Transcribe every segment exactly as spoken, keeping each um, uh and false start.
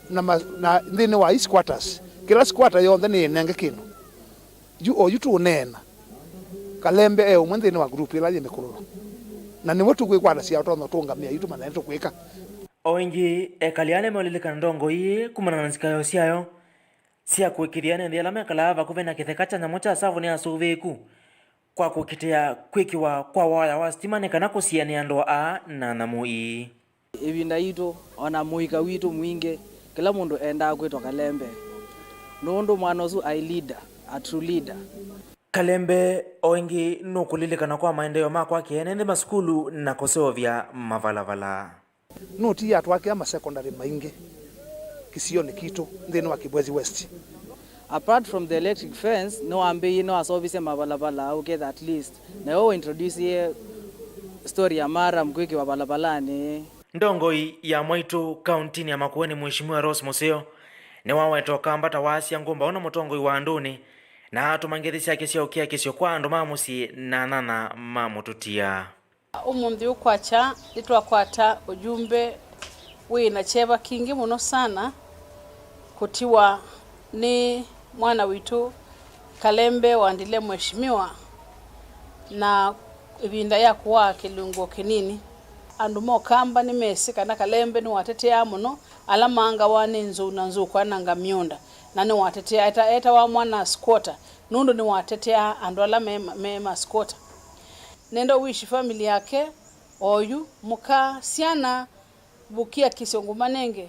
Na, ma, na nthĩnĩ wa i squatters, kĩla squatter yonthe nĩĩnenge kĩndũ. Yu, o yu tũũneena, Kalembe e ũmwe nthĩnĩ wa group ĩla yĩ Mĩkũlũlũ, na nĩwe tũkwĩkwata sya ũtonyi ũtũngamĩa yu tũmanya nĩtũkwĩka. O ĩngĩ, ekali aa nĩmeũlilikana ndongoi ii kumana na nzikayo syayo sya kũĩkĩĩthya ene nthĩ ala mekalaa vakuvĩ na kĩtheka kya nyamũ kya Tsavo nĩ asũvĩĩku kwa kũkitĩa kwĩkĩwa kwa waya wa sitima nĩ kana kũsianĩa ndũa aa na nyamũ ii. Ĩvinda yitũ, o na mũika witũ mwingĩ, kĩla mũndũ endaa kwĩtwa Kalembe, nũndũ mwana ũsu aĩ leader, a true leader. Kalembe o ĩngĩ nũkũlilikana kwa maendeeo ma kwakĩa ene nthĩ masukulu na kũseũvya mavalavala. Nũtiie atwakĩa masekondalĩ maingĩ kĩsionĩ kitũ nthĩnĩ wa Kibwezi West. Apart from the electric fence, nĩwambĩĩie, nĩwaseũvisye mavalavala ũkethĩa at least, na we ũintrodusie story ya Maram kwĩkĩwa valavalanĩ. Ndongoi ya mwaitũ kauntinĩ ya Makueni, Mheshimiwa Rose Mũseo, nĩwaweta Ũkamba ta waasya ngũmbaũ na mũtongoi wa andũnĩ, na atũma ngethi syake sya ũkiakisyo kwa andũ ma mũsyĩ na anyanya ma Mũtũtia. Ũmũnthĩ ũkwakya nĩtwakwata ũjumbe wĩ na kyeva kingĩ mũno sana kũtiwa nĩ mwana witũ Kalembe Wandile, Mheshimiwa, na ĩvinda ya kũaa kĩlungu kĩnini. Andũ ma Ũkamba nĩmesĩ kana Kalembe nĩwateteaa mũno ala maangawa nĩ nzou na nzũkwa na ngamĩũnda, na nĩwatetea, eta-, etawa mwana squatter, nũndũ nĩwateteaa andũ ala me, me ma squatter. Nenda ũwishi family yake, oyu, mũka, syana, vũkia kĩsyo ngũmanenge,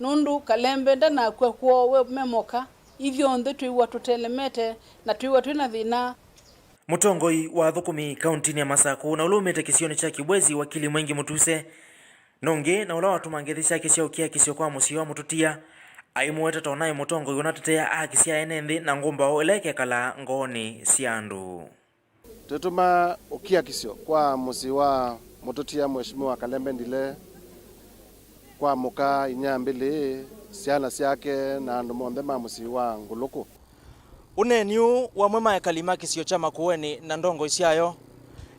nũndũ Kalembe ndanakw'a kwoo we memoka, ithyonthe twĩw'a tũtelemete na twĩw'a twĩ na thĩna. Mũtongoi wa athũkũmi kauntinĩ ya Masakũ na ũla umĩte kĩsionĩ kya Kibwezi, wakili Mwengi Mũtuse, nũngĩ na ũla watũma ngethi syake sya ũkiakisyo kwa mũsyĩ wa Mũtũtia, aimũweta ta onaĩ mũtongoi ũnatetea aki sya ene nthĩ na ngũmbaũ ĩla ĩkekala ngoonĩ sya andũ. Twĩtũma ũkiakisyo kwa mũsyĩ wa Mũtũtia, Mheshimiwa Kalembe Ndile, kwa mũka, inyambĩlĩ, syana syake na andũ monthe ma mũsyĩ wa Ngũlũkũ. Ũneeni ũũ wa amwe ma ekali ma kĩsio kya Makueni na ndongoi syayo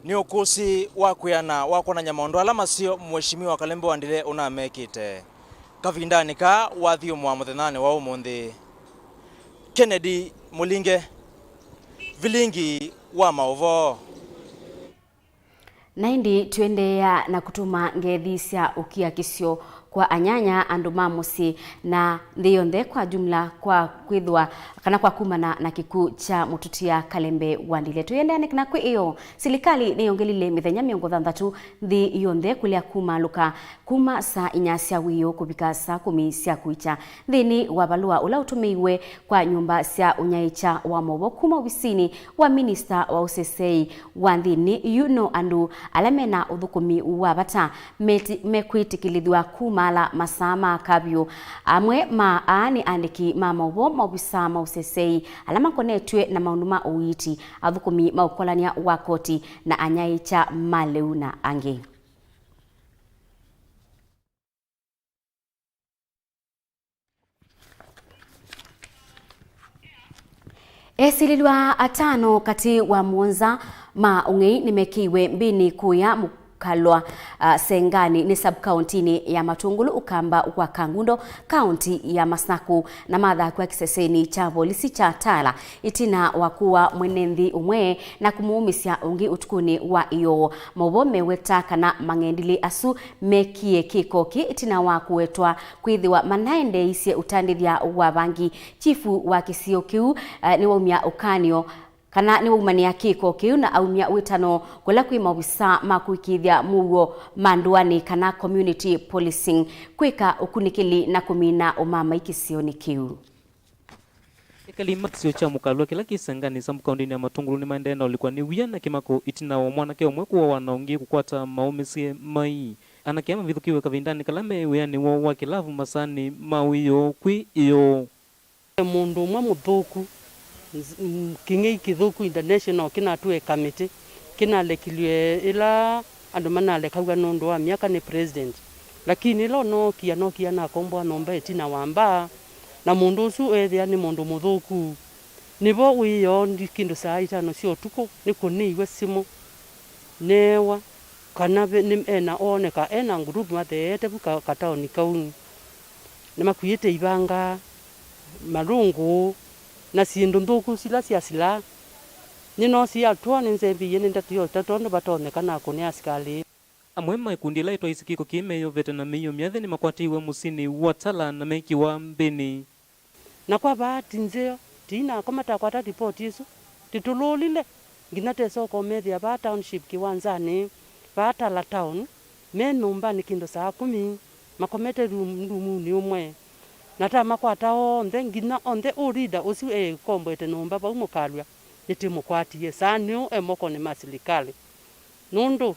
nĩ ũkũsĩ wa kwĩana wa kwonany'a maũndũ ala maseo Mheshimiwa Kalembe Wandile ũnamekĩte kavindanĩ kaa wathyũmũa mũthenyanĩ wa ũmũnthĩ. Kennedy Mũlinge, Vilingi wa Maũvoo. Na ĩndĩ tũendeea na kũtũma ngethi sya ũkiakisyo kwa anyanya, andũ ma mũsyĩ, na nthĩ yonthe kwa jumla kwa kwĩthwa kana kwa kumana na kĩkw'ũ kya mũtũtia Kalembe Wandile. Tũiendeea nĩ kana kwĩ ĩyo, silikalĩ nĩyongelile mĩthenya mĩongo thanthatũ nthĩ yonthe kũlea kumaalũka kuma saa inya sya wĩoo kũvika saa kũmi sya kwĩkya. Nthĩnĩ wa valũa ũla ũtũmĩiwe kwa nyũmba sya ũnyaĩĩkya wa maũvoo kuma ovisinĩ wa minista wa ũseseĩ wa nthĩnĩ, yu no andũ ala mena ũthũkũmi wa vata meti-, mekwĩtĩkĩlĩthw'a kumaala masaa ma kavyũ. Amwe ma aa nĩ andĩki ma maũvoo, maovisaa ma ũseseĩ ala makonetw'e na maũndũ ma ũiiti, athũkũmi ma ũkolany'a wa koti, na anyaĩĩkya ma lĩu na angĩ. Esilĩlw'a atano katĩ wa mũonza ma ũng'ei nĩmekĩiwe mbĩnĩ kũya Mũkalwa, ah, Senganĩ nĩ sub-kauntinĩ ya Matũngũlũ, ũkamba wa Kangundo, kaunti ya Masakũ, na mathakw'a kĩsesenĩ kya volisi kya Tala ĩtina wa kũa mwene nthĩ ũmwe na kũmũũmĩsya ũngĩ ũtukũnĩ wa ĩoo. Maũvoo meweta kana mang'endilĩ asu mekie kĩko kĩ ĩtina wa kũwetwa kwĩthĩwa manaendeeisye ũtandĩthya wa vangi. Chifu wa kĩsio kĩu, eh, nĩwaumya ũkany'o kana nĩwaumanĩa kĩko kĩu na aumya wĩtano kũla kwĩ maovisaa ma kũĩkĩĩthya mũuo ma ndũanĩ kana community policing kwĩka ũkunĩkĩli na kũmina ũmamai kĩsionĩ kĩu. Ekali ma kĩsio kya Mũkalwa kĩla kĩ Senganĩ sub-kauntinĩ ya Matũngũlũ nĩmaendee na ũlikwa nĩ wia na kĩmako ĩtina wa mwanake ũmwe kũawa na ũngĩ kũkwata maũmĩsye mai. Anake aa mavithũkĩiwe kavindanĩ kala me wĩanĩ woo wa kĩlavu masaanĩ ma wĩoo kwĩ ĩoo. Mũndũ ũmwe mũthũku, Kĩng'ei Kĩthũku International kĩnatwĩe kamĩtĩ, kĩnalekilw'e ĩla andũ manalekaw'a nũndũ wa myaka nĩ president. Lakini ĩla ũnookie, anookie anakomboa nyũmba ĩtina wa mbaa, na mũndũ ũsu eethĩa nĩ mũndũ mũthũku. Nĩvo wĩoo ndi kĩndũ saa itano sya ũtukũ, nĩkũnĩiwe simũ, neewa kana ve-, nĩ, ena, ooneka ena nguruvu matheete vu ka-, kataoni kau. Nĩmakuĩte ivanga, malũngũ, na syĩndũ nthũku sila syasila. Nĩnoosie atũa, nĩnzembie nĩ ndeto ya ũtata ũndũ vatonyeka nakũne asikalĩ. Amwe ma ikundi ila itwaisye kĩko kĩĩ meyovete na mĩio myathĩ nĩmakwatĩiwe mũsyĩnĩ wa Tala na mekĩwa mbĩnĩ. Na kwa vaati nzeo, tiinakoma takwata livoti ĩsu, tĩtũlũlile nginya tesoka ũmethĩa vaa township kĩwanzanĩ, vaa Tala town, me nyũmbanĩ kĩndũ saa kũmi, makomete rum-, rumunĩ ũmwe. Na tamakwata onthe, nginya onthe ũ leader ũsu ekomboete nyũmba vau Mũkalw'a, nĩtĩmũkwatie saa nĩũ e mokonĩ ma silikalĩ. Nũndũ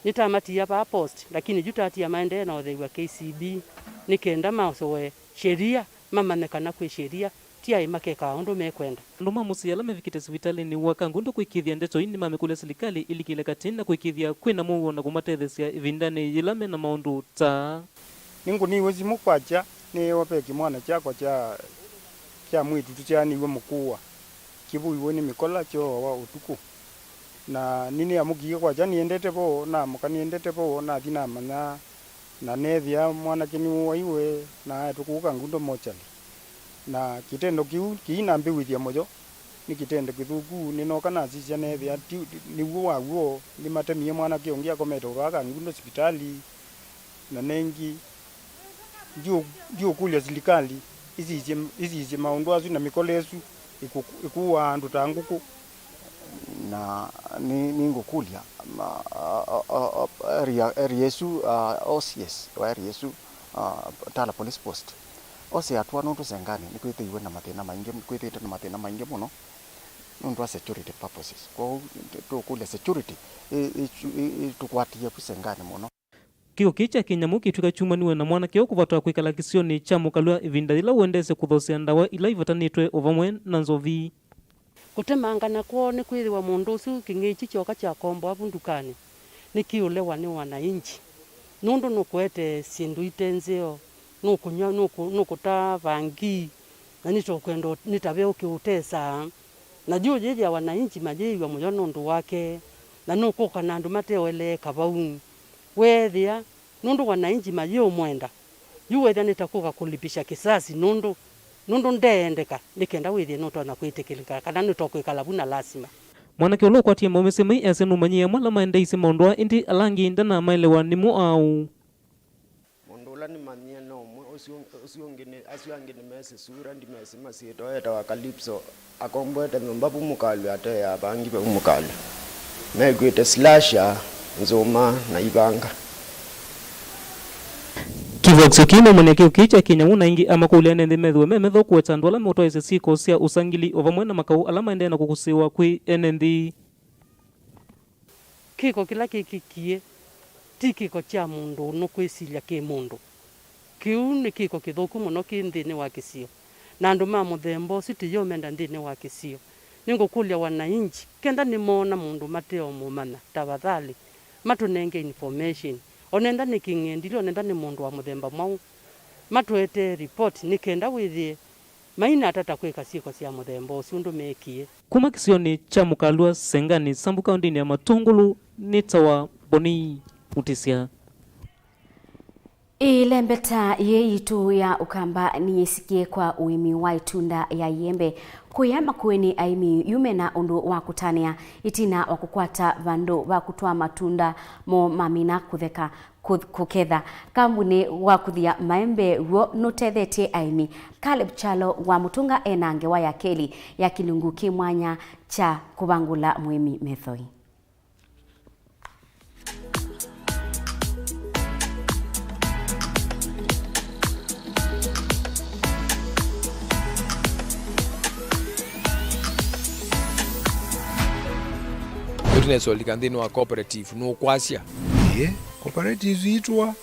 nĩtamatia vaa post, lakini yu tatia maendee na ũthei wa K C B, nĩ kenda masowe sheria, mamanye kana kwĩ sheria, ti aĩ makekaa ũndũ mekwenda. Andũ ma mũsyĩ ala mevikĩte sivitalĩnĩ wa Kangundo kũĩkĩĩthya ndeto ii nĩmamĩkũlya silikalĩ ĩlikĩle katĩ na kũĩkĩĩthya kwĩ na mũuo na kũmatetheesya ĩvindanĩ yĩla me na maũndũ ta aa. Nĩngũnĩiwe simũ kwakya nĩĩwa ve kĩmwana kyakwa kya, kya mwĩĩtu tũsyaanĩw'e mũkũwa, kĩvũiwe nĩ mĩkola kyooawa ũtukũ. Na nĩnĩamũkie kwakya nĩendete vo, naamũka nĩendete vo, nathi namanya, na neethĩa mwanake nĩwooaiwe na aetwe kũu Kangundo mochari. Na kĩtendo kĩu kĩinambĩw'ĩthya mũyo, nĩ kĩtendo kĩthũku. Nĩnooka nasisya neethĩa ti, nĩw'o wa w'o, nĩmatemie mwanake ũngĩ akomete o vaa Kangundo sipitali. Na nengĩ, ndiũ-, ndiũkũlya silikalĩ ĩsisye, ĩsisye maũndũ asu na mĩkola ĩsu ĩkũ-, ĩkũaa andũ ta ngũkũ. Na nĩ, nĩngũkũlya, ma, a, a, a, a, area, area ĩsu, a, O C S wa area ĩsu, a, Tala Police Post, ose atũa nũndũ Senganĩ nĩkwĩthĩiwe na mathĩna maingĩ, kwĩthĩĩtwe na mathĩna maingĩ mũno nũndũ wa security purposes. Kwoou tũkũlya security ĩ, ĩ, ĩ, ĩtũkwatie vu Senganĩ mũno. Kĩko kĩĩ kya kĩnyamũ kĩtw'ĩka kyumaniwe na mwanake ũũ kũvatwa kwĩkala kĩsionĩ kya Mũkalw'a ĩvinda yĩla ũendeesye kũthosea ndawa ila ivatanĩtwe o vamwe na nzovi. Kũtemangana kwoo nĩ kwĩthĩwa mũndũ ũsu kĩng'ei kyu kyoka kyakomboa vu ndukanĩ nĩkĩũlewa nĩ wananchi, nũndũ nũkũete syĩndũ ite nzeo, nũkũnyw'a, nũkũ-, nũkũta vangi, na nĩtũkwenda ũ-, nĩ ta ve ũkĩũtesaa. Na yu ũyĩthĩa wananchi mayĩĩw'a mũyo nũndũ wake, na nũkũka na andũ mateoeleeka vau. Weethĩa nũndũ wananchi mayĩũmwenda, yu weethĩa nĩtakũka kũlipisha kisasi nũndũ, nũndũ ndeendeka, nĩ kenda wĩthĩe nũtonya kwĩtĩkĩlĩka kana nĩtokwĩkala vu na lasima. Mwanake ũla ũkwatie maũmĩsye mai easya nũmanyie amwe ala maendeeisye maũndũ aa, ĩndĩ ala angĩ ndanamaelewa nĩmo aũ. Mũndũ ũla nĩmanyie no ũmwe, ũsu, ũsu ũngĩ nĩ, asu angĩ nĩmesĩ sura, ndimesĩ masyĩtwa, etawa Calypso. Akomboete nyũmba vu Mũkalw'a, ate ya vangi vau Mũkalw'a. Mekuĩte slasher, nzũma, na ivanga. Kĩvokisyo kĩĩ nũmanya kĩko kĩĩ kya kĩnyamũ, na aingĩ amakũlya ene nthĩ methĩwe me metho kũweta andũ ala meũtwaĩĩsya syĩko sya ũsangili o vamwe na makaũ ala maendee na kũkũsĩĩwa kwĩ ene nthĩ. Kĩko kĩla kĩkĩkie ti kĩko kya mũndũ nũkwĩsilya kĩ mũndũ. Kĩu nĩ kĩko kĩthũku mũno kĩ nthĩnĩ wa kĩsio, na andũ ma mũthemba ũsu tĩyo menda nthĩnĩ wa kĩsio. Nĩngũkũlya wananchi, kenda nĩmoona mũndũ mateũmũmanya, tafadhali matũnenge information. Onenda nĩ kĩng'endilĩ, onenda nĩ mũndũ wa mũthemba mwaũ, matũetee report nĩ kenda wĩthĩe mainatata kwĩka syĩko sya mũthemba ũsu ũndũ meekie. Kuma kĩsionĩ kya Mũkalw'a Senganĩ, Sambu kaũndĩnĩ ya Matũngũlũ, nĩtawa Boni Mutisya. Ĩlembeta yĩĩ yitũ ya Ũkamba nĩyĩsikie kwa ũĩmi wa ĩtunda ya ĩembe. Kũya Makueni, aĩmi yu mena ũndũ wa kũtanĩa ĩtina wa kũkwata vandũ va kũtwaa matunda moo mamina kũtheka. Kũ-, kũketha. Kambunĩ wa kũthia maembe w'o nũtethetye aĩmi. Caleb Kyalo wa Mũtũnga ena ngewa ya kelĩ ya kĩlungu kĩ mwanya kya kũvangũla mũĩmi methoi. Nĩtũnesa ũlika nthĩnĩ wa cooperative, nũkwasya. Ĩĩ, cooperatives itũa.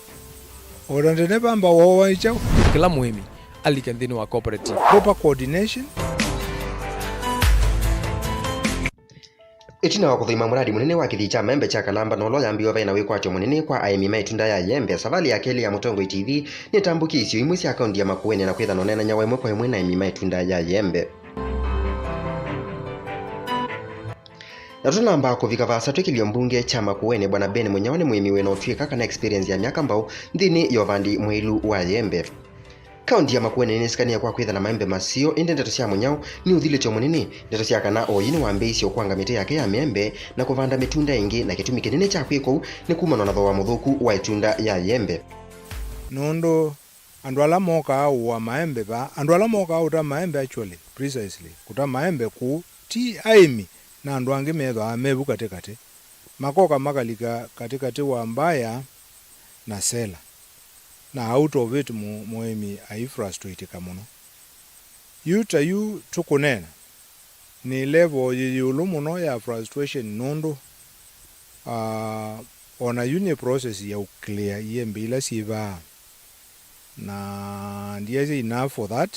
O ta ndeneva mbaũ wa kyaũ? Kĩla mũĩmi alike nthĩnĩ wa cooperative. Proper coordination. Ĩtina wa kũthũima mũradi mũnene wa kĩthii kya maembe kya Kalamba na ũla ũyambĩĩwe vaĩ na wĩkwatyo mũnene kwa aĩmi ma ĩtunda ya ĩembe, savalĩ ya kelĩ ya Mũtongoi T V nĩtambũkie isio imwe sya kaũnti ya Makueni na kwĩthwa na ũneenany'a wa ĩmwe kwa ĩmwe na aĩmi ma ĩtunda ya ĩembe. Na tũnamba kũvika vaasa twĩkĩlyo mbunge kya Makueni, Bwana Ben Mũnyao nĩ mũĩmi wĩ na ũtw'ĩka kana experience ya myaka mbaũ nthĩnĩ ya ũvandi mũilu wa ĩembe. Kaunti ya Makueni nĩnĩsikanie kwa kwĩtha na maembe maseo, ĩndĩ ndeto sya mũnyao nĩ ũthilĩtyo mũnene. Ndeto sya kana oyu nĩwambĩĩisye ũkwanga mĩtĩ yake ya mĩembe na kũvanda mĩtunda ĩngĩ, na kĩtumi kĩnene kya kwĩka ũu nĩ kumanwa na thooa mũthũku wa ĩtunda ya ĩembe. Nũndũ andũ ala mokaa ũũa maembe vaa, andũ ala mokaa ũta maembe, actually, precisely, kũta maembe kũu, ti aĩmi, na andũ angĩ methĩawa me vu katĩkatĩ. Makoka makalika katĩkatĩ wa mbaya na sela. Na out of it, mũ-, mũĩmi aifrustratika mũno. Yu ta yu tũkũneena, nĩ level yĩ ĩũlũ mũno ya frustration nũndũ, ah, ona yu nĩ process ya ũclear iembe ila syĩ vaa. Na ndiasya enough for that,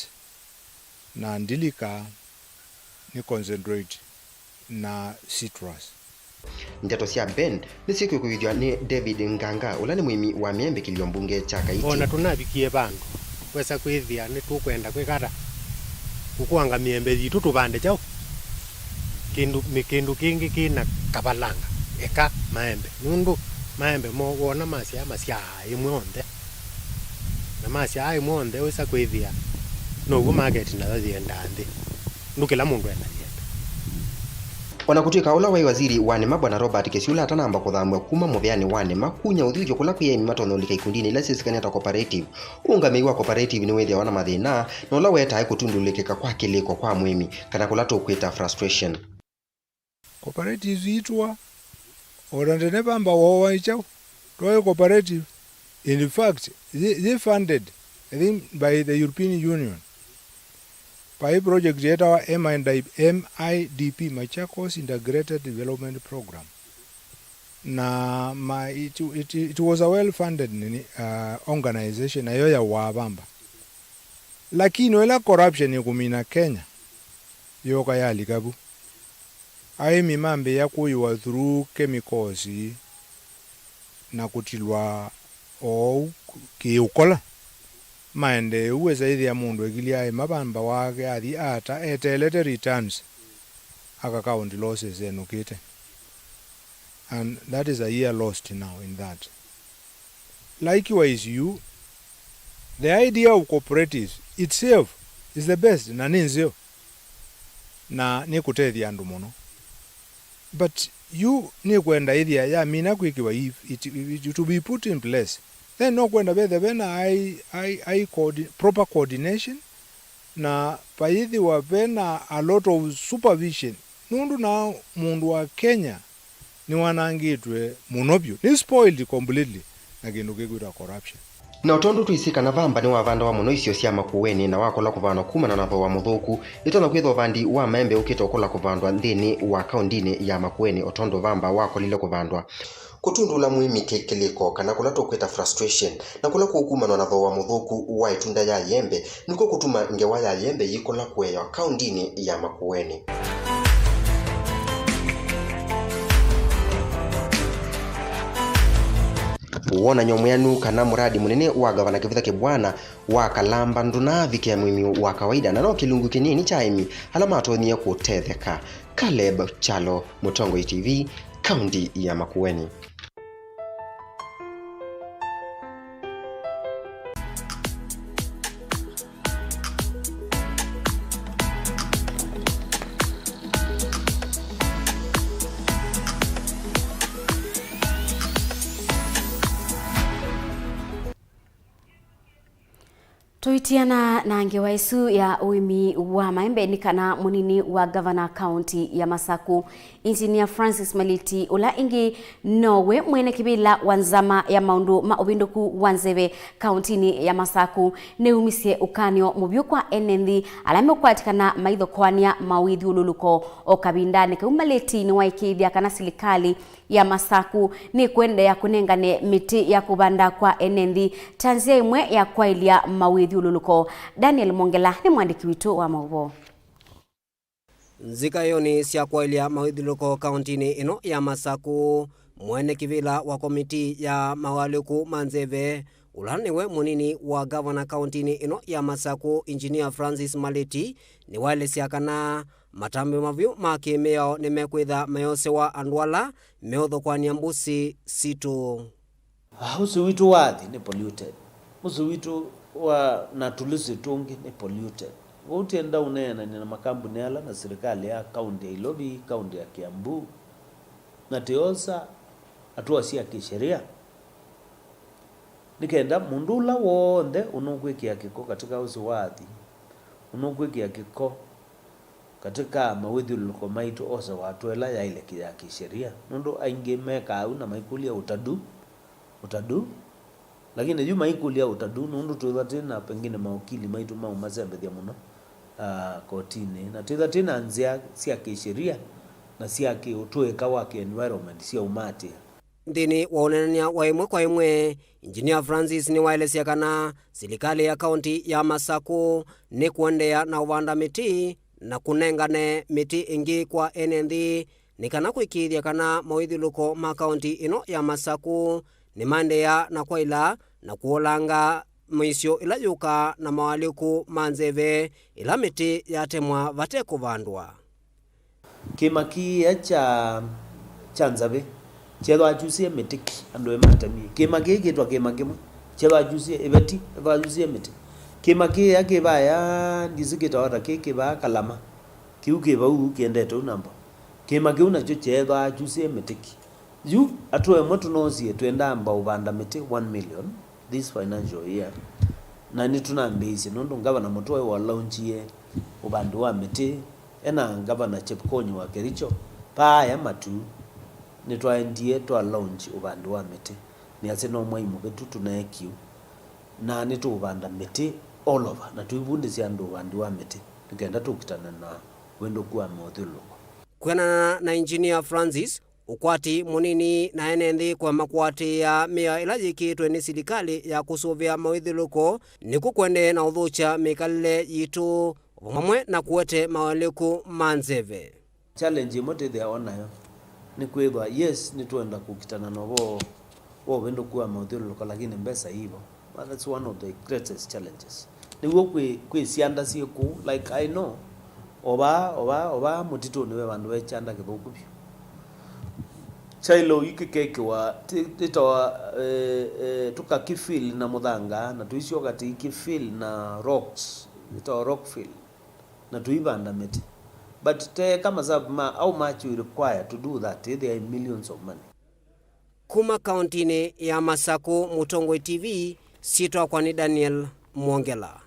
na ndilika nĩ concentrate na citrus. Ndeto sya Ben nĩsyĩkwĩkũĩthw'a nĩ David Nganga, ũla nĩ mũĩmi wa mĩembe kĩlio mbunge kya Kaiti. O na tũnavikie vandũ twesa kwĩthĩa nĩtũkwenda kwĩka ata? Kũkwanga mĩembe yitũ tũvande kyaũ? Kĩndũ, mĩ-, kĩndũ kĩngĩ kĩ na kavalanga, eka maembe, nũndũ maembe mo wona masyaa masyaa ĩmwe onthe. Na masyaa ĩmwe onthe wĩsa kwĩthĩa now'o maketi nayo yĩendaa nthĩ. Nũndũ kĩla mũndũ ena yĩembe. O na kũtw'ĩka ũla waĩ waziri wa nĩma, Bwana Robert Kĩsyũla, atanamba kũthamw'a kuma mũvĩanĩ wa nĩma, kunya ũthyũthyo kũla kwĩ aĩmi matonya ũlika ikundinĩ ila syĩsĩkany'a ta cooperative, ũũngamĩi wa cooperative nĩwĩthĩawa na mathĩna, na ũla weetae kũtundũlĩkĩka kwa kĩlĩko kwa mũĩmi, kana kũla tũkwĩta frustration. Cooperatives itũa, o na ndene vamba woowa nĩ kyaũ? Twaĩ cooperative. In fact, yĩ, yĩ funded, I think, by the European Union. Vai project yetawa M I D, M I D P, Machakos Integrated Development Program. Na ma, it, it, it was a well funded nini, uh, organization, nayo ya wavamba. Lakini ĩla corruption ĩkũmina Kenya, yoka yalika vu. Aĩmi mambĩĩa kũĩwa through chemicals na kũtilwa oou kĩũkola. Maendee ũu, wĩsa ĩthĩa mũndũ ekilye aĩma vamba wake athi ata eteelete returns, aka count losses enũkĩte. And that is a year lost now in that. Likewise, you, the idea of cooperatives itself is the best, na nĩ nzeo, na nĩkũtethya andũ mũno. But yu nĩkwenda ĩthĩa yamina kwĩkĩwa, if it, it, to be put in place, then no kwenda vethe vena ai, ai, ai coordi-, proper coordination, na vayĩthĩwa vena a lot of supervision, nũndũ na mũndũ wa Kenya nĩwanangĩtwe mũno vyũ, nĩ spoiled completely na kĩndũ kĩkwĩtwa corruption. Na o tondũ twĩsĩ kana vamba nĩwavandawa mũno isio sya Makueni na wakola kũvandwa kumana na thooa mũthũku, nĩtonya kwĩthwa ũvandi wa maembe ũkĩte ũkola kũvandwa nthĩnĩ wa kaũndinĩ ya Makueni o tondũ vamba wakolile kũvandwa. Kũtundũla mũĩmi kĩ-, kĩlĩko, kana kũla tũkwĩta frustration, na kũla kũkumanwa na thooa mũthũku wa ĩtunda ya ĩembe, nĩkw'o kũtuma ngewa ya ĩembe yĩkola kũewa kaũndinĩ ya Makueni. Wonany'o mwĩanu kana mũradi mũnene wa Ngavana Kĩvutha Kĩbwana wa Kalamba ndũnaavikĩa mũĩmi wa kawaida, na no kĩlungu kĩnini kya aĩmi ala matonyie kũtetheka. Caleb Kyalo, Mũtongoi T V, kaũndi ya Makueni. Tũitiana na ngewa ĩsu ya ũĩmi wa maembe, nĩ kana mũnini wa ngavana kaũnti ya Masaku, Engineer Francis Maliti, ũla ĩngĩ nowe mwene kĩvĩla wa nzama ya maũndũ ma ũvĩndũku wa nzeve kaũntinĩ ya Masaku, nĩumisye ũkany'o mũvyũ kwa ene nthĩ ala meũkwatĩkana maithokoany'a mawĩthyũlũlũko. O kavindanĩ kau, Maliti nĩwaĩkĩĩthya kana silikalĩ ya Masaku nĩkũendeea kũnengane mĩtĩ ya kũvanda kwa ene nthĩ ta nzĩa ĩmwe ya kwaĩlya mawĩthyũlũlũko. Daniel Mongela nĩ mwandĩki witũ wa maũvoo. Nzikaĩonĩ sya kwaĩlya mawĩthyũlũlũko kaũntinĩ ĩno ya Masaku, mwene kĩvĩla wa komitii ya maũalyũku ma nzeve, ũla nĩwe mũnini wa ngavana kaũntinĩ ĩno ya Masaku, Engineer Francis Maliti, nĩwaelesya kana matambya mavyũ ma kĩmĩao nĩmekwĩtha mayosewa andũ ala meũthokoany'a mbũsĩ sitũ. Ah, ũsĩ witũ wa nthĩ nĩ polluted. Ũsĩ witũ Wa, na tũlũsĩ tũngĩ nĩ polluted. Kwoou twĩenda ũneenany'a na makambuni ala na silikalĩ ya kaunti ya Ilovi, kaunti ya Kiambu, na tũyosa hatua sya kĩsheria, nĩ kenda mũndũ ũla w'onthe ũnũkwĩkĩa kĩko katika ũsĩ wa athi, ũnũkwĩkĩa kĩko katika mawĩthyũlũlũko maitũ ose hatua ĩla yaĩle kĩ-, ya kĩsheria, nũndũ aingĩ mekaa ũu na maikũlya ũtadu, ũtadu. Lakini yu maikũlya ũtadu, nũndũ twĩthwa twĩ na pengine maokili maitũ maũmasembethya mũno, ah, kotinĩ, na twĩthwa twĩ na nzĩa sya kĩsheria na sya kĩũtũĩka wa kĩ-environment sya ũmaatĩĩa. Nthĩnĩ wa ũneenany'a wa ĩmwe kwa ĩmwe, Engineer Francis nĩwaelesya kana silikalĩ ya kaunti ya Masakũ nĩkũendeea na ũvanda mĩtĩ na kũnengane mĩtĩ ĩngĩ kwa ene nthĩ nĩ kana kũĩkĩĩthya kana mawĩthyũlũko ma kaunti ĩno ya Masakũ nĩmaendeea na kwaĩla na kũolanga mĩisyo ĩla yũkaa na moalyũku ma nzeve ĩla mĩtĩ yatemwa vate kũvandwa. Kĩĩma kĩĩ kya, kya nzavĩ kyethĩwa kyusĩe mĩtĩ ki, andũ ematemie. Kĩĩma kĩĩ kĩtwa kĩĩma kĩmwe, kyethĩwa kyusĩe ĩveti, kyethĩwa kyusĩe mĩtĩ. Kĩĩma kĩĩ kĩvaya, ndisi kĩtawa ta kĩ kĩvaa Kalama, kĩu kĩ vau kĩendete ũu namba. Kĩĩma kĩu nakyo kyeethĩwa kyusĩe mĩtĩ ki. Yu, hatua ĩmwe tũnoosie, twendaa amba ũvanda mĩtĩ one million this financial year. Na nĩtũnambĩĩisye, nũndũ Ngavana Mũtũa walaunchie ũvandi wa mĩtĩ, e na Ngavana Chepkonyi wa Kericho, paaya matu, nĩtwaendie twa launch ũvandi wa mĩtĩ. Nĩasya no mwai mũvĩtu tũneekie ũu. Na nĩtũũvanda mĩtĩ all over, na tũivundĩsya andũ ũvandi wa mĩtĩ, nĩ kenda tũkitane na ũvĩndũku wa mawĩthyũlũlũko. Kwĩanana na Engineer Francis, ũkwati mũnini na ene nthĩ kwa makũatĩĩa mĩao ĩla yĩkĩĩtwe nĩ silikalĩ ya kũsũvĩa mawĩthyũlũlũko nĩkw'o kũendee na ũthũkya mĩkalĩle yitũ vamwe na kũete maũalyũku ma nzeve. Challenge ĩmwe twĩthĩawa nayo nĩ kwĩthwa, yes, nĩtwenda kũkitana na ũvoo wa ũvĩndũku wa mawĩthyũlũlũko, lakini mbesa ivo. That's one of the greatest challenges. Nĩw'o kwĩ, kwĩ syanda syĩ kũu, like, I know, o vaa, o vaa, o vaa mũtitũnĩ ve vandũ ve kyanda kĩthũku vyũ. Kyaĩlo yu kĩkekĩwa, ti-, tĩtawa, eh, eh, tũkakĩfill na mũthanga, na tũisyoka tũikĩfill na rocks, ĩtawa rock fill, na tũivanda mĩtĩ. But teeka masavu ma how much we require to do that, ĩthĩa in millions of money. Kuma kauntinĩ ya Masakũ, Mũtongoi T V, syĩtwa wakwa nĩ Daniel Mwongela.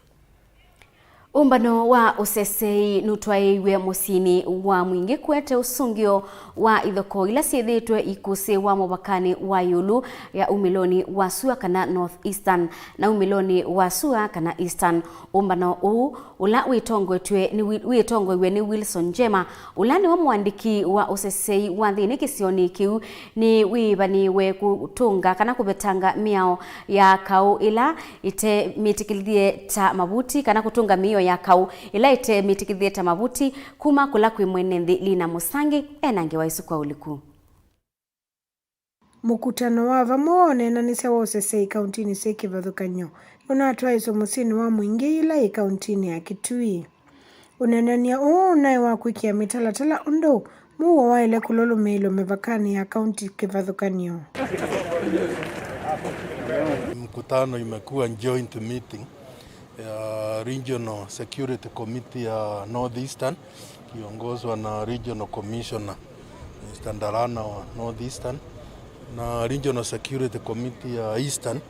Ũmbano wa ũseseĩ nũtwaĩiw'e mũsyĩnĩ wa Mwingĩ kũete ũsũngĩo wa ithokoo ila syĩthĩĩtwe ikũsĩĩwa mũvakanĩ wa ĩũlũ ya umĩlonĩ wa sua kana North Eastern na umĩlonĩ wa sua kana Eastern. Ũmbano ũũ ũla wĩtongoetw'e nĩ Wi-, wĩtongoew'e nĩ Wilson Njema, ũla nĩwe mũandĩki wa ũseseĩ wa nthĩnĩ kĩsionĩ kĩu, nĩwĩĩvanĩĩwe kũtũnga kana kũvetanga mĩao ya kaũ ĩla ĩte mĩtĩkĩlĩthye ta mavuti, kana kũtũnga mĩio ya kaũ ĩla ĩte mĩtĩkĩlĩthye ta mavuti kuma kũla kwĩ mwene nthĩ Lina Mũsangi. Ena ngewa ĩsu kwa ũliku. Mũkutano wa vamwe wa ũneenanĩsya wa ũseseĩ kauntinĩ syĩ kĩvathũkany'o nũnatwaĩĩswe mũsyĩnĩ wa Mwingĩ yĩla yĩ kauntinĩ ya Kitui. Ũneenany'a ũũ ũnaĩ wa kwĩkĩa mĩtalatala ũndũ mũuo waĩle kũlũlũmĩĩlwa mĩvakanĩ ya kaunti kĩvathũkany'o. Mkutano imekuwa joint meeting ya Regional Security Committee ya North Eastern ikiongozwa na Regional Commissioner Mister Ndarana wa North Eastern na Regional Security Committee ya Eastern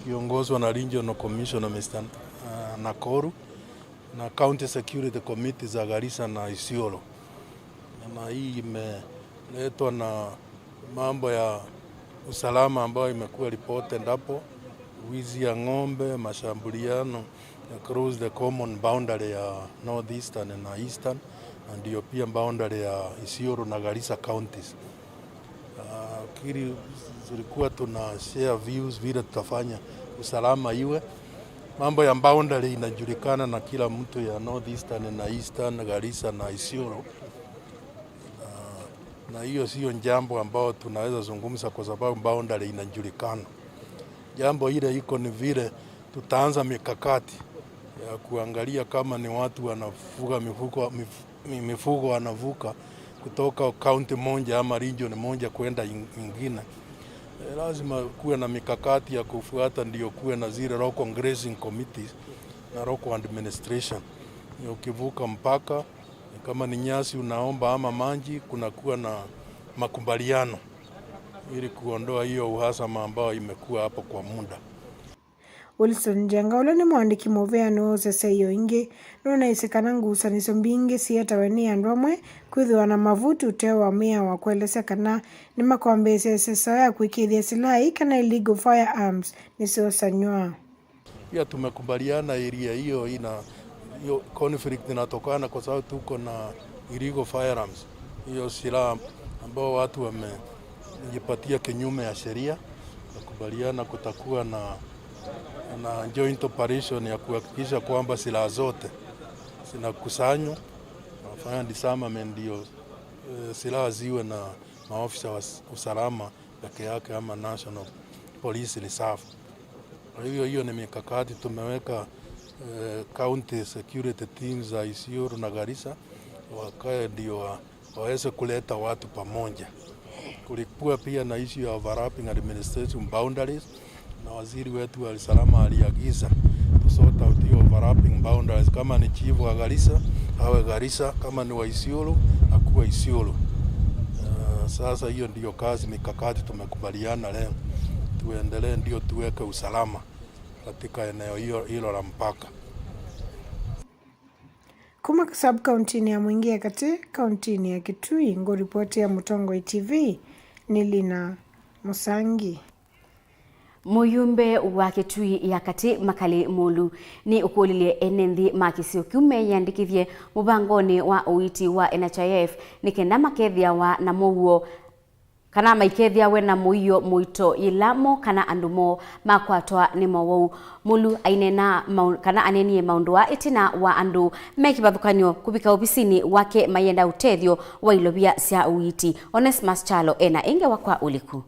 ikiongozwa na Regional Commissioner Mister, uh, Nakoru na County Security Committee za Garissa na Isiolo. Na hii imeletwa na mambo ya usalama ambayo imekuwa reported hapo, wizi ya ng'ombe, mashambuliano across the common boundary ya North Eastern na Eastern, na ndio pia boundary ya Isiolo na Garissa counties. Ah, kiri tulikuwa tuna share views vile tutafanya usalama iwe. Mambo ya boundary inajulikana na kila mtu ya North Eastern na Eastern, Garissa na Isiolo. Ah, na hiyo sio jambo ambao tunaweza zungumza kwa sababu boundary inajulikana. Jambo ile iko ni vile tutaanza mikakati ya kuangalia kama ni watu wanafuga mifugo, mif-, mi-, mifugo wanavuka kutoka county moja ama region moja kwenda in-, ingine. Eh, lazima kuwe na mikakati ya kufuata, ndio kuwe na zile local grazing committees na local administration. Ni ukivuka mpaka, kama ni nyasi unaomba ama maji, kunakuwa na makubaliano ili kuondoa hiyo uhasama ambao imekuwa hapo kwa muda. Wilson Njenga, ũla nĩ mũandĩki mũvea nĩwosesya ĩyo ĩngĩ, nũnaisye kana ngusanĩsyo mbingĩ sietawe nĩ andũ amwe kwĩthĩwa na mavuti ũtee wa mĩao wa kũelesya kana nĩmakwambĩĩsya ĩseso ya kwĩkĩĩthya silaha ii kana illegal firearms nĩsyosanyw'a. Pia tumekubaliana area hiyo ina hiyo conflict inatokana kwa sababu tuko na illegal firearms, hiyo silaha ambao watu wamejipatia kinyume ya sheria. Tumekubaliana kutakuwa na, na joint operation ya kuhakikisha kwamba silaha zote zinakusanywa, wanafanya disarmament, ndio eh, silaha ziwe na maofisa wa s- usalama peke yake ama National Police Reserve. Kwa hivyo hiyo ni mikakati tumeweka, eh, county security teams za Isiolo na Garissa wakae ndio wa, waweze kuleta watu pamoja. Kulikuwa pia na issue ya overlapping administration boundaries, na waziri wetu wa usalama aliagiza to sort out hiyo overlapping boundaries. Kama ni chief wa Garissa awe Garissa, kama ni wa Isiolo akuwe Isiolo. Uh, sasa hiyo ndio kazi mikakati tumekubaliana leo tuendelee, ndio tuweke usalama katika eneo hiyo hilo la mpaka. Kuma sub-kauntinĩ ya Mwingi ya Katĩ, kauntinĩ ya Kitui, ngũripoti ya Mũtongoi T V nĩ Lina Mũsangi. Mũyumbe wa Kitui ya Katĩ, Makali Mulu, nĩ ũkũlilye ene nthĩ ma kĩsio kĩu meyĩandĩkĩthye mũvangonĩ wa ũiiti wa N H I F nĩ kenda makethĩawa na mũuo kana maikethĩawe na mũio mũito yĩla mo kana andũ moo makwatwa nĩ mowau. Mulu aineena maũ- kana aneenie maũndũ aa ĩtina wa andũ me kĩvathũkany'o kũvika ovisinĩ wake mayenda ũtethyo wa ilovia sya ũiiti. Onesmus Kyalo ena ĩngĩ wa kwa ũliku.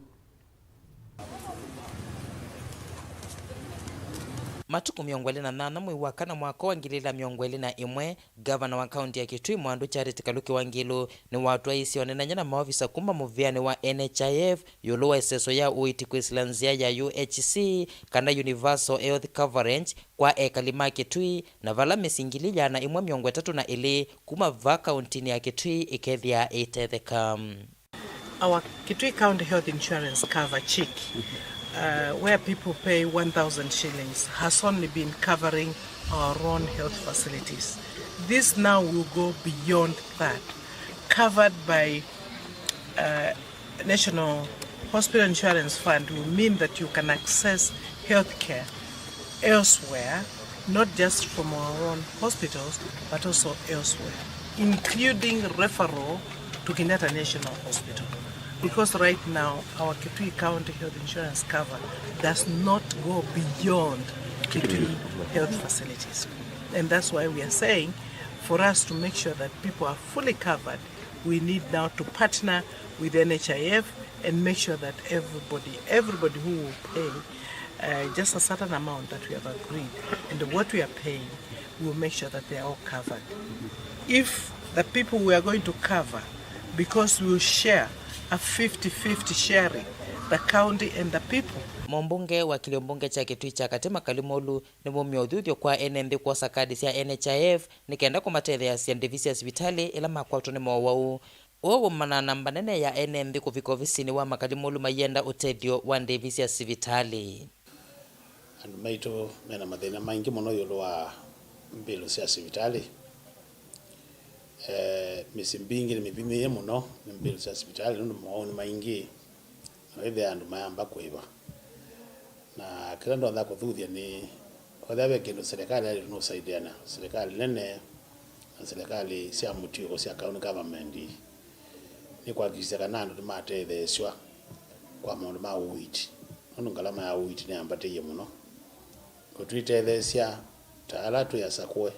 Matukũ mĩongo ĩlĩ na nyanya mwei wa kana mwaka wa ngili ili na mĩongo ĩlĩ na ĩmwe, Ngavana wa kaunti ya Kitui, Mwandũ Charity Kaluki Wangilu, nĩwatwaĩisye onenany'a na maovisa kuma mũvĩanĩ wa N H I F ĩũlũ wa ĩseso ya ũiiti kwĩsĩla nzĩa ya U H C, kana Universal Health Coverage, kwa ekali ma Kitui, na vala mĩsyĩ ngili ĩana ĩmwe mĩongo ĩtatũ na ĩlĩ kuma vaa kauntinĩ ya Kitui ĩkethĩa ĩitetheka. Our Kitui County Health Insurance cover, chik, uh, where people pay one thousand shillings, has only been covering our own health facilities. This now will go beyond that, covered by, uh, National Hospital Insurance Fund will mean that you can access healthcare elsewhere, not just from our own hospitals, but also elsewhere, including referral to Kenyatta National Hospital. Because right now, our Kitui County Health Insurance cover does not go beyond Kitui health facilities. And that's why we are saying, for us to make sure that people are fully covered, we need now to partner with N H I F and make sure that everybody, everybody who will pay, uh, just a certain amount that we have agreed, and what we are paying, we will make sure that they are all covered. If the people we are going to cover, because we will share a fifty fifty sharing, the county and the people. Mũmbunge wa kĩlio mbunge kya Kitui kya Katĩ, Makali Mulu, nĩvumie ũthuthyo kwa ene nthĩ kwosa kadi sya N H I F nĩ kenda kũmatetheeasya ndĩvi sya sivitalĩ ĩla makwatwa nĩ mowau. Ũũ waumana na namba nene ya ene nthĩ kũvika ovisinĩ wa Makali Mulu mayĩenda ũtethyo wa ndĩvi sya sivitalĩ. Andũ maitũ mena mathĩna maingĩ mũno ĩũlũ wa mbilũ sya sivitalĩ. Eh, mĩsyĩ mbingĩ nĩmĩvinyĩĩe mũno nĩ mbilũ sya sivitalĩ nũndũ mowau nĩ maingĩ, na wĩthĩa andũ mayamba kũĩva. Na kĩla ndonya kũthuthya nĩ, ethĩwa ve kĩndũ silikalĩ yaĩlĩte nũsaidiana, silikalĩ nene na silikalĩ sya mũtiũko sya county government, nĩ kuhakikisha kana andũ nĩmatetheesw'a kwa maũndũ ma ũiiti, nũndũ ngalama ya ũiiti nĩyambatĩie mũno. Ũtwĩtetheesya ta ala twĩ asakũe.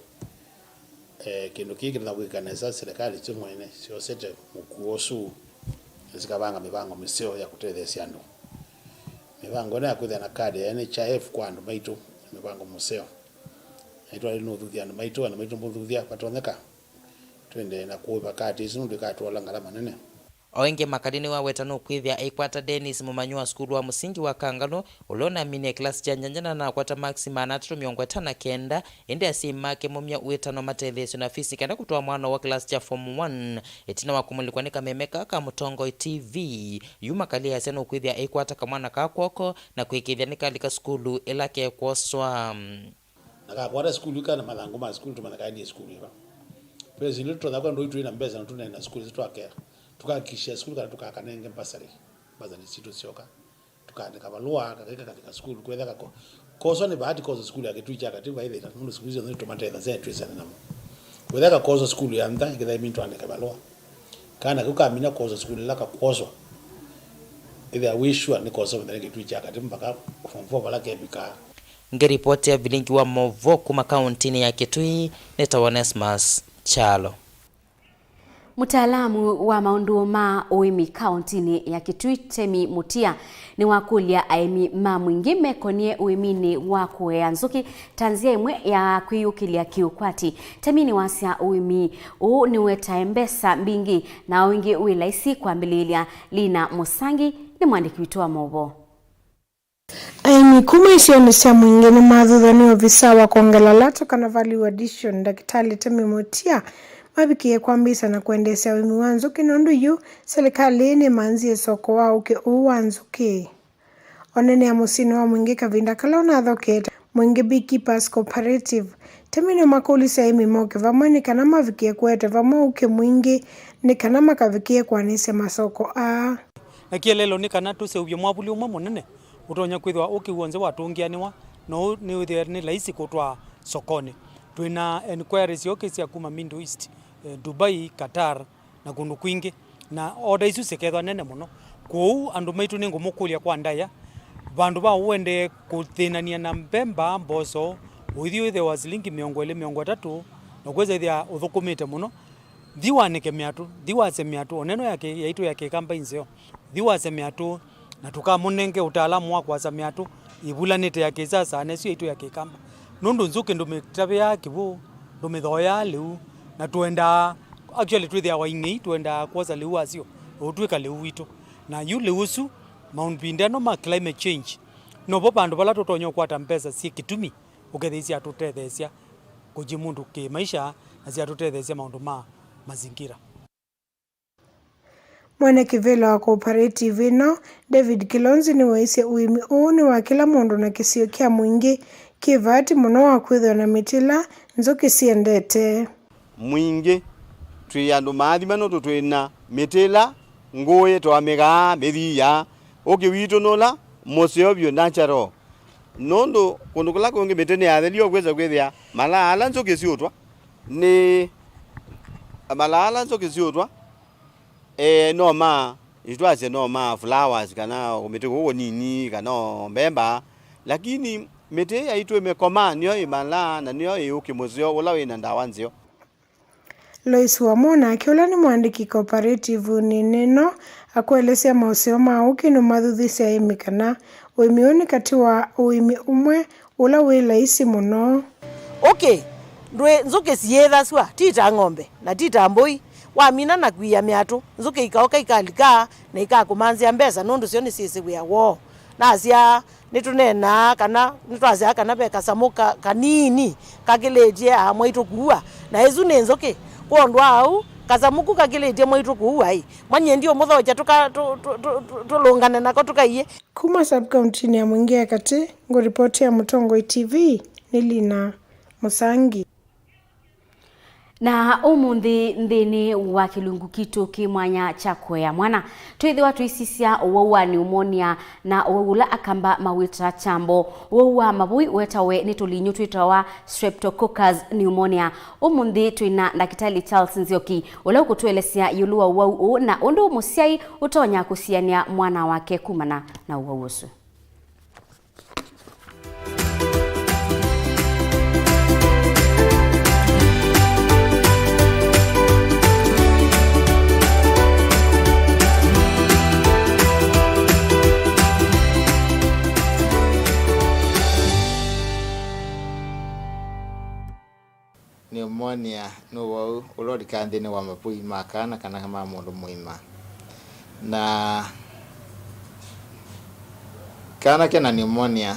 Eh, kĩndũ kĩĩ kĩtonya kwĩka nesa, silikalĩ syo mwene syosete mũkuo ũsu na sikavanga mĩvango mĩseo ya kũtetheesya andũ. Mĩvango ĩno ya kwĩthĩa na kadi ya N H I F kwa andũ maitũ nĩ mĩvango mũseo. Na nĩtwaĩle nũthuthya andũ maitũ, andũ maitũ mũthuthya vatonyeka. Twendee na kũĩva kadi isu nũndũ ikatũola ngalama nene. O ĩngĩ, Makali nĩwaweta nũkwĩthĩa aikwata Dennis Mũmanyi wa sukulu wa mũsingi wa Kangalũ, ũla ũnaminie kĩlasi kya nyanya na nakwata makisi maana atatũ mĩongo ĩtano na kenda, ĩndĩ asyai make maumya wĩtano matetheesye na fisi kenda kũtwaa mwana wa kĩlasi kya form one. Ĩtina wa kũmũlikwa nĩ kameme kaa ka Mũtongoi T V, yu Makali easya nũkwĩthĩa aikwata kamwana kaa kw'oko na kwĩkĩĩthya nĩkalika sukulu ĩla kekwoswa. Na kakwata sukulu ika na mathangũ ma sukulu, tũmanya kaendie sukulu iva. Pesa ile tũtonya kwa ndoi twĩ na mbesa na tũneena sukulu isu twakea. Tũkahakikisha sukulu kana tũkakanenge mbasarĩ. Mbasarĩ sitũ syoka. Tũkaandĩka valũa, kakaika kalika sukulu, kwetha kako. Koswa nĩ bahati kosa sukulu ya Kĩtui kya Katĩ, vaithĩna, nũndũ sukulu syonthe nĩtũmatethasya twĩsene namo. Kwetha kakoswa sukulu ya nza, ĩkĩtha ĩmini tũandĩke valũa. Kana kau kamina koswa sukulu ĩla kakwoswa. Ĩthĩa wĩ sure nĩ koswa mũthenya Kĩtui kya Katĩ mpaka form four vala kevikaa. Ngĩripoti ya vilingi wa maũvoo kuma kaũntĩnĩ ya Kitui, nĩtawa Onesmus Kyalo. Mũtaalamu wa maũndũ ma ũĩmi kaũntĩnĩ ya Kitui, Temi Mutia, nĩwakũlya aĩmi ma Mwingĩ mekonie ũĩminĩ wa kũea nzũkĩ ta nzĩa ĩmwe ya kwĩyũkĩlya kĩũkwati. Temi nĩwasya ũĩmi ũũ nĩũetae mbesa mbingĩ na o ĩngĩ wĩ laisi kwambĩlĩĩlya. Lina Mũsangi nĩ mwandĩki witũ wa maũvoo. Aĩmi kuma isionĩ sya Mwingĩ nĩmathutha nĩ ovisa wa kwongela lato kana value addition, Ndakĩtalĩ Temi Mutia, mavikĩe kwambĩĩsya na kwendeesya ũĩmi wa nzũkĩ, nũndũ yu silikalĩ nĩmanzie soko wa ũkĩ ũũ wa nzũkĩ. Onenea mũsyĩnĩ wa Mwingĩ kavinda kala ũnathokete Mwingĩ Beekeepers Cooperative, Temi nĩmakũlisye aĩmi moke vamwe nĩ kana mavikĩe kũete vamwe ũkĩ mwingĩ nĩ kana makavikĩe kũanĩsya masoko aa. Na kĩeleelo nĩ kana tũseũvye mwavuli ũmwe mũnene ũtonya kwĩthĩwa ũkĩ w'onthe watũngĩanĩwa, na ũu nĩwĩthĩe nĩ laisi kũtwaa sokonĩ. Twĩ na enquiries syokĩ sya kuma Middle East, eh, Dubai, Qatar, na kũndũ kwingĩ, na order isu sikethwa nene mũno. Kwoou andũ maitũ nĩngũmũkũlya kwa ndaĩa, vandũ va ũendee kũthĩnania na mbemba, mboso, ũithi wĩthĩwa silingi mĩongo ĩlĩ, mĩongo ĩtatũ, na ũkwĩsa ĩthĩa ũthũkũmĩte mũno, thi wanĩke mĩatũ, thi wase mĩatũ, o na ĩno ya kĩ-, yaitũ ya kĩkamba ĩ nzeo. Thi wase mĩatũ, na tũkamũnenge ũtaalamu wa kwasa mĩatũ ĩvulanĩte ya kĩsasa na ĩsu yaitũ ya kĩkamba. Nũndũ nzũkĩ ndũmĩtavĩaa kĩw'ũ, ndũmĩthooyaa lĩu, na tũendaa, actually, twĩthĩawa ing'ei, twendaa kwosa lĩu wasyo, ũtw'ĩka lĩu witũ. Na yu lĩu ũsu, maũndũ ĩvinda ĩno ma climate change, novo vandũ vala tũtonya ũkwata mbesa syĩ kĩtumi ũkethĩisya atũtetheesya kũjimundu kĩ-maisha na syatũtetheesya maũndũ ma mazingira. Mwene kĩvĩla wa cooperative ĩno, David Kilonzi, nĩwaisye ũĩmi ũũ nĩ wa kĩla mũndũ na kĩsio kya Mwingĩ kĩ vaati mũno wa kwĩthĩwa na mĩtĩ ĩla nzũkĩ syendete. Mwingĩ twĩ andũ maathime nũndũ twĩ na mĩtĩ ĩla ngũĩ tũamĩkaa, mĩthiia, ũkĩ witũ nũla mũseo vyũ, natural. Nũndũ kũndũ kũla kũngĩ mĩtĩ nĩyathelie, ũkwĩsa kwĩthĩa malaa ala nzũkĩ syũtwa nĩ, malaa ala nzũkĩ syũtwa, eh, no ma, nĩtwasye no ma flowers, kana o kũmĩtĩ kũu kũnini, kana o mbemba. Lakini mĩtĩ yaitũ ĩmĩkomaa nĩyo ĩ malaa, na nĩyo ĩ ũkĩ mũseo ũla wĩ na ndawa nzeo. Lois Wamo nake, ũla nĩ mũandĩki cooperative-nĩ ĩno, akũelesya maũseo ma ũkĩ nũmathuthĩsye aĩmi kana ũĩmi ũũ nĩ katĩ wa ũĩmi ũmwe ũla wĩ laisi mũno. Ũkĩ ndwĩ nzũkĩ siĩthasw'a, ti ta ng'ombe, na ti ta mbũi. Wamina na kũia mĩatũ, nzũkĩ ikaũka ikalika na ikakũmanzĩa mbesa, nũndũ syo nĩsyĩsĩ wĩa woo. Nasya, nĩtũneenaa kana, nĩtwasyaa kana ve kasamũ ka-, kanini kakĩlĩtye aa mwaitũ kũua, na ĩsu nĩ nzũkĩ. Kwondũ wa ũu, kasamũ ku kakĩlĩtye mwaitũ kũua-ĩ, mwanyie ndiũmũthokya tũka-, tũ-, tũ-, tũ-, tũ-, tũlũngane nako tũkaiye. Kuma sub-kauntinĩ ya Mwingĩ ya Katĩ, ngũripotia Mũtongoi T V nĩ Lina Mũsangi. Na ũmũnthĩ nthĩnĩ wa kĩlungu kitũ kĩ mwanya kya kũea mwana, twĩthĩwa tũisisya ũwau wa pneumonia na ũwau ũla Akamba mawĩtaa chambo. Ũwau wa mavũi ũetawe nĩ tũlinyũ twĩtawa Streptococcus pneumonia. Ũmũnthĩ twĩ na Ndakĩtalĩ Charles Nzioki, ũla ũkũtũelesya ĩũlũ wa ũwau ũũ na ũndũ mũsyai ũtonya kũsianĩa mwana wake kumana na ũwau ũsu. Pneumonia nĩ ũwau ũla ũlikaa nthĩnĩ wa mavũi ma kana kana ma mũndũ mũima. Na kana kena pneumonia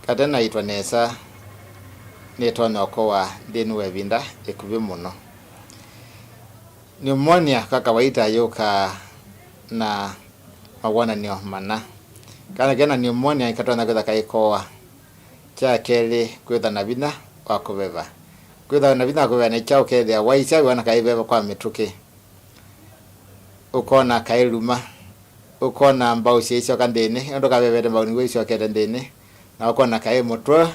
katenaitwa nesa nĩtonya ũkowa nthĩnĩ wa ĩvinda ĩkuvĩ mũno. Pneumonia kwa kawaita yũkaa na mawonany'o mana. Kana kena pneumonia nĩkatonya kwĩtha kaikoa. Kya kelĩ, kwĩtha na vinya wa kũveva. Kwĩtha na vinya wa kũveva nĩ kyaũ? Ũkethĩa waisya wĩona kaĩ veva kwa mĩtũkĩ, ũkona kaĩ luma, ũkona mbau syaisyoka nthĩnĩ, ũndũ kavevete mbau nĩw'o isyokete nthĩnĩ, na ũkona kaĩ mũtwe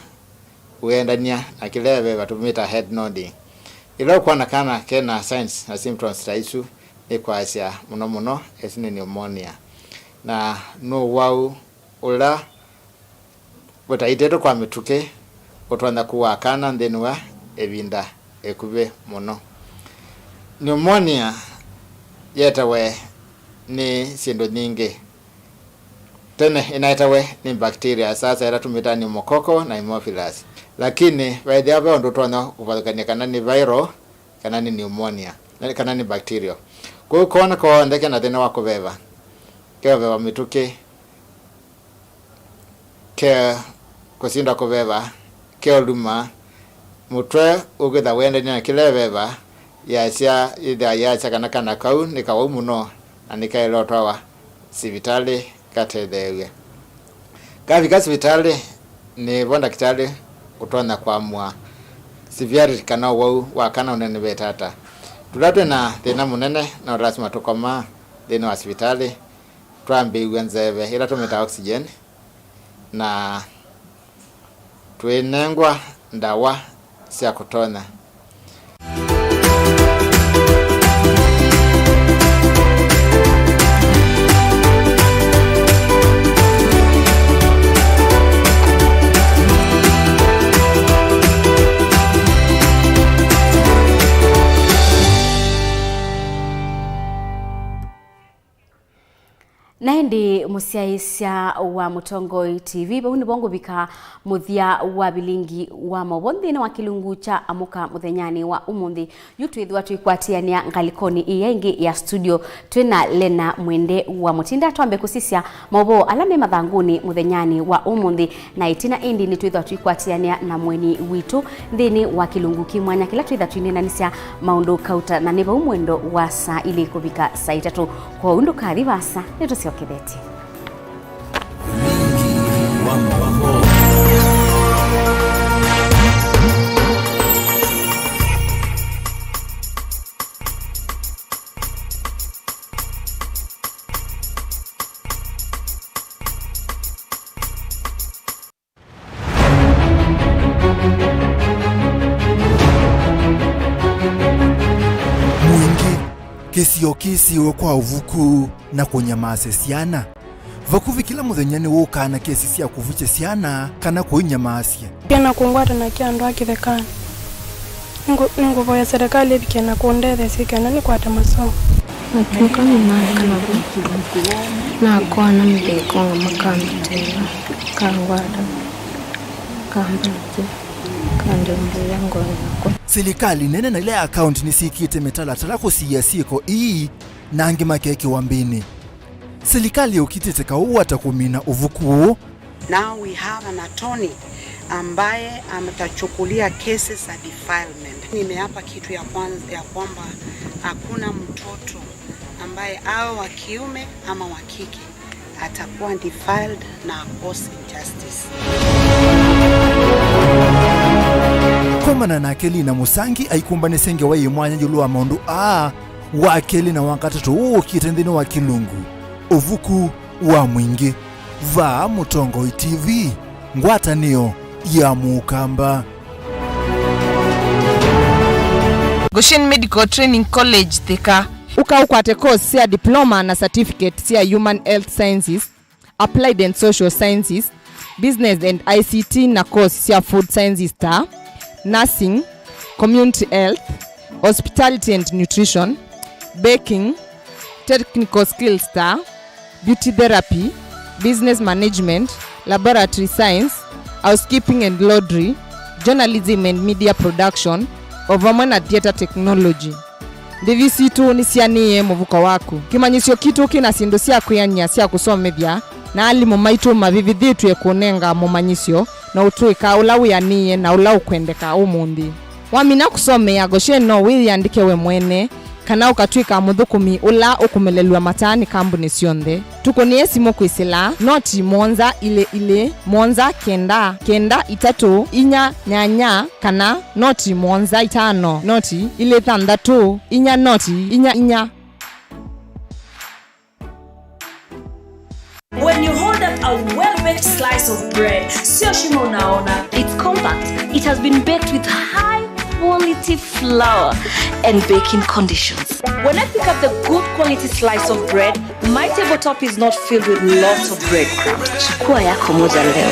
ũendany'a na kĩla veva, tũmĩtaa head nodding. Ĩla ũkwona kana kena signs na symptoms ta isu, nĩ kwasya mũno mũno ĩsu nĩ pneumonia. Na nũwau ũla ũtaitetwe kwa mĩtũkĩ ũtonya kũaa kana nthĩnĩ wa ĩvinda ĩkuvĩ mũno. Pneumonia yetawe nĩ syĩndũ nyingĩ. Tene ĩnaetawe nĩ bacteria, sasa ĩla tũmĩtaa pneumococcal na haemophilus. Lakini vaĩthĩawa ve ũndũ ũtonya kũvathũkany'a kana nĩ viral, kana nĩ pneumonia, na kana nĩ bacterial. Kwoou koona konthe kena thĩna wa kũveva, keũveva mĩtũkĩ, ke kũsinda kũveva, keũluma, mũtwe ũkĩtha wendania na kĩla ĩveva, yasya, yĩthĩa yasya kana kana kau nĩ kawau mũno na nĩkaĩle ũtwawa sivitalĩ katetheew'e. Kavika sivitalĩ, nĩvo ndakĩtalĩ ũtonya kũamũa severity kana ũwau wa kana ũnene vete ata. Tũla twĩ na thĩna mũnene, no lasima tũkomaa nthĩnĩ wa sivitalĩ, twambĩĩw'a nzeve ĩla tũmĩtaa oxygen, na twĩnengwa ndawa sya kũtonya. Na ĩndĩ mũsyaĩĩsya wa Mũtongoi T V, vau nĩvo ngũvika mũthya wa vilingi wa maũvoo nthĩnĩ wa kĩlungu kya Amũka mũthenyanĩ wa ũmũnthĩ. Yu twĩthĩwa twĩkwatĩanĩa ngalĩkonĩ ĩĩ ĩngĩ ya studio twĩ na Lena Mwende wa Mũtinda, twambe kũsisya maũvoo ala me mathangũnĩ mũthenyanĩ wa ũmũnthĩ. Na ĩtina ĩndĩ nĩtwĩthwa tũikwatĩanĩa na mũeni witũ nthĩnĩ wa kĩlungu kĩ mwanya kĩla twĩtha twineenanĩsya maũndũ kauta, na nĩ vau mwendo wa saa ilĩ kũvika saa itatũ. Kwoou ndũkathi vaasa, nĩtũsyokethetye. Mwingĩ, kĩsio kĩsĩwe kwa ũvuku na kũnyamaasya syana. Vakuvĩ kĩla mũthenya nĩwũkaa na kesi sya kũvukya syana kana kũinyamaasya. Kena kũngwata na kĩ andũ a kĩthekanĩ. Nĩngũ-, nĩngũvoya serikali ĩvikĩe na kũndetheesya kenda nĩkwate masomo. Natw'ĩka mũmanthalavu, nakoana mũthei kũng'ama kambĩtĩla, kangwata, kambanzya, kandembũĩa ngoo yakwa. Silikalĩ nene na ila ya kaunti nĩsyĩkĩte mĩtalatala kũsiĩĩa syĩko ii, na angĩ makekĩwa mbĩnĩ. Silikalĩ yũkitĩte kaũ ata kũmina ũvuku ũũ? Now we have an attorney ambaye atachukulia cases za defilement. Nimeapa kitu ya kwanza, ya kwamba hakuna mtoto ambaye awe wa kiume ama wa kike atakuwa defiled na akose justice. Komana nake Lina Mũsangi aikũmbanĩsye ngewa yĩ mwanya ĩũlũ wa maũndũ aa, wa kelĩ na wa katatũ ũũkĩte nthĩnĩ wa kĩlungu, ũvuku wa mwingĩ. Vaa Mũtongoi T V, ngwatanĩo ya Mũkamba. Goshen Medical Training College, Thika. Ũka ũkwate course sya diploma na certificate sya Human Health Sciences, Applied and Social Sciences, Business and I C T na course sya Food Sciences ta Nursing, Community Health, Hospitality and Nutrition, Baking, Technical Skills ta Beauty Therapy, Business Management, Laboratory Science, Housekeeping and Laundry, Journalism and Media Production, o vamwe na Theatre Technology. Ndĩvi sitũ nĩsianĩĩe mũvuko waku. Kĩmanyĩsyo kitũ kĩ na syĩndũ sya kwĩanĩa sya kũsomethya, na alimũ maitũ mavĩvĩthĩtw'e kũnenga mũmanyĩsyo na ũtũĩka ũla wĩanĩĩe na ũla ũkwendeka ũmũnthĩ. Wamina kũsomea Goshen, no wĩyĩandĩke we mwene, kana ũkatw'ĩka mũthũkũmi ũla ũkũmelelw'a mataa nĩ kambunĩ syonthe. Tũkũnĩe simũ kwĩsĩla noti mũonza ilĩ ilĩ, mũonza kenda, kenda itatũ, inya nyanya, kana noti mũonza itano, noti ilĩ thanthatũ, inya noti inya inya. When you hold up a well-baked slice of bread, sio shimo unaona. It's compact. It has been baked with high quality flour and baking conditions. When I pick up the good quality slice of bread, my tabletop is not filled with lots of breadcrumbs. Chukua yako moja leo.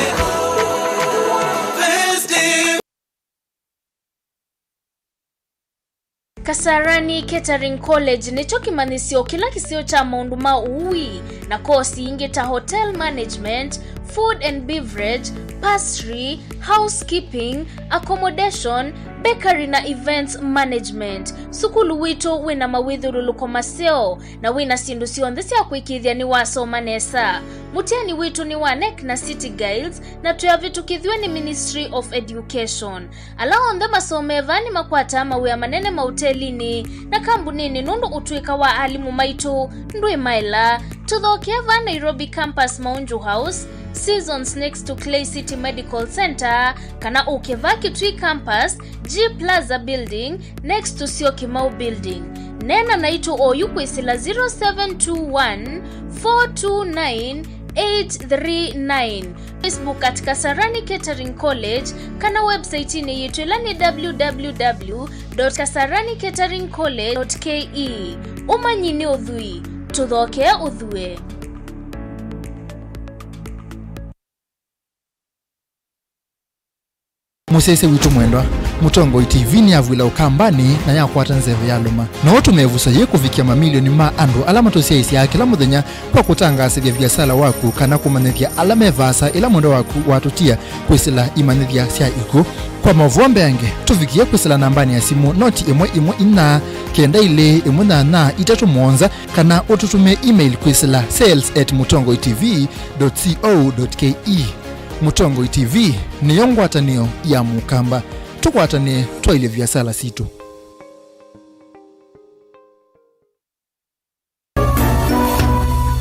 Kasarani Catering College nĩkyo kĩmanyĩsyo kĩla kĩseo kya maũndũ ma ũui na kosi ingĩ ta hotel management, food and beverage, pastry, housekeeping, accommodation, bakery na events management. Sukulu witũ wĩna mawĩthyũlũlũko maseo na wĩna syĩndũ syonthe sya kũĩkĩĩthya nĩwasoma nesa. Mũtiani witũ nĩ wa nec na City Guilds, na twĩ avĩtũkĩthw'e nĩ Ministry of Education. Ala onthe masomee vaa nĩmakwataa mawĩa manene maũtelinĩ na kambunĩnĩ nũndũ ũtũĩka wa alimũ maitũ ndwĩ maela. Tũthokee vaa Nairobi Campus, Maunju House, Seasons next to Clay City Medical Center, kana ũke vaa Kitui Campus, G Plaza Building, next to Syokimau Building. Neena naitũ oyu kwĩsĩla zero seven two one, four two nine, eight three nine. Facebook at Kasarani Catering College, kana website-inĩ yitũ ĩla nĩ w w w dot kasarani catering college dot k e. Ũmanyi nĩ ũthwii, tũthokee ũthue. Mũsyaĩĩsya witũ mwendwa, Mũtongoi T V nĩyavw'ĩla Ũkambanĩ na yakwata nzeve ya lũma. No ũtũme ĩvuso yĩĩ kũvikĩa mamilioni ma andũ ala matũsyaĩĩsyaa kĩla mũthenya kwa kũtangaasĩthya viasala waku kana kũmanyĩthya ala me vaasa ĩla mwendwa waku watũtia kwĩsĩla imanyĩthya sya ikw'ũ. Kwa maũvoo mbeange, tũvikĩe kwĩsĩla nambanĩ ya simũ noti ĩmwe ĩmwe inya, kenda ilĩ ĩmwe nyanya itatũ mũonza, kana ũtũtũmĩe email kwĩsĩla sales at mutongoi t v dot co dot k e. Mũtongoi T V nĩyo ngwatanĩo ya Mũkamba. Tũkwatanĩe twaĩlye viasala sitũ.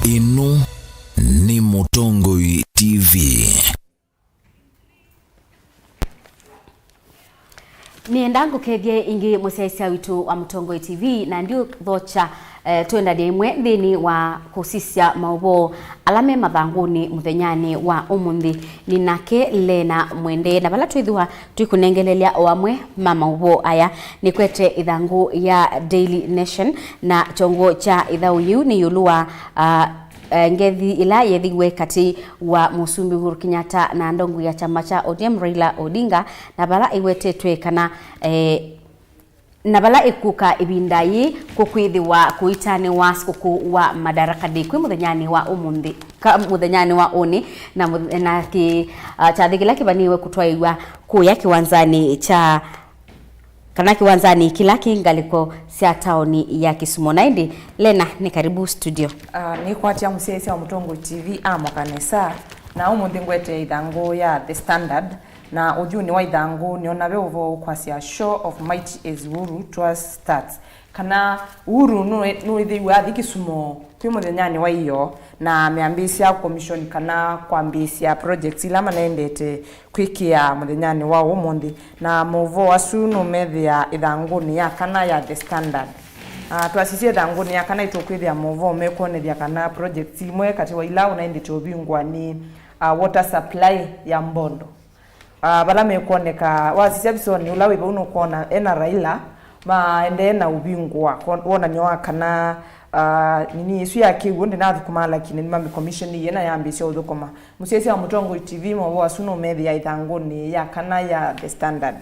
Ĩno nĩ Mũtongoi T V. Nĩenda ngũkethye ĩngĩ mũsyaĩĩsya witũ wa Mũtongoi T V, na ndiũthokya, eh, tũendanie ĩmwe nthĩnĩ wa kũsisya maũvoo ala me mathangũnĩ mũthenyanĩ wa ũmũnthĩ. Nĩ nake Lena Mwende, na vala twĩthĩwa twĩkũnengelelya o amwe ma maũvoo aya, nĩkwete ĩthangũ ya Daily Nation, na kyongo kya ĩthaũ yĩu nĩ ĩũlũ wa, ah, eh, ngethi ĩla yethĩiwe katĩ wa Mũsumbĩ Uhuru Kenyatta na ndongo ya kyama kya O D M Raila Odinga, na vala ĩwetetwe kana, eh, na vala ĩkũka ĩvinda yĩĩ kũkwĩthĩwa kũitanĩwa sikũkũ wa Madaraka Day kwĩ mũthenyanĩ wa ũmũnthĩ, ka mũthenyanĩ wa ũnĩ, na mũth-, na kĩ, ah, kyathĩ kĩla kĩvanĩĩwe kũtwaĩwa kũya kĩwanzanĩ kya kana kĩwanzanĩ kĩla kĩ ngalĩko sya taoni ya Kisumu. Na ĩndĩ, Lena, nĩ karibu studio. Ah, nĩkwatya mũsyaĩĩsya wa Mũtongoi T V amũka nesa, na ũmũnthĩ ngwete ĩthangũ ya The Standard, na ũthyũnĩ wa ĩthangũ nĩona ve ũvoo ũkwasya "Show of Might as Uhuru Tours Starts," kana Uhuru nũ-, nũĩthĩiwe athi Kisumu kwĩ mũthenyanĩ wa ĩyoo, na meambĩĩsya commission kana kwambĩĩsya projects ila manaendete kwĩkĩa mũthenyanĩ wa ũmũnthĩ, na maũvoo asu nũmethĩa ĩthangũnĩ ya kana ya The Standard. Ah, twasisya ĩthangũnĩ ya kana, nĩtũkwĩthĩa maũvoo mekwonethya kana projects imwe katĩ wa ila ũnaendete ũvingũa nĩ, ah, water supply ya Mbondo. Ah, vala mekwoneka, wasisya visonĩ ũla wĩ vau nũkwona ena Raila, maendee na ũvingũa, kwon-, wonany'o wa kana, ah, nini ĩsu ya kĩw'ũ ndĩnathũkũma, lakini nĩmamĩkomishonĩie na yambĩĩsya ũthũkũma. Mũsyaĩĩsya wa Mũtongoi T V, maũvoo asu nũmethĩa ĩthangũnĩ ya kana ya The Standard.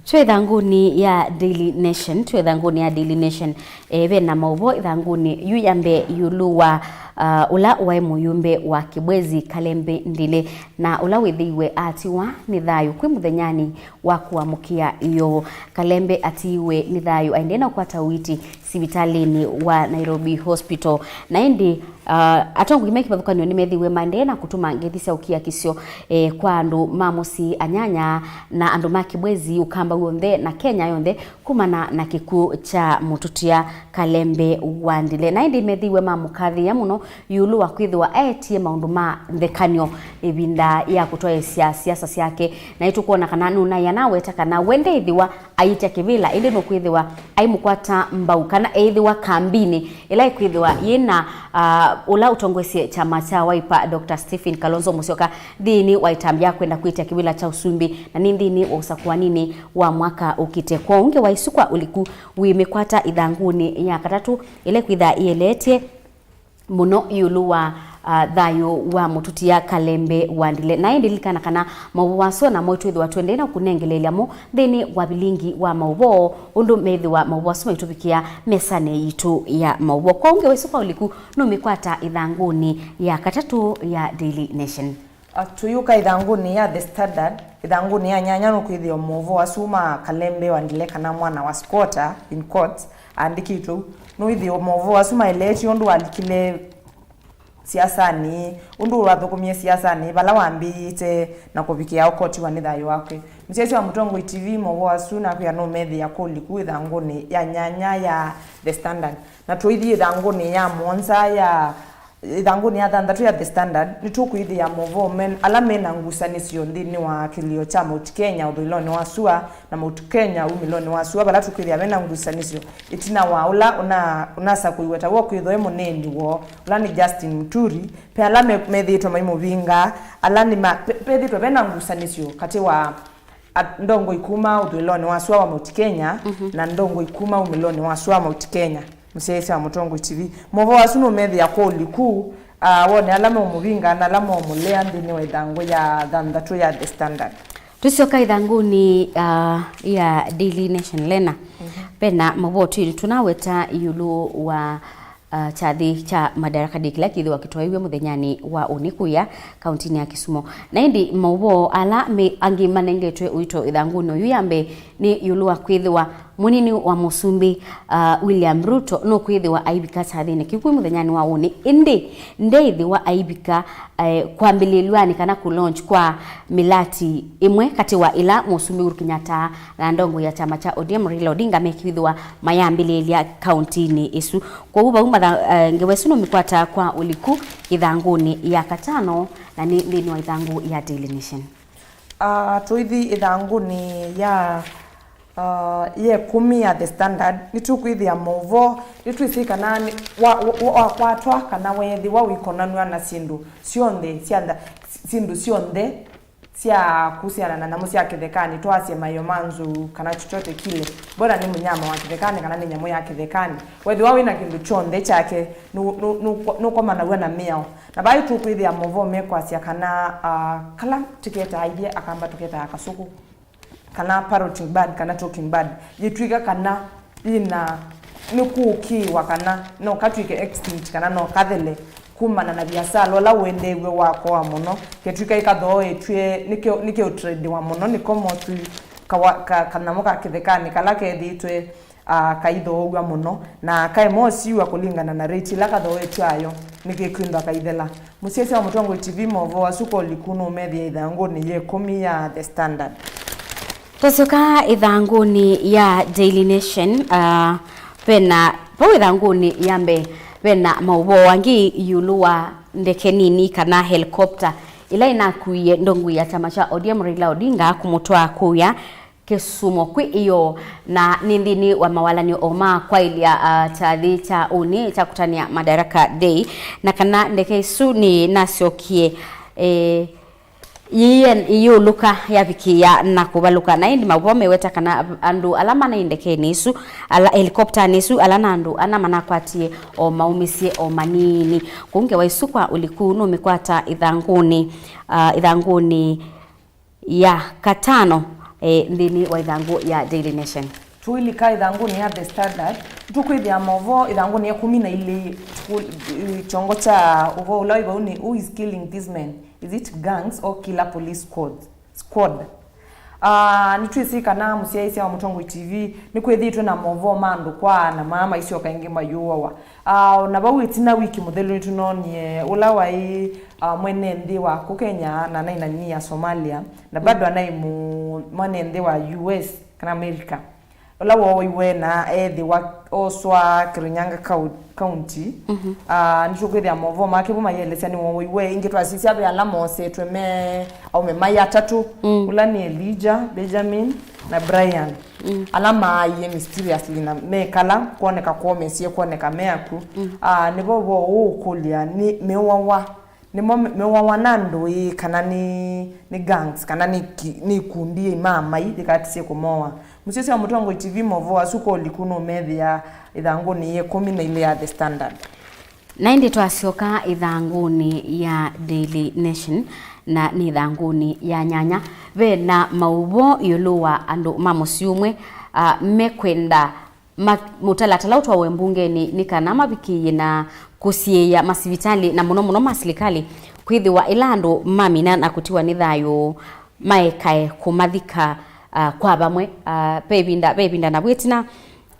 Twĩ ĩthangũnĩ ya Daily Nation, twĩ ĩthangũnĩ ya Daily Nation. Eh, ve na maũvoo ĩthangũnĩ yu ya mbee ĩũlũ wa, ah, ũla waĩ mũyũmbe wa Kibwezi, Kalembe Ndile, na ũla wĩthĩiwe atiwa nĩ thayũ kwĩ mũthenyanĩ wa kũamũkĩa ĩyoo. Kalembe atiiwe nĩ thayũ aendee na kũkwata ũiiti sivitalĩnĩ wa Nairobi Hospital. Na ĩndĩ, ah, atongoi me kĩvathũkany'o nĩmethĩiwe maendee na kũtũma ngethi sya ũkiakisyo, eh, kwa andũ ma mũsyĩ, anyanya na andũ ma Kibwezi, Ũkamba w'onthe na Kenya yonthe kumana na kĩkw'ũ kya mũtũtia Kalembe Wandile. Na ĩndĩ methĩiwe mamũkathĩĩa mũno ĩũlũ wa kwĩthĩwa aetie maũndũ ma nthekanyo ĩvinda ya kũtwaĩĩsya siasa syake. Na nĩtũkwona kana nũnaĩa na aweta kana we ndeĩthĩwa aiĩtya kĩvĩla, ĩndĩ nũkwĩthĩwa aimũkwata mbau kana eĩthĩwa kambinĩ ĩla ĩkwĩthĩwa yĩna, ah, ũla ũtongoesye kyama kya Wiper, Doctor Stephen Kalonzo Musyoka, nthĩnĩ wa ĩtambya ya kwenda kwĩtya kĩvĩla kya ũsumbĩ, na nĩ nthĩnĩ wa ũsakũaninĩ wa mwaka ũkĩte. Kwoou Ngewa Isu kwa ũliku wĩmĩkwata ĩthangũnĩ ya katatũ, ĩla ĩkwĩtha ĩeleetye mũno ĩũlũ wa, ah, thayũ wa mũtũtia Kalembe Wandile. Na ĩndĩ lilikana kana maũvoo asu namo twĩthĩwa tũendee na kũnengeleelya mo nthĩnĩ wa vilingi wa maũvoo, ũndũ methĩwa maũvoo asu maitũvikĩa mesanĩ yitũ ya maũvoo. Kwoou Ngewa Isu kwa ũliku nũmĩkwata ĩthangũnĩ ya katatũ ya Daily Nation. Ah, tũyũka ĩthangũnĩ ya The Standard, ĩthangũnĩ ya nyanya nũkwĩthĩwa maũvoo asu ma Kalembe Wandile kana mwana wa squatter, in quotes, aandĩkĩtwe ũu. Nũĩthĩwa maũvoo asu maeleetye ũndũ walikile siasanĩ, ũndũ wathũkũmie siasanĩ, vala wambĩĩte na kũvikĩa ũkotiwa nĩ thayũ wake. Mũsyaĩĩsya wa Mũtongoi T V maũvoo asu nakwĩa nũmethĩa kwa ũliku ĩthangũnĩ ya nyanya ya The Standard. Na tũithi ĩthangũnĩ ya mũonza ya, ĩthangũnĩ ya thanthatũ ya The Standard, nĩtũkwĩthĩa maũvoo men-, ala mena ngusanĩsyo nthĩnĩ wa kĩlĩo kya Mount Kenya ũthũĩlonĩ wa sua na Mount Kenya umĩlonĩ wa sua, vala tũkwĩthĩa mena ngusanĩsyo ĩtina wa ũla ũna-, ũnasakũiwe ta w'o kwĩthwa e mũneeni woo, ũla nĩ Justin Muturi. Ve ala me-, methĩĩtwe maimũvinga, ala nĩ ma-, pe-, pethĩĩtwe vena ngusanĩsyo katĩ wa at-, ndongoi kuma ũthũĩlonĩ wa sua wa Mount Kenya, mhm, na ndongoi kuma umĩlonĩ wa sua wa Mount Kenya. Mũsyaĩĩsya wa Mũtongoi T V. Maũvoo asu nũmethĩa kwa ũliku, ah, wone ala meũmũvinga na ala meũmũlea nthĩnĩ wa ĩthangũ ya thanthatũ ya The Standard. Tũsyoka ĩthangũnĩ, ah, ya Daily Nation, Lena. Mhm. Vena maũvoo twĩlĩ tũnaweta ĩũlũ wa, ah, kyathĩ kya Madaraka Day kĩla kĩthĩwa kĩtwaĩwe mũthenyanĩ wa ũnĩ kũya kauntinĩ ya Kisumu. Na ĩndĩ maũvoo ala me angĩ manengetwe ũito ĩthangũnĩ ũyũ ya mbee nĩ ĩũlũ wa kwĩthĩwa mũnini wa mũsumbĩ, ah, William Ruto nũkwĩthĩwa aivika kyathĩnĩ kĩu kwĩ mũthenyanĩ wa ũnĩ, ĩndĩ ndeĩthĩwa aivika, eh, kwambĩlĩlw'anĩ kana kũ launch kwa mĩlati ĩmwe katĩ wa ĩla mũsumbĩ Uhuru Kenyatta na ndongoi ya kyama kya O D M Raila Odinga mekwĩthĩwa mayambĩlĩĩlya kauntinĩ ĩsu. Kwoou vau matha-, eh, ngewa ĩsu nũmĩkwata kwa ũliku ĩthangũnĩ ya katano, na nĩ nthĩnĩ wa ĩthangũ ya Daily Nation. Ah, tũithi ĩthangũnĩ ya, ah, ya ĩkũmi ya The Standard, nĩtũkwĩthĩa maũvoo, nĩtwĩsĩ kana nĩ-, wa-, wa-, wakwatwa kana weethĩwa wĩkonanw'a na syĩndũ syonthe sya ntha-, syĩndũ syonthe sya kũsiana na nyamũ sya kĩthekanĩ, twasye maĩo ma nzou kana chochote kile, bora nĩ mnyama wa kĩthekanĩ kana nĩ nyamũ ya kĩthekanĩ, weethĩwa wĩ na kĩndũ kyonthe kyake, nũ-, nũ-, nũko-, nũkomanaw'a na mĩao. Na vai tũkwĩthĩa maũvoo mekwasya kana, ah, kala tũketaa ithyĩ Akamba tũketaa kasũkũ, kana parroting bird, kana talking bird, yĩtw'ĩka kana yĩna, nĩkũũkĩĩwa kana no katw'ĩke extinct, kana no kathele kumana na viasala ũla ũendeew'e wa kũaa mũno, ketw'ĩka ĩkathooetw'e, nĩke-, nĩkeũtrendiwa mũno, nĩko mostly kawa-, ka-, kanyamũ ka kĩthekanĩ kala kethĩĩtwe, ah, kaithooaw'a mũno, na kaĩ mosiw'a kũlingana na rate ĩla kathooetw'e ayo, nĩkĩkwĩthwa kaithela. Mũsyaĩĩsya wa Mũtongoi T V maũvoo asu kwa ũliku nũmethĩa ĩthangũnĩ ya ĩkũmi ya The Standard. Twasyoka ĩthangũnĩ ya Daily Nation, ah, vena, vau ĩthangũnĩ ya mbee, vena maũvoo angĩ ĩũlũ wa ndeke nini kana helicopter ĩla ĩnakuie ndongoi ya kyama kya O D M Raila Odinga kũmũtwaa kũya Kisumu kwĩ ĩyoo, na nĩ nthĩnĩ wa mawalany'o o ma kwaĩlya, ah, kyathĩ kya ũnĩ kya kũtanĩa Madaraka Day, na kana ndeke ĩsu nĩnasyokie, eh, yĩyũlũka yavikĩĩa na kũvalũka. Na ĩndĩ maũvoo meweta kana andũ ala manaĩ ndekenĩ ĩsu, ala helikoptanĩ ĩsu, ala na andũ ana manakwatie o maũmĩsye o manini. Kũu ngewa ĩsu kwa ũliku nũmĩkwata ĩthangũnĩ, ah, ĩthangũnĩ ya katano, eh, nthĩnĩ wa ĩthangũ ya Daily Nation. Tũilika ĩthangũnĩ ya The Standard, Tũkwĩthĩa maũvoo ĩthangũnĩ ya ĩkũmi na ilĩ, kyongo kya ũvoo ũla wĩ vau nĩ, "Who is killing these men? Is it gangs or killer police squad?" squad. Ah, nĩtwĩsĩ kana mũsyaĩĩsya wa Mũtongoi T V nĩkwĩthĩĩtwe na maũvoo ma andũ kwaa na maa maisyoka ĩngĩ mayũawa. Ah, o na vau ĩtina wiki mũthelu nĩtũnoonie ũla waĩ, ah, mwene nthĩ wa kũ Kenya na anaĩ na nini ya Somalia, na bado anaĩ mũ-, mwene nthĩ wa U S kana America, ũla wooiwe na ethĩwa oswa Kirinyaga Kau-, County. Ah, nĩtũkwĩthĩa maũvoo make vu mayĩelesya nĩwooiwe. Ĩngĩ twasisya ve ala moosetwe me aũme maĩ atatũ, ũla nĩ Elijah, Benjamin na Brian, ala maaie mysteriously na mekala kwoneka kwoo mesie kwoneka me akw'ũ. Ah, nĩvo vo ũũkũlya nĩ meũawa, nĩmo me-, meũawa na andũ ĩĩ, kana nĩ, nĩ gangs, kana nĩ ki-, nĩ ikundi ĩmaamai yĩkatisye kũmoa. Mũsyaĩĩsya wa Mũtongoi T V maũvoo asu kwa ũliku nũmethĩa ĩthangũnĩ ya ĩkũmi na ilĩ ya The Standard. Na ĩndĩ twasyoka ĩthangũnĩ ya Daily Nation, na nĩ ĩthangũnĩ ya nyanya, ve na maũvoo ĩũlũ wa andũ ma mũsyĩ ũmwe, ah, mekwenda ma-, mũtalatala ũtwawe mbungenĩ nĩ kana mavikĩĩe na kũsiĩĩa masivitalĩ, na mũno mũno ma silikalĩ, kwĩthĩwa ĩla andũ mamina na kũtiwa nĩ thayũ maekae kũmathika, ah, kwa vamwe. Ah, ve ĩvinda, ve ĩvinda na vu ĩtina,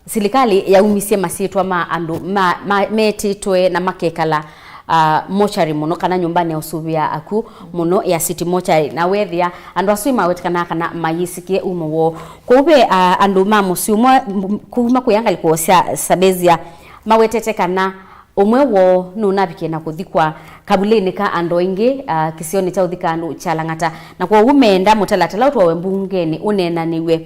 silikalĩ yaumisye masyĩtwa ma andũ ma, ma, metĩtwe na makekala, ah, mochari mũno, kana nyũmbanĩ ya ũsũvĩa akw'ũ mũno ya City Mochari, na weethĩa andũ asu nĩmawetekanaa kana mayĩsĩkĩe umo woo. Kwoou ve, ah, andũ ma mũsyĩ ũmwe, m-, kuma kwĩ ngalĩko sya Sabesia mawetete kana ũmwe woo nũnavikie na kũthikwa kavulĩnĩ ka andũ aingĩ, ah, kĩsionĩ kya ũthika andũ kya Lang'ata, na kwoou meenda mũtalatala ũtwawe mbungenĩ ũneenanĩw'e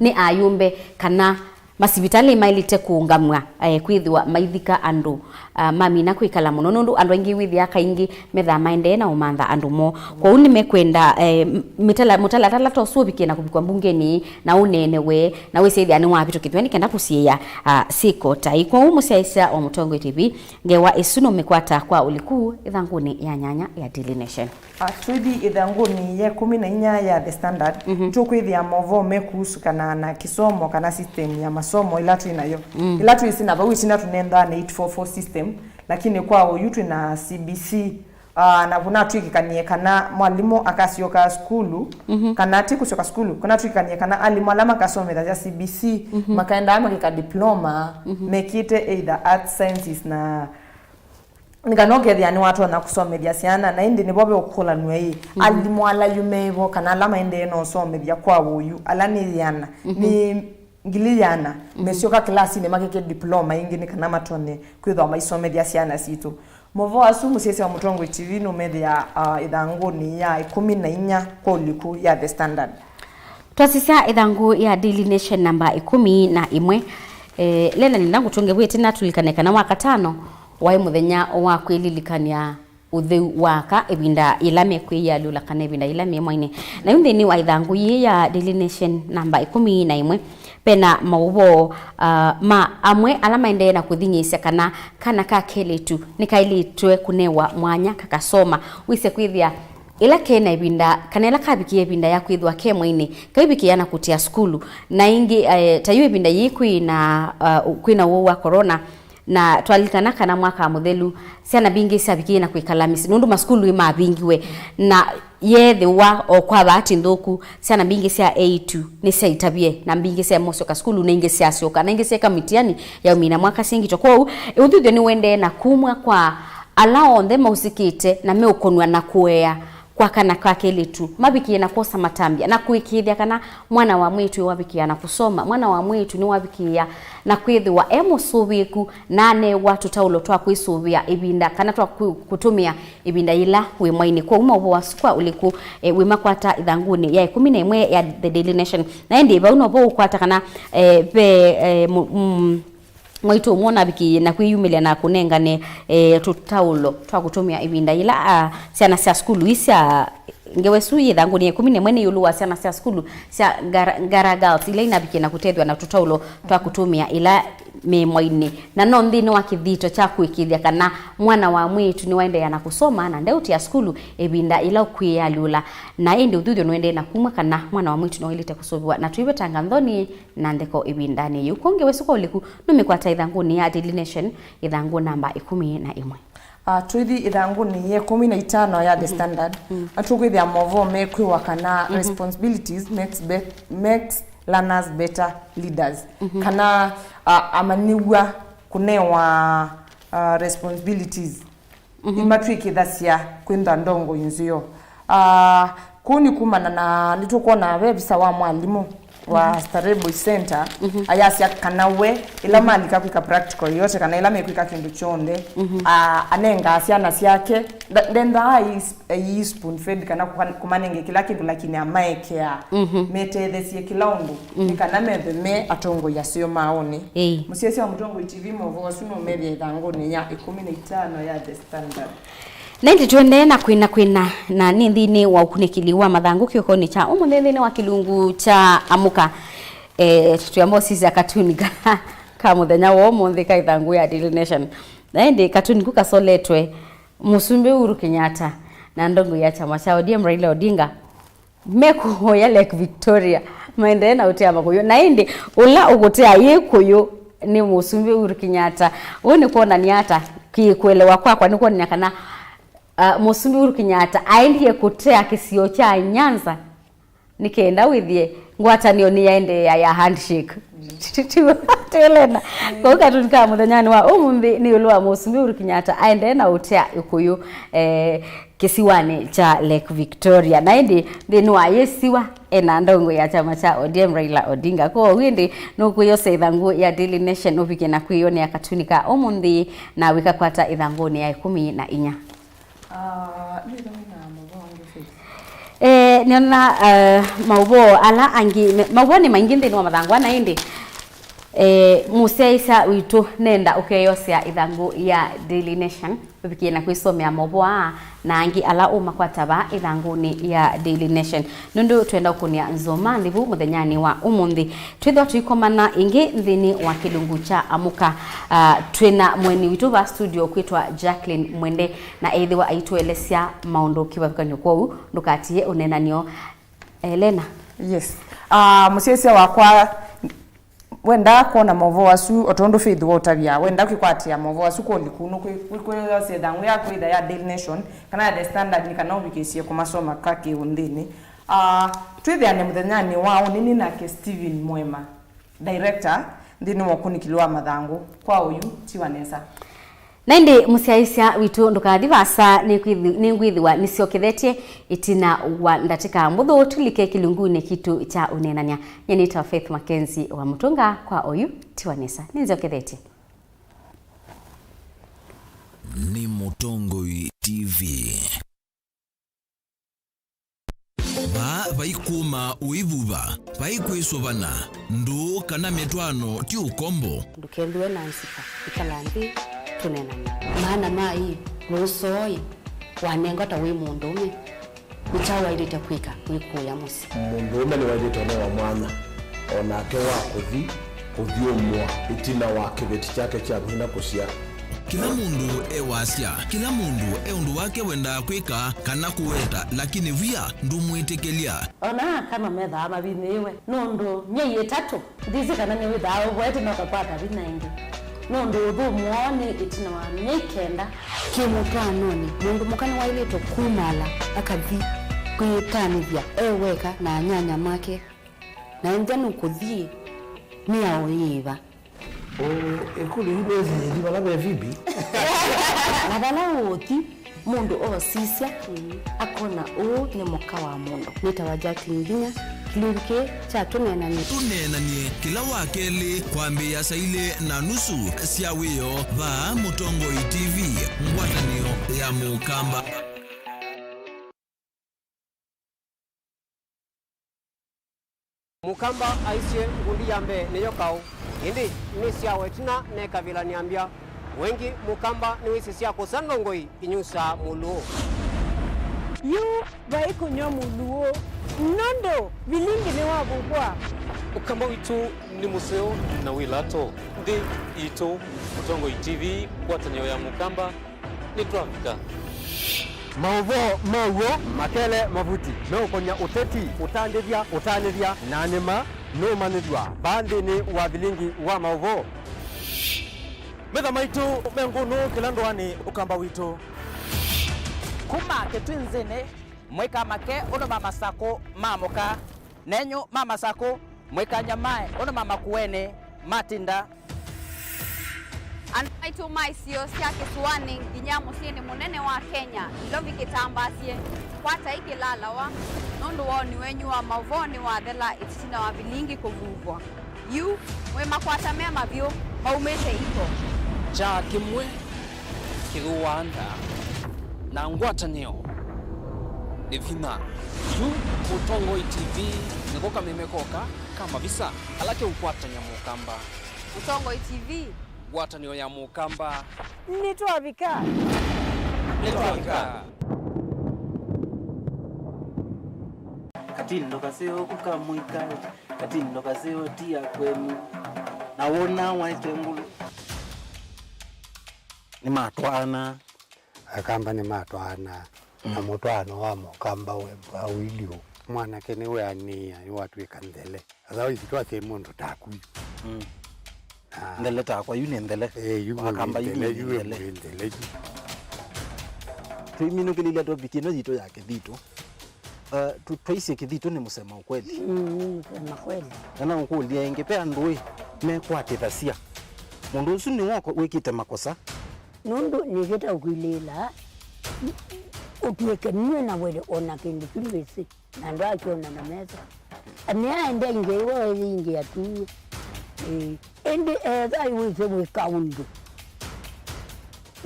nĩ ayũmbe kana masivitalĩ maĩlĩte kũũngamw'a, eh, kwĩthĩwa maithika andũ, ah, mamina kwĩkala mũno, nũndũ andũ aingĩ wĩthĩaa kaingĩ methaa maendee na ũmantha andũ moo. Kwoou nĩmekwenda, eh, m-, mĩtala-, mũtalatala ta ũsu ũvikie na kũvikwa mbungenĩ na ũneenewe, na wĩsĩthĩa nĩwavĩtũkĩthw'a nĩ kenda kũsiĩĩa, ah, syĩko ta ii. Kwoou mũsyaĩĩsya wa Mũtongoi T V, ngewa ĩsu nũmĩkwata kwa ũliku ĩthangũnĩ ya nyanya ya Daily Nation. Ah, twĩthi ĩthangũnĩ ya ĩkũmi na inya ya The Standard, tũkwĩthĩa maũvoo me kuhusu kana na kĩsomo kana system ya masomo ĩla twĩ nayo. Ĩla twĩsĩ na vau ĩtina tũnendaa nĩ eight four four system, lakini kwa oyu twĩ na C B C. Ah, na vũnatw'ĩkĩkanie kana mwalimũ akasyoka sukulu, kana ti kũsyoka sukulu, kũnatw'ĩkĩkanie kana alimũ ala makasomethasya C B C makaendaa makĩka diploma mekĩte either arts sciences na nĩ kana ũkethĩa nĩwatonya kũsomethya syana, na ĩndĩ nĩvo veũkũlanw'a ĩ, alimũ ala yu mevo kana ala maendee na ũsomethya kwa ũyu, ala nĩ yĩana, nĩ ngili yĩana, mesyoka kĩlasinĩ makeke diploma ĩngĩ nĩ kana matonye kwĩthwa maisomethya syana sitũ. Maũvoo asu mũsyaĩĩsya wa Mũtongoi T V nũmethĩa, ah, ĩthangũnĩ ya ĩkũmi na inya kwa ũliku ya The Standard. Twasisya ĩthangũ ya Daily Nation namba ĩkũmi na ĩmwe, eh, Lena nĩenda ngũtũnge vwĩtĩ na tũlikane kana Wakatano waĩ mũthenya wa kwĩlilikany'a ũtheu wa aka ĩvinda yĩla mekwĩyĩalyũla kana ĩvinda yĩla me mwainĩ. Na yu nthĩnĩ wa ĩthangũ yĩĩ ya Daily Nation namba ĩkũmi na ĩmwe, vena maũvoo, ah, ma amwe ala maendee na kũthing'ĩĩsya kana kana ka kelĩtu nĩkaĩlĩtwe kũnewa mwanya kakasoma. Wĩsĩ kwĩthĩa ĩla kena ĩvinda, kana ĩla kavikĩe ĩvinda ya kwĩthwa ke mwainĩ, kaivikĩĩa na kũtia sukulu. Na ĩngĩ, eh, ta yu ĩvinda yĩĩ kwĩ na, ah, kwĩ na ũwau wa corona, na twalilikana kana mwaka mũthelu, syana mbingĩ syavikĩie na kwĩkala mĩsyĩ, nũndũ masukulu nĩmavingiwe, na yeethĩwa o kwa vaati nthũku, syana mbingĩ sya A two nĩsyaitavye, na mbingĩ syaemosyoka sukulu, na ingĩ syasyoka, na ingĩ syeeka mitiani ya ũmina mwaka syĩ ngito. Kwoou, ũthũthw'o nĩũendee na kumw'a kwa ala onthe mausĩkĩte na meũkonw'a na kũea kwa kana ka kelĩtu, mavikĩe na kwosa matambya na kũĩkĩĩthya kana mwana wa mwĩĩtu nĩwavikĩĩa na kũsoma, mwana wa mwĩĩtu nĩwavikĩĩa na kwĩthĩwa e mũsũvĩĩku na anewa tũtaũlo twa kwĩsũvĩa ĩvinda kana twa kũ-, kũtũmĩa ĩvinda yĩla wĩ mwainĩ. Kwoou maũvoo asu kwa ũliku, eh, wĩmakwata ĩthangũnĩ ya ĩkũmi na ĩmwe ya The Daily Nation. Na ĩndĩ vau novo ũkwata kana, eh, ve, eh, mũ-, mm, mwaitũ ũmwe ũnavikĩie na kwĩyumĩlya na kũnengane, eh, tũtaũlo twa kũtũmĩa ĩvinda yĩla, ah, syana sya sukulu ii sya ngewa ĩsu yĩ ĩthangũnĩ ya ĩkũmi na ĩmwe nĩ ĩũlũ wa syana sya sukulu sya Ngara, Ngara Girls ila inavikie na kũtethw'a na tũtaũlo twa kũtũmĩa ĩla mĩĩmwainĩ, na no nthĩnĩ wa kĩthito kya kũĩkĩĩthya kana mwana wa mwĩĩtu nĩwaendeea na kũsoma na ndeũtia sukulu ĩvinda yĩla ũkw'ĩĩalyũla. Na ĩndĩ ũthuthyo nũendee na kumw'a kana mwana wa mwĩĩtu nĩwaĩlĩte kũsũvĩwa na tũivetanga nthoni na ntheko ĩvindanĩ yĩu. Kwongew'a sukulu ũliku nũmĩkwata ĩthangũnĩ ya Daily Nation, ĩthangũ namba ĩkũmi na ĩmwe. Ah, twĩthi ĩthangũnĩ ya ĩkũmi na itano ya The Standard, na tũkwĩthĩa maũvoo mekwĩwa kana responsibilities makes be-, makes learners better leaders. Kana, ah, amanyĩw'a kũnewa, ah, responsibilities imatw'ĩkĩthasya kwĩtha ndongoi nzeo. Ah, kũu nĩ kumana na nĩtũkwona ve visa wa mwalimũ wa Starehe Boys Center, ayasya kana we, ĩla malika kwĩka practical yote, kana ĩla mekwĩka kĩndũ kyonthe, a-, anengaa syana syake, nda-, ndendaa ai-, ai spoon fed kana kũma-, kũmanenge kĩla kĩndũ, lakini amaekeaa, metetheesye kĩla ũndũ, nĩ kana methwe me atongoi aseo maonĩ. Ĩĩ. Mũsyaĩĩsya wa Mũtongoi T V, maũvoo asu nũmethĩa ĩthangũnĩ ya ĩkũmi na itano ya The Standard. Na ĩndĩ tũendee na kwĩna kwĩna, na nĩ nthĩnĩ wa ũkunĩkĩli wa mathangũ kĩokonĩ kya ũmũnthĩ nthĩnĩ wa kĩlungu kya Amũka. Eh, twĩamba ũsisya katuni ka, ka mũthenya wa ũmũnthĩ ka ĩthangũ ya Daily Nation. Na ĩndĩ katuni ku kasoletwe Mũsumbĩ Uhuru Kenyatta na ndongoi ya kyama kya O D M Raila Odinga mekũvoya Lake Victoria, maendee na ũtea makũyũ. Na ĩndĩ ũla ũkũtea yĩ kũyũ nĩ Mũsumbĩ Uhuru Kenyatta. Ũu nĩ kwonania ata? Kĩ kũelewa kwakwa nĩ kwonania kana, uh, Mũsumbĩ Uhuru Kenyatta aendie kũtea kĩsio kya Nyanza nĩ kenda wĩthĩe ngwatanĩo nĩyaendeea ya handshake. Ti, ti, ti, Elena. Kau katuni ka mũthenyanĩ wa ũmũnthĩ nĩ ĩũlũ wa Mũsumbĩ Uhuru Kenyatta aendee na ũtea ĩkũyũ, eh, kĩsiwanĩ kya Lake Victoria. Na ĩndĩ nthĩnĩ wa yĩsiwa ena ndongoi ya kyama kya O D M Raila Odinga. Kwoou ĩndĩ nũkwĩyosa ĩthangũ ya Daily Nation ũvike na kwĩyonea katuni ka ũmũnthĩ na wĩkakwata ĩthangũnĩ ya ĩkũmi na inya. Ah, nĩwĩthwa wĩna maũvoo angĩ, Faith? Eh, nĩona, eh, maũvoo ala angĩ, me-, maũvoo nĩ maingĩ nthĩnĩ wa mathangũ ana ĩndĩ, eh, mũsyaĩĩsya witũ nenda ũkeyosea ĩthangũ ya Daily Nation. Ũvikie na kwĩsomea maũvoo aa na angĩ ala ũmakwata vaa ĩthangũnĩ ya Daily Nation. Nũndũ twenda ũkũnĩa nzoma nthĩ vu mũthenyanĩ wa ũmũnthĩ. Twĩthwa tũikomana ĩngĩ nthĩnĩ wa kĩlungu kya Amũka. Ah, twĩna mũeni witũ vaa studio kwĩtwa Jacqueline Mwende, na ethĩwa aitũelesya maũndũ kĩvathũkany'o. Kwoou ndũkatie ũneenany'o, Elena. Yes. Ah, mũsyaĩĩsya wakwa, wendaa kwona maũvoo asu, o tondũ Faith waũtavya, wendaa kwĩkwatĩa maũvoo asu kwa ũliku, nũkwĩ-, kwĩ-, kwĩyosya ĩthangũ yaku ĩtha ya Daily Nation kana ya The Standard, nĩ kana ũvikĩsye kũmasoma ka kĩũnthĩnĩ. Ah, twĩthĩane mũthenyanĩ wa ũnini nake Stephen Mwema, director nthĩnĩ wa ũkunĩkĩli wa mathangũ. Kwa oyu, tiwa nesa. Na ĩndĩ mũsyaĩĩsya witũ ndũkathi vaasa, nĩkwĩthi-, nĩngwĩthĩwa nĩsyokethetye ĩtina wa ndatĩka mbũthũ. Tũlike kĩlungunĩ kitũ kya ũneenany'a. Nyie nĩtawa Faith Mackenzie wa Mũtũnga, kwa oyu tiwa nesa. Nĩnzyokethetye. Nĩ Mũtongoi T V. Vaa vaikũma ũivuva, vaikwĩsũvana, ndũũ kana mĩtwaano ti ũkombo. Ndũkethĩwe na nzika, ĩkala nthĩ tũneenany'e. Maana ma ĩ, nũũsoo ĩ, wanengwa ta wĩ mũndũũme, nĩ kyaũ waĩlĩte kwĩka wĩkũũya mũsyĩ? Mũndũũme nĩwaĩlĩte ũnewa mwanya o nake wa kũthi kũthyũmũa ĩtina wa kĩveti kyake kya vinya kũsyaa. Kĩla mũndũ e wasya, kĩla mũndũ e ũndũ wake wendaa kwĩka kana kũweta, lakini wia ndũmwĩtĩkĩlya. O na aka no methaa mavinyĩĩwe nũndũ myei ĩtatũ. Ndĩsĩ kana nĩwĩthaa ũvoete na ũkakwata vinya ĩngĩ, nũndũ ũthũmũo nĩ ĩtina wa myei kenda. Kĩmũtwaanonĩ, mũndũ mũka nĩwaĩlĩtwe kumaala akathi kwĩtanĩthya e weka na anyanya make. Na ethĩwa nũkũthi, mĩao yĩva? Ũ, ĩkũlyo yu nĩsĩ yĩthi vala ve Phoebe. Na vala ũũthi, mũndũ oosisya, akona ũũ nĩ mũka wa mũndũ. Nĩtawa Jacqueline Vinya, kĩlungu kĩĩ kya Tũneenany'e. Tũneenany'e kĩla wa kelĩ kwambĩĩa saa ilĩ na nusu sya wĩoo vaa Mũtongoi T V, ngwatanĩo ya Mũkamba. Mũkamba aisye, ngundi ya mbee nĩyo kaũ, ĩndĩ nĩ sya wetina nekavĩla nĩambya. Wengĩ Mũkamba nĩwĩsĩ sya kũsa ndongoi inyusaa mũlũũ. Yu vai kũnyw'a mũlũũ, nũndũ vilingi nĩwavukwa. Ũkamba witũ nĩ mũseo na wĩ lato. Nthĩ yitũ, Mũtongoi T V, ngwatanĩo ya Mũkamba, nĩtwavika. Maũvoo ma w'o, makele mavuti, meũkony'a ũteti, ũtandĩthya, ũtanĩthya, na nĩma nũũmanyĩthw'a vaa nthĩnĩ wa vilingi wa maũvoo. Metha maitũ me ngũnũ kĩla ndũanĩ, Ũkamba witũ. Kuma Kĩtwinzĩnĩ, mũikamake ũndũ ma Masakũ maamũka. Nenyu ma Masakũ, mũikanyamae ũndũ ma Makuenĩ matinda. Andũ maitũ ma isio sya kĩsũanĩ nginya mũsyĩnĩ mũnene wa Kenya, Nairobi kĩtambasye, kwatai kĩlalawa, nũndũ woni wenyu wa maũvoo nĩwathela ĩtina wa vilingi kũvuvwa. Yu, mwĩ makwata me mavyũ, maumĩte iko. Kyaa kĩmwe kĩthũaa ndaa, na ngwatanĩo nĩ vinya. Yu Mũtongoi T V nĩko kameme koka ka mavisa ala keũkwatany'a Mũkamba. Mũtongoi T V. Ngwatanĩo ya Mũkamba. Nĩtwavika. Nĩtwavika. Katindo kaseo kuka mũika, katindo kaseo tia kwenu, na wona waete ngulu. Nĩmatwaana. Akamba nĩmatwaana, na mũtwaano wa Mũkamba we mbwa ũilyĩ ũũ. Mwanake nĩweanĩĩa, nĩwatw'ĩka nthele. Otherwise, twasye mũndũ taku yu. Mm. Ah. Nthele takwa, yu nĩ nthele. Eh, yu Wakamba, yu nthele, nĩ yu nthele. Nthele yu. Tũiminũkĩlĩlya topic ĩno yitũ ya kĩthitũ. Uh, tu-, twaisye kĩthitũ nĩ mũsema ũkweli. Mm, nĩ mũsema kweli. Na no ngũlye ĩngĩ, ve andũ ĩ mekwatĩthasya mũndũ ũsu nĩwe wĩkĩte makosa. Nũndũ nĩkĩte ũkwilĩĩla ũtw'ĩke nue na wele ona kĩndũ kyu ndwĩsĩ, na andũ akyona na mesa. Nĩaendea ingei woo ĩyĩ ingĩ atuwe. Ĩĩ. Ĩndĩ ethai wĩsĩ wĩka ũndũ.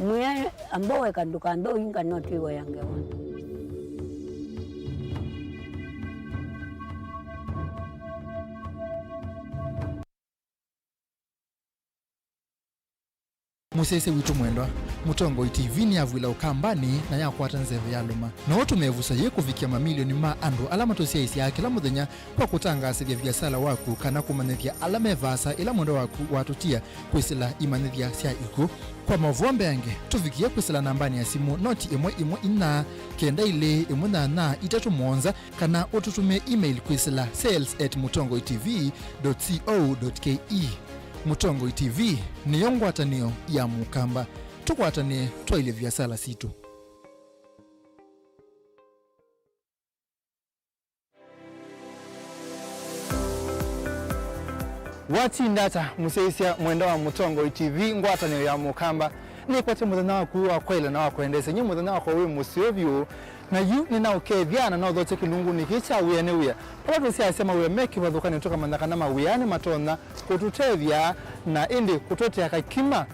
Mwĩe amba weka ndũkambe ũinga noti ĩwe ya ngewa. Mũsyaĩĩsya witũ mwendwa, Mũtongoi T V nĩyavw'ĩla Ũkambanĩ na yakwata nzeve ya lũma. No ũtũme ĩvuso yĩĩ kũvikĩa mamilioni ma andũ ala matũsyaĩĩsyaa kĩla mũthenya kwa kũtangaasĩthya viasala waku kana kũmanyĩthya ala me vaasa ĩla mwendwa waku watũtia kwĩsĩla imanyĩthya sya ikw'ũ. Kwa maũvoo mbeange, tũvikĩe kwĩsĩla nambanĩ ya simũ noti ĩmwe ĩmwe inya, kenda ilĩ ĩmwe nyanya itatũ mũonza, kana ũtũtũmĩe email kwĩsĩla sales at mũtongoi T V dot co dot K E. Mũtongoi T V nĩyo ngwatanĩo ya Mũkamba. Tũkwatanĩe twaĩlye viasala sitũ. Watinda ata, mũsyaĩĩsya mwendwa wa Mũtongoi T V, ngwatanĩo ya Mũkamba? Nĩkwete mũthenya waku wa kwaĩla na wa kwendeesya. Nyie mũthenya wakwa wĩ mũseo vyũ, na yu nĩnaũkethya na nothokye kĩlungunĩ kĩĩ kya wĩa nĩ wĩa, vala tũsyaasya mawĩa me kĩvathũkan'yo, tũkamanya kana mawĩa nĩmatonya kũtũtethya na ĩndĩ kũtũetea kakima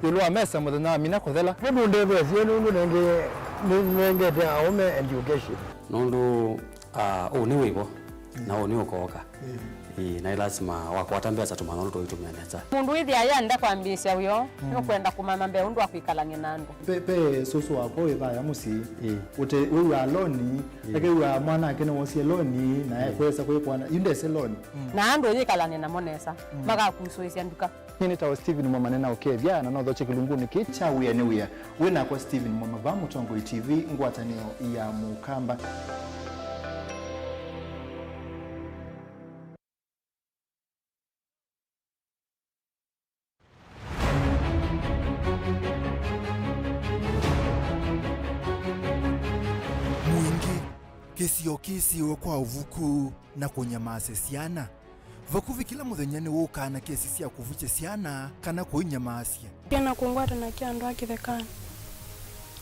ĩũlũ wa mesa mũthenya wa mina kũthela. Nĩtũndetheesye nũndũ nenge-, nĩnengete aũme education. Nũndũ, ah, ũũ nĩ wĩvo, na ũũ nĩ ũkooka. Ĩĩ, na ĩ lasima wakwata mbesa tũmanya ũndũ tũitũmĩa nesa. Mũndũ wĩthĩa yenda kwambĩĩsya wĩoo, nĩũkwenda kũmanya mbee ũndũ wa kwĩkalany'a na andũ. Pe, pe sũsũ wakwa wĩ vaya mũsyĩ. Ĩĩ. Ũte, wĩw'aa loni, ĩĩ, akew'aa mwanake nĩwosie loni, na ekwesa kwĩkwana, yu ndese loni. Na andũ yĩkalany'a namo nesa, makakusũĩsya nduka. Nyie nĩtawa Stephen Mwamane na ũkethya, na nothokye kĩlungunĩ kĩĩ kya wĩa nĩ wĩa. Wĩ nakwa Stephen Mwama vaa Mũtongoi T V, ngwatanĩo ya Mũkamba. Mwingĩ, kĩsio kĩsĩwe kwa ũvuku na kũnyamaasya syana. Vakuvĩ kĩla mũthenya nĩwũkaa na kesi sya kũvukya syana kana kũinyamaasya. Kena kũngwata na kĩa andũ a kĩthekanĩ.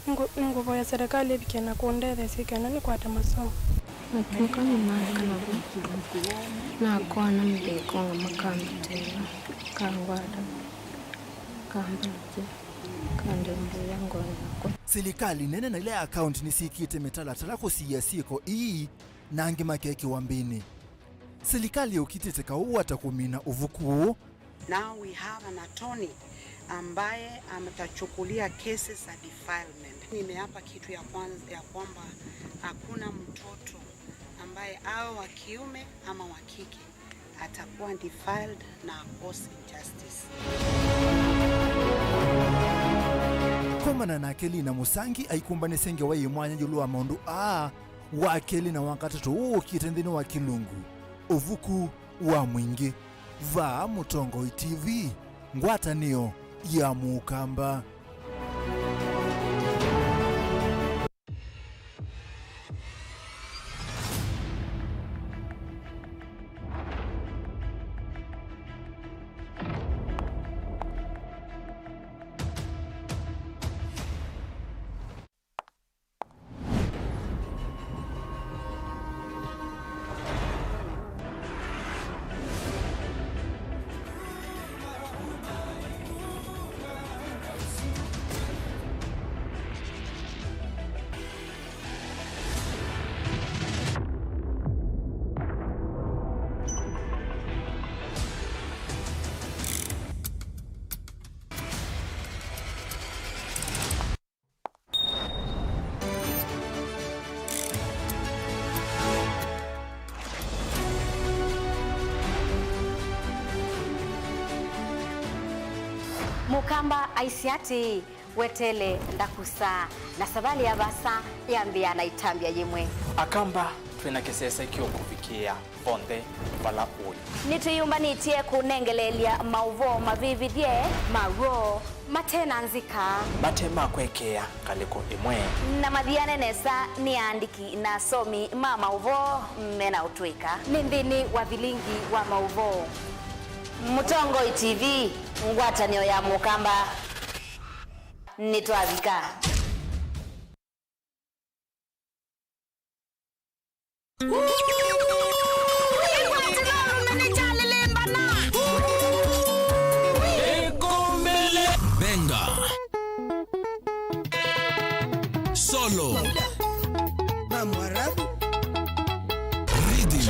Nĩngũ-, nĩngũvoya serikali ĩvikĩe na kũndetheesya kenda nĩkwate masomo. Natw'ĩka nĩnaaĩka navo, nakwana mũthĩngo na makambĩtĩĩa, kangwata, kambalũkya, kandembũĩa ngoo yakwa. Silikalĩ nene na ila ya kaũnti nĩsyĩkĩte mĩtalatala kũsiĩĩa syĩko ii, na angĩ makekĩwa mbĩnĩ. Silikalĩ yũkitĩte kaũ ata kũmina ũvuku ũũ? Now we have an attorney ambaye atachukulia cases za defilement. Nimeapa kitu ya kwanza, ya kwamba hakuna mtoto ambaye awe wa kiume ama wa kike Atakuwa defiled na cause injustice. Komana nake Lina Mũsangi aikũmbanĩsye ngewa yĩ mwanya ĩũlũ wa maũndũ aa, wa kelĩ na wa katatũ ũũkĩte nthĩnĩ wa kĩlungu, ũvuku wa mwingĩ. Vaa Mũtongoi T V, ngwatanĩo ya Mũkamba. Mũkamba aisye atĩĩ, "Wetele ndakusa," na savalĩ ya vaasa yambĩĩa na ĩtambya yĩmwe. Akamba twĩ na kĩsese kĩũkũvikĩĩa vonthe vala ũĩ. Nĩtwĩyũmbanĩtye kũnengeleelya maũvoo mavĩvĩthye, ma w'o, mate na nzika, mate ma kwekeea ngalĩko ĩmwe, na mathiane nesa nĩ aandĩki na asomi ma maũvoo me na ũtũĩka. Nĩ nthĩnĩ wa vilingi wa maũvoo. Mũtongoi T V, ngwatanĩo ya Mũkamba. Nĩtwavika. Benga. Solo. Rhythm.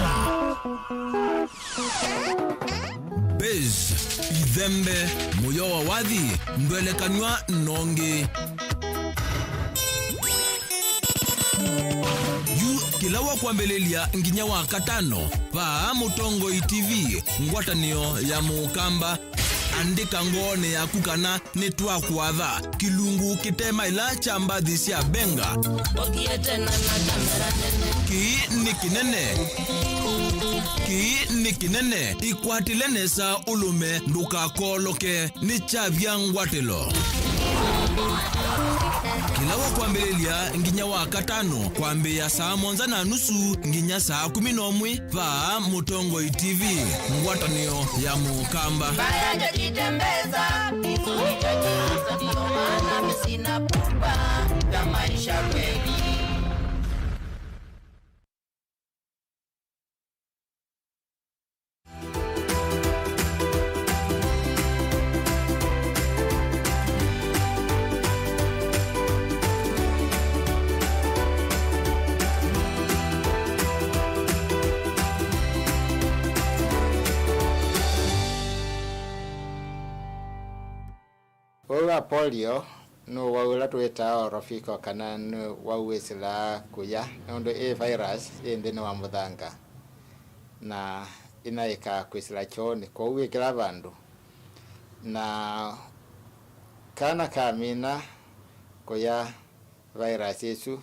Bass, ithembe, mũyo wa wathi, ndwelekanw'a nongi. Yu kĩla wa kwambĩlĩlya nginya wa katano, vaa Mũtongoi T V, ngwatanĩo ya Mũkamba. Andĩka ngoonĩ yaku kana nĩtwakwatha kĩlungu kĩte maĩla kya mbathi sya Benga. Ũkiete na na kamera nene. Kĩĩ nĩ kĩnene. Kĩĩ nĩ kĩnene. Ĩkwatĩle nesa ũlũme, ndũkakooloke. Nĩ kyavya ngwatĩlo. Kĩla wa kwambĩlĩlya nginya wa katano, kwambĩĩa saa mũonza na nusu nginya saa kũmi na ũmwe, vaa Mũtongoi T V, ngwatanĩo ya Mũkamba. Mbaya jajitembeza, hicho ndicho chanzo, ndio maana mimi sina pupa ya maisha kweli. Ũwau wa polio nĩ ũwau ũla tũwĩtaa orofiko, kana nĩ ũwau wĩsĩlaa kũya, nũndũ ĩ virus yĩ nthĩnĩ wa mũthanga, na ĩnaĩkaa kwĩsĩla kyoonĩ, kwoou wĩ kĩla vandũ. Na kana kamina kũya, virus ĩsu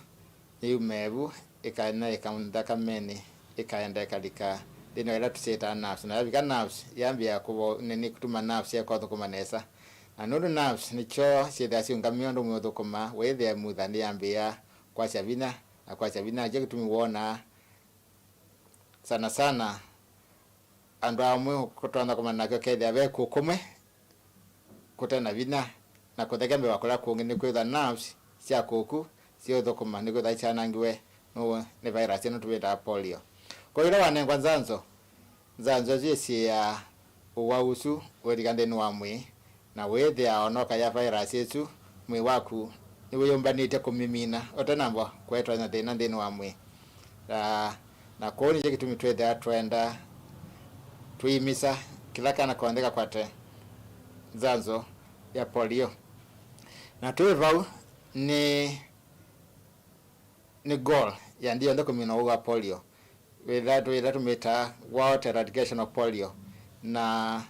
yĩumaa vu, ĩkanaĩka nthakamenĩ, ĩkaenda ĩkalika nthĩnĩ wa ĩla tũsyĩtaa nerves. Na yavika nerves, yambĩĩa kũvo-, nĩ, nĩ kũtuma nerves syeka ũthũkũma nesa. Na nũndũ nerves nĩkyo syĩthĩaa syĩũngamĩe ũndũ ũmwe ũthũkũmaa, wĩthĩa mutha nĩyambĩĩa kwasya vinya, na kwasya vinya nĩkyo kĩtumi wonaa sana sana andũ amwe kũtonya kũmanya nakyo kethĩa ve kũũ kũmwe kũte na vinya, na kũtheke mbee wa kũla kũngĩ nĩkwĩthwa nerves sya kũũ kũu syĩũthũkũma nĩkwĩthwa isyanangiwe nĩ, nĩ virus ĩno tũwĩtaa polio. Kwoou ĩla wanengwa nzanzo, nzanzo ĩsu yĩsiĩĩaa ũwau ũsu ũilika nthĩnĩ wa mwĩĩ, na wĩĩthĩa o na ũkaya virus ĩsu, mwĩĩ waku nĩwĩyũmbanĩtye kũmĩmina ũtanamba kũetwa na thĩna nthĩnĩ wa mwĩĩ. Na, na kwoou nĩkyo kĩtumi twĩthĩawa twenda tũimisa kĩla kana konthe kakwate nzanzo ya polio. Na twĩ vau nĩ, nĩ goal ya nthĩ yonthe kũmina ũwau wa polio. Twĩtha, twĩtha tũmĩtaa water eradication of polio, na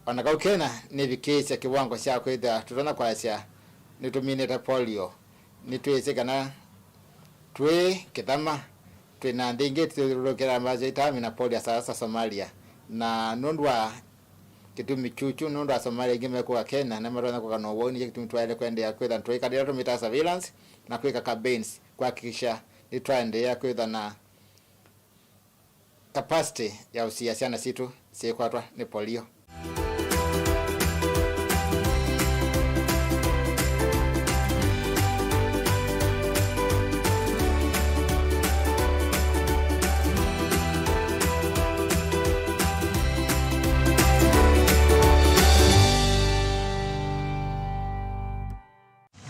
ona kau Kenya nĩvikĩĩsye kĩwango kya kwĩthĩa tũtonya kwasya nĩtũminĩte polio, nĩtwĩsĩ kana twĩ kĩthama twĩ na nthĩ ingĩ tũthyũlũlũkĩla ambazo itamina polio sasa Somalia, na nũndũ wa kĩtumi kyukyu, nũndũ wa Somalia aingĩ mekũka Kenya na matonya kũka na ũwau, nĩkyo kĩtumi twaĩle kũendeea kwĩtha tũikalĩla tũmĩtaa surveillance na kwĩka campaigns kuhakikisha nĩtwaendeea kwĩtha na capacity ya ũsiĩa syana sitũ syĩkwatwa nĩ polio.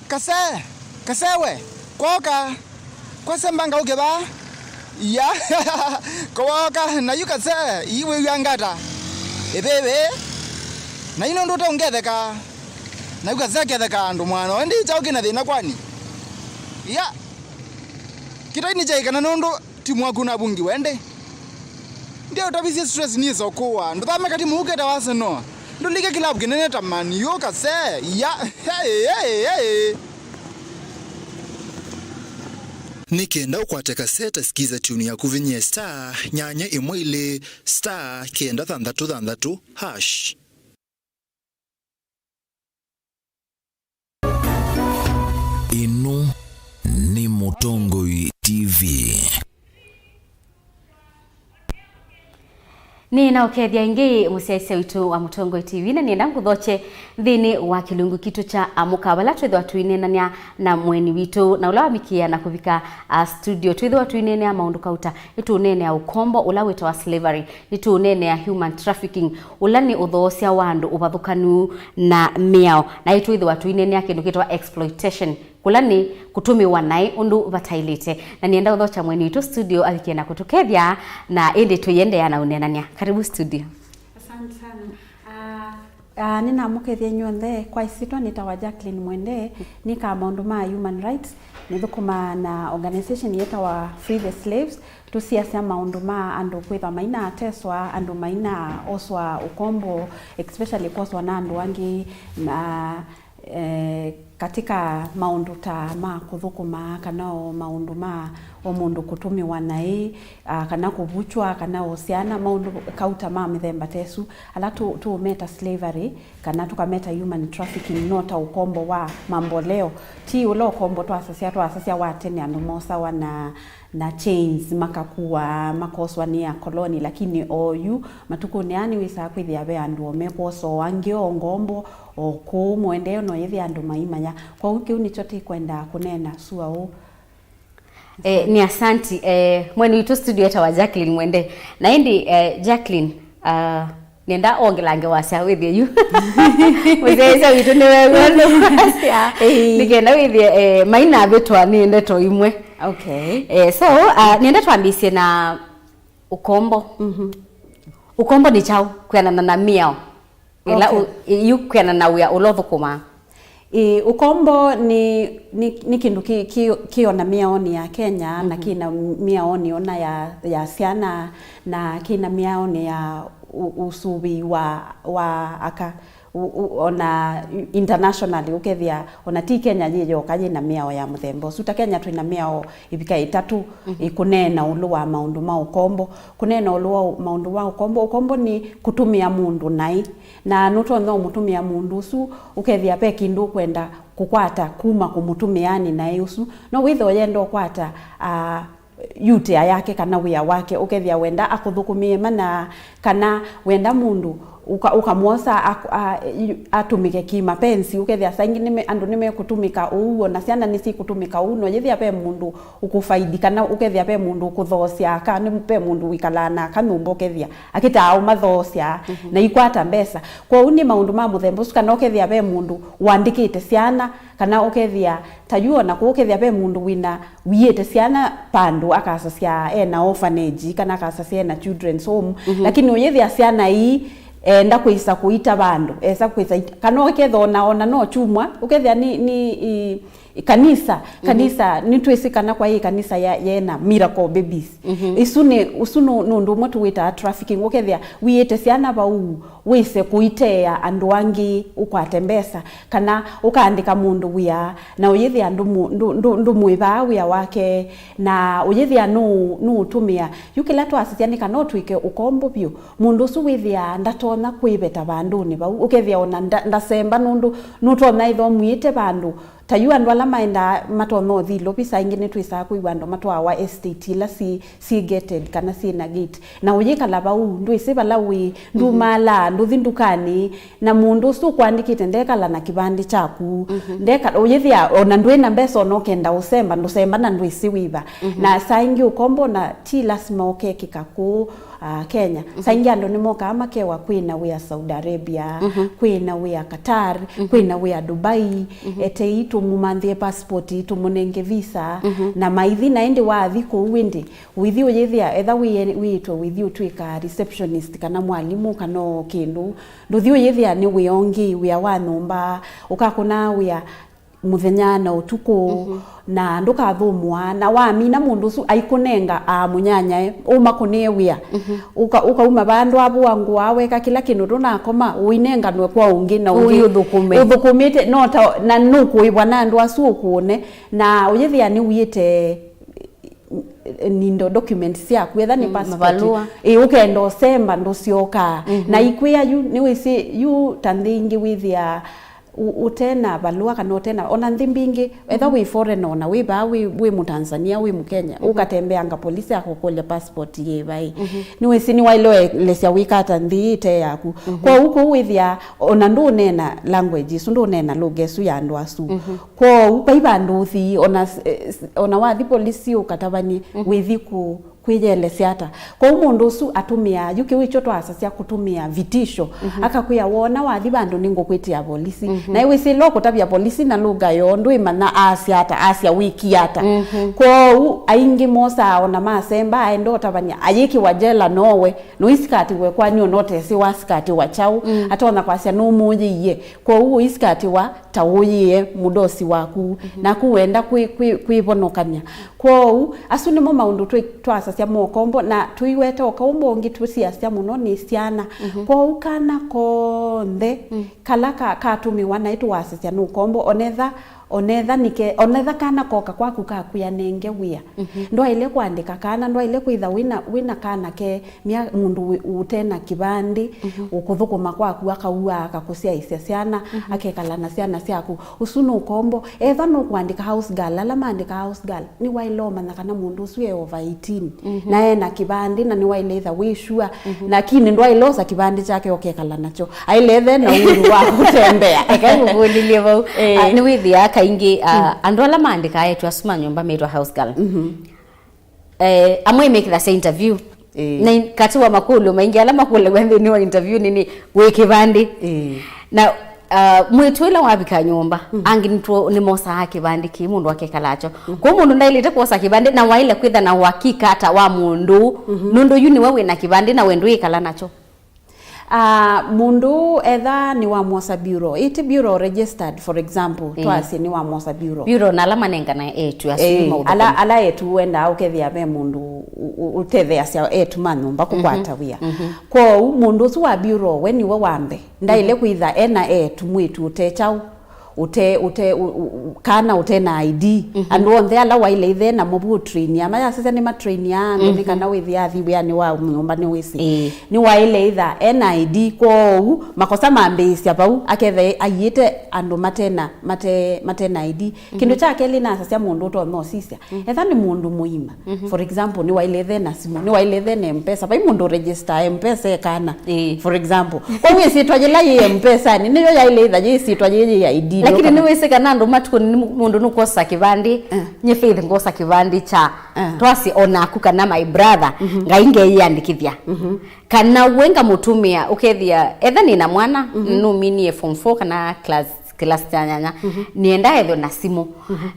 Kase, kase we, kwoka, kwase mbanga ũke vaa. Ya, kwoka, na yu kase, ii wĩw'a ngata. Ĩvĩvĩ, na yu nũndũ ũte ũngetheka. Na yu kase ketheka andũ mwana, wendi kyaũ kĩna thĩna kwani? Ya, kĩtai nĩ kyaĩ kana nũndũ timu waku navungiwe ĩndĩ. Ndio ũtavisye stress nĩsokũa. Ndũthame kati mũu keta wa Arsenal. Ndũlike kilabu kĩnene ta Man U kase. Ya. Hey, hey, hey. Nĩ kenda ũkwate kaseta, sikiza tune yaku, vinyie star nyanya ĩmwe ilĩ star kenda thanthatũ thanthatũ hash. Ĩno nĩ Mũtongoi T V. Nĩ na ũkethya ĩngĩ mũsyaĩĩsya witũ wa Mũtongoi T V, na nĩenda ngũthokye nthĩnĩ wa kĩlungu kitũ kya Amũka, vala twĩthĩwa tũineenany'a na mũeni witũ, na ũla wamikĩĩa na kũvika, a, studio. Twĩthĩwa tũineenea maũndũ kauta, nĩtũũneenea ũkombo ũla wĩtawa slavery, nĩtũũneenea human trafficking, ũla nĩ ũthoosya wa andũ ũvathũkanu na mĩao, na ĩtwĩthĩwa tũineenea kĩndũ kĩtawa exploitation, kũla nĩ kũtũmĩwa naĩ ũndũ vataĩlĩte. Na nĩenda ũthokya mũeni witũ studio avikie na kũtũkethya, na ĩndĩ tũiendeea na ũneenany'a. Karibu studio. Asante sana. Ah, ah, nĩnamũkethya inyw'onthe. Kwa ĩsyĩtwa nĩtawa Jacqueline Mwende, nĩkaa maũndũ ma human rights, nĩthũkũmaa na organization yĩtawa Free the Slaves. Tũsiasya maũndũ ma andũ kwĩthwa mainateswa, andũ mainaoswa ũkombo, especially kwoswa na andũ angĩ, na eh, katika maũndũ ta ma kũthũkũma, kana o maũndũ ma o mũndũ kũtũmĩwa naĩ, ah, kana kũvuchwa, kana o syana, maũndũ kauta ma mĩthemba ta ĩsu, ala tũ-, tũũmeta slavery, kana tũkameta human trafficking, no ta ũkombo wa mamboleo. Ti ũla ũkombo twasasya, twasasya wa tene andũ mosawa na na chains makakuaa, makoswa nĩ akoloni, lakini oyu matukũnĩ aa nĩwĩsaa kwĩthĩa ve andũ o mekwoswa, o angĩ o ngombo, o kũũ mũendee no yĩthĩa andũ maimanya. Kwoou kĩu nĩkyo tĩkwendaa kũneena sua ũũ. Eh, nĩ asanti. Eh, mwene witũ studio etawa Jacqueline Mwende. Na ĩndĩ, eh, Jacqueline, ah, nĩenda ongelange wasya wĩthĩe yu. Mũsyaĩĩsya witũ nĩwew'a ũndũ wasya. Ĩĩ. Nĩkenda wĩthĩe, eh, mainavĩtwa nĩ ndeto imwe. Okay. Eh, so, ah, nĩenda twambĩĩsye na ũkombo. Mhm. Ũkombo nĩ kyaũ kwĩanana na mĩao? Ĩla, okay, ũ-, ĩ-, yu kwĩanana na wĩa ũla ũthũkũmaa. Ĩ, ũkombo nĩ, nĩ, nĩ kĩndũ kĩ, kĩ, kĩ ona mĩaonĩ ya Kenya, na, mhm, kĩ na mĩaonĩ ona ya, ya syana, na kĩ na mĩaonĩ ya ũ-, ũsũvĩi wa, wa aka, ũ-, ũ-, ona internationally, ũkethĩa ona ti Kenya yĩ yoka yĩ na mĩao ya mũthemba ũsu. Ta Kenya twĩ na mĩao ĩvika ĩtatũ, mhm, ĩkũneena ũlũ wa maũndũ ma ũkombo. Kũneena ũlũ wa ũ-, maũndũ ma ũkombo, ũkombo nĩ kũtũmĩa mũndũ naĩ. Na nũtonya ũmũtũmĩa mũndũ ũsu, ũkethĩa ve kĩndũ ũkwenda kũkwata kuma kũmũtũmĩanĩ naĩ ũsu. No wĩthĩe ũyenda ũkwata, ah, yutea yake kana wĩa wake, ũkethĩa wenda akũthũkũmĩe mana, kana wenda mũndũ ũka-, ũkamwosa ak-, a-, yu-, atũmĩke kĩmapenzi, ũkethĩa saa ingĩ nĩme-, andũ nĩmekũtũmĩka ũu, ona syana nĩsikũtũmĩka ũu, no yĩthĩa ve mũndũ ũkũfaidi, kana ũkethĩa ve mũndũ ũkũthoosya aka, nĩ ve mũndũ wĩkalaa na aka nyũmba ũkethĩa akĩtaa ũmathoosya, mhm, na ikwata mbesa. Kwoou nĩ maũndũ ma mũthemba ũsu, kana ũkethĩa ve mũndũ ũandĩkĩte syana, kana ũkethĩa ta yu ona kũu ũkethĩa ve mũndũ wĩna, wiĩte syana vandũ akasasya ena orphanage, kana akasasya ena children's home, mhm, lakini ũyĩthĩa syana ii enda kwĩsa kũita vandũ, esa kwĩsa it-, kana ũkethĩa ona, ona no kyumwa, ũkethĩa nĩ, nĩ, i-, Kanisa, kanisa, nĩtwĩsĩ kana kwa ĩ kanisa ya, yena miracle babies. Isu nĩ, ũsu nũ, nũndũ ũmwe tũwĩtaa trafficking. Ũkethĩa wĩĩte syana vau, wĩse kũiteea andũ angĩ ũkwate mbesa, kana ũkaandĩka mũndũ wĩa, na ũyĩthĩa ndũmũ-, ndũ-, ndũ-, ndũmwĩvaa wĩa wake, na ũyĩthĩa nũ-, nũũtũmĩa. Yu kĩla twasisya nĩ kana ũtw'ĩke ũkombo vyũ, mũndũ ũsu wĩthĩaa ndatonya kwĩveta vandũnĩ vau. Ũkethĩa ona nda-, ndasemba nũndũ nũtonya ĩthwa mwĩĩte vandũ. Ta yu andũ ala maendaa matonya ũthi Ilovi, saa ingĩ nĩtwĩsaa kwĩw'a andũ matwawa estate ila syĩ, syĩ gated kana syĩ na gate. Na ũyĩkala vau, ndwĩsĩ vala wĩ, ndumaalaa, ndũthi ndukanĩ, na mũndũ ũsu ũkwandĩkĩte ndekala na kĩvandĩ kyaku. Ndeka-, ũyĩthĩa ona ndwĩ na mbesa, ona ũkenda ũsemba, ndũsemba na ndwĩsĩ wĩva. Na saa ingĩ ũkombo na ti lasima ũkekĩka kũũ, ah, Kenya. Saa ingĩ andũ nĩmokaa makewa kwĩ na wĩa Saudi Arabia, kwĩ na wĩa Qatar, kwĩ na wĩa Dubai, etei tũmũmanthĩe passport, tũmũnenge visa, na maithi, na ĩndĩ wathi kũu ĩndĩ, ũithi ũyĩthĩa, etha wĩe-, wĩĩtwe ũithi ũtw'ĩka receptionist kana mwalimũ kana o kĩndũ, ndũthi ũyĩthĩa nĩ wĩa ũngĩ, wĩa wa nyũmba, ũkakũna wĩa mũthenya na ũtukũ, na ndũkathũmũa, na wamina mũndũ ũsu aikũnenga aa mũnyanyae, ũmakũnĩe wĩa. Ũka-, ũkauma vandũ avũa ngũa weka kĩla kĩndũ ndũnakoma, ũinenganwe kwa ũngĩ na ũngĩ. Ũi ũthũkũme. Ũthũkũmĩte, no ta, na nũkũĩvwa na andũ asu ũkũne, na ũyĩthĩa nĩwiĩte nindo documents syaku, etha nĩ passport. Mavalũa. Ĩ, ũkenda ũsemba ndũsyokaa. Na ikwĩa yu, nĩwĩsĩ, yu ta nthĩ ingĩ wĩthĩa ũ-, ũtena valũa kana ũtena, ona nthĩ mbingĩ, etha wĩ foreign, ona wĩ vaa, wĩ, wĩ Mũtanzania, wĩ Mũkenya, ũkatembeanga polisi akũkũlya passport yĩ vai. Nĩwĩsĩ nĩwaĩle ũelesya wĩkata nthĩ ĩte yaku. Kwoou kũu wĩthĩa ona ndũũneena language ĩsu, ndũũneena lugha ĩsu ya andũ asu. Kwoou vai vandũ ũthi, ona s-, eh, s-, ona wathi polisi ũkatavany'e, wĩthi kũ-, kwĩyelesya ata? Kwoou mũndũ ũsu atũmĩaa, yu kĩu ikyo twasasya kũtũmĩa vitisho, akakwĩa, "Wona wathi vandũ nĩngũkwĩtĩa volisi." Na ĩwĩsĩ ĩla ũkũtavya volisi na lũga yoo, ndwĩmanya asya ata, asya wĩkie ata. Kwoou aingĩ mosaa ona masemba, aenda ũtavany'a, ayĩkĩwa jela nowe, nũisikatiwe kwani ona ũtesĩ wasikatiwa kyaũ, atonya kwasya nũmũyĩie. Kwoou ũisikatiwa ta ũyĩe mũdosi waku, naku wenda kwĩ-, kwĩ-, kwĩvonokany'a. Kwoou, asu nĩmo maũndũ twĩ-, twasasya mokombo, na tũiweta ũkombo ũngĩ tũsiasya mũno nĩ syana. Kwoou kana konthe kala ka-, katũmĩwa naĩ tũwasasya nũkombo, onetha, onetha nĩke, onetha kana koka kwaku kakwĩa nenge wĩa. Ndwaĩle kũandĩka kana, ndwaĩle kwĩtha wĩna, wĩna kana ke mya-, mũndũ wĩ-, ũte na kĩvandĩ, ũkũthũkũma kwaku, akaua, akakũsyaĩsya syana, akekala na syana syaku. Ũsu nũkombo. Etha nũkũandĩka house girl, ala maandĩka house girl, nĩwaĩle ũmanya kana mũndũ ũsu e over eighteen, na e na kĩvandĩ, na nĩwaĩle ĩtha wĩ sure. Lakini ndwaĩle osa kĩvandĩ kyake ũkekala nakyo. Aĩle ethe na uhuru wa kũtembea. Eka ngũkũlilye vau. Eh. Ah, nĩwĩthĩaa kaingĩ, ah, andũ ala maandĩkaa eĩtu asu ma nyũmba metwa house girl. Eh, amwe mekĩthasya interview. Ĩĩ. Na in-, katĩ wa makũlyo maingĩ ala makũlaw'a nthĩnĩ wa interview nĩ, nĩ wĩ kĩvandĩ. Ĩĩ. Na, ah, mwĩĩtu ĩla wavika nyũmba, angĩ nĩtwo-, nĩmosaa kĩvandĩ kĩ mũndũ akekala nakyo. Kwoou mũndũ ndaĩlĩte kwosa kĩvandĩ, na waĩle kwĩtha na ũakika ata wa mũndũ, nũndũ yu nĩwe wĩ na kĩvandĩ na we ndwĩĩkala nakyo. Ah, mũndũ etha nĩwamwosa bureau, ĩti bureau registered, for example, ĩĩ, twasye nĩwamwosa bureau. Bureau na ala manengana eĩtu asu. Ĩĩ, maũndũ ala, kũma. Ala eĩtu wendaa ũkethĩa ve mũndũ ũ-, ũ-, ũtetheasya eĩtu ma nyũmba kũkwata wĩa. Kwoou mũndũ ũsu wa bureau we nĩwe wa mbee. Ndaĩle kwĩtha ena eĩtu mwĩĩtu ũte kyaũ, ũte, ũte, ũ-, ũ-, kana ũte na I D. Andũ onthe ala waĩle ĩthe namo vu ũtrainia, mayasisya nĩmatrainia andũ, nĩ kana wĩthĩa athi wĩanĩ wa nyũmba nĩwĩsĩ. Ĩĩ. Nĩwaĩle ĩtha ena I D, kwoou makosa mambĩĩsya vau, aketha aiĩte andũ mate na, mate, mate na I D. Kĩndũ kya kelĩ nasasya mũndũ ũtonya ũsisya. Etha nĩ mũndũ mũima. For example, nĩwaĩle ĩthe na simũ, nĩwaĩle ĩthe na M-Pesa. Vai mũndũ register M-Pesa e kana. Ĩĩ. For example. Kwoou ĩsyĩtwa yĩla yĩ M-Pesa-nĩ, nĩyo yaĩle ĩtha yĩ ĩsyĩtwa yĩĩ yĩ I D. Lakini nĩwĩsĩ kana andũ matukũ nĩ mũndũ nũkwosa kĩvandĩ, nyie Faith ngosa kĩvandĩ kya, twasye onaku kana my brother, ngai ngeyĩandĩkĩthya. Kana we ngamũtũmĩa, ũkethĩa, etha nĩna mwana, nũminie form four kana class, class kya nyanya, nĩenda ethwe na simũ.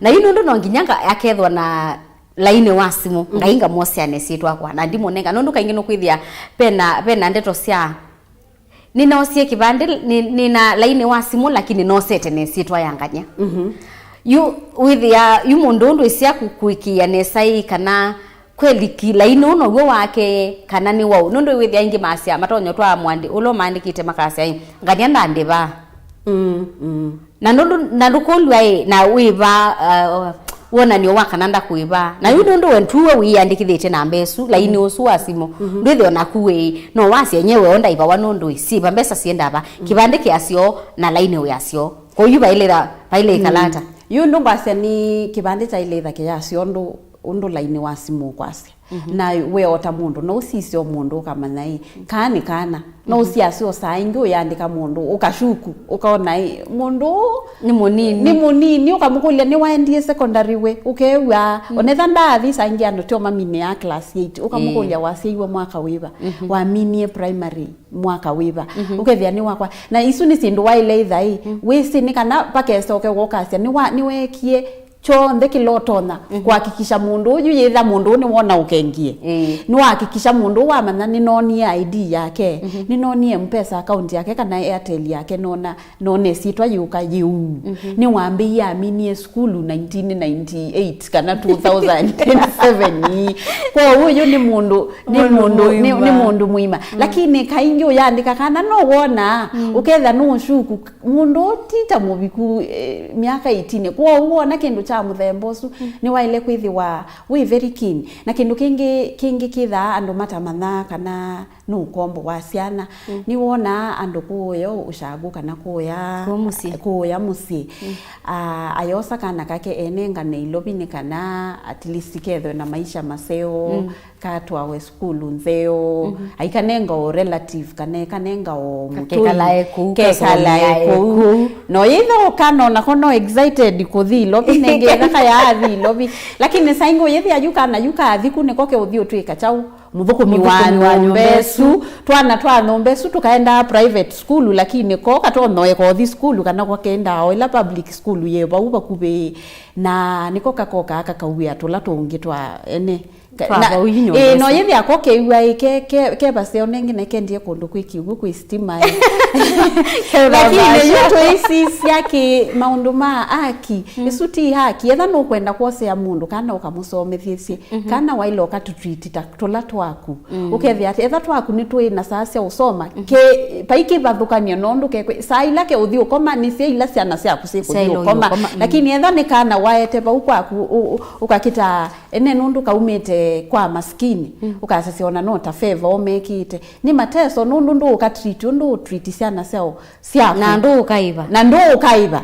Na yu nũndũ no nginya nga-, akethwa na lainĩ wa simũ, ngai ngamwosea na ĩsyĩtwa akwa, na ndimũnenga, nũndũ kaingĩ nũkwĩthĩa vena, vena ndeto sya, nĩnosie kĩvandĩ, nĩ-, nĩna lainĩ wa simũ, lakini nosete na ĩsyĩtwa ya ngany'a. Yu wĩthĩa, yu mũndũ ũndũ ĩsya kũĩkĩĩa nesa ĩ kana kweli ki laini ũũ now'o wake, kana nĩ waũ? Nũndũ wĩthĩa aingĩ masya matonya twaa mwandĩ ũla ũmaandĩkĩte makasya, "Ĩ, ngania ndandĩva." Mm, mm. Na nũndũ, na ndũkũlw'a ĩ, na wĩva, uh, wonany'o wa kana ndakũĩva. Na yu nũndũ we ntuwe wĩyĩandĩkĩthĩtye namba ĩsu, laini ũsu wa simũ, ndwĩthĩwa naku wĩ, no wasya enyewe o ndaivawa nũndũ ĩ, syĩva mbesa syĩndava, kĩvandĩ kĩasyo na laini wĩasyo. Kwoou yu vaĩlĩra, vaĩle ĩkalata. Yu ndũngwasya nĩ kĩvandĩ kyaĩle ĩthake yasyo ũndũ, ũndũ laini wa simũ ũkwasya. Na we o ta mũndũ, no ũsisye o mũndũ ũkamanya ĩ, kaa nĩ kana. No ũsiasya o saa ingĩ ũyandĩka mũndũ, ũkashuku, ũkaona ĩ, mũndũ ũũ nĩ mũnini. Nĩ mũnini, ũkamũkũlya, "Nĩwaendie secondary we?" Ũkew'a, onetha ndaathi saa ingĩ andũ tio maminĩaa class eight, ũkamũkũlya, "Wasyaiwe mwaka wĩva? Waminie primary mwaka wĩva?" Ũkethĩa nĩ wakwa. Na isu nĩ syĩndũ waĩle ĩtha ĩ, wĩsĩ nĩ kana pakesoke wokasya, nĩwa-, nĩweekie kyonthe kĩla ũtonya kũhakikisha mũndũ ũyũ, yĩtha mũndũ ũyũ nĩwona ũkengie. Ĩĩ. Nĩwahakikisha mũndũ ũyũ wamanya nĩnonie I D yake, nĩnonie M-Pesa account yake kana Airtel yake, nona, nona ĩsyĩtwa yĩũka yĩu. Nĩwambĩie aminie sukulu nineteen ninety-eight kana two thousand seven. Kwoou ũyũ nĩ mũndũ, nĩ mũndũ, nĩ, nĩ mũndũ mũima. Lakini kaingĩ ũyandĩka kana no wona, ũketha nũshuku, mũndũ ũũ ti ta mũviku, eh, myaka eighteen. Kwoou wona kĩndũ kya mũthemba ũsu, nĩwaĩle kwĩthĩwa wĩ very keen. Na kĩndũ kĩngĩ, kĩngĩ kĩthaa andũ matamanya kana nĩ ũkombo wa syana. Nĩwonaa andũ kũũya ũshagu kana kũũya, kũũya mũsyĩ. Kũũya mũsyĩ. Ah, ayosa kana kake enengane ilovi nĩ kana at least kethwe na maisha maseo. Katwawe sukulu nzeo, aikanenga o relative, kana ekanenga o mũtũi, kekalae kũu, kekalae kũu. No yĩtha ũkana onako no excited kũthi ilovi, nenge ethaka yaathi ilovi. Lakini saingi ũyĩthĩa yu kana yu kaathi ku nĩko keũthi ũtwĩka kyaũ? Mũthũkũmi wa nyũmba ĩsu. Twana twa nyũmba ĩsu tũkaendaa private school, lakini ko katonya eka ũthi sukulu kana ko kendaa o ĩla public school yĩ vau vakuvĩ, na nĩko kakokaa kakauĩa tũla tũngĩ twa ene. Ka-, twa na, vau inyũmba ĩĩ, no ĩsu. Yĩthĩa ko kew'a ĩ, ke, ke, ke vaseo nengi na kendie kũndũ kwĩ kĩw'ũ kwĩ sitima ĩ. Lakini yu tũisisya kĩ maũndũ ma haki. Ĩsu ti haki. Etha nũkwenda kwosea mũndũ kana ũkamũsomethĩsye, kana waĩle ũkatũtreat ta tũla twaku. Ũkethĩa atĩ etha twaku nĩ twĩ na saa sya ũsoma, ke, vai kĩvathũkany'o nũndũ kekwe, saa ila ke ũthi ũkoma, nĩ sya ila syana syaku syĩkũthi ũkoma. Lakini etha nĩ kana waete vau kwaku, ũ-, ũ-, ũkakĩta ene nũndũ kaumĩte kwa masikini, ũkasasya ona no ta favor ũmekĩte. Nĩ mateso nũndũ ndũũka treat ũndũ ũtreat syana syao, syaku. Na ndũũkaĩva. Na ndũũkaĩva.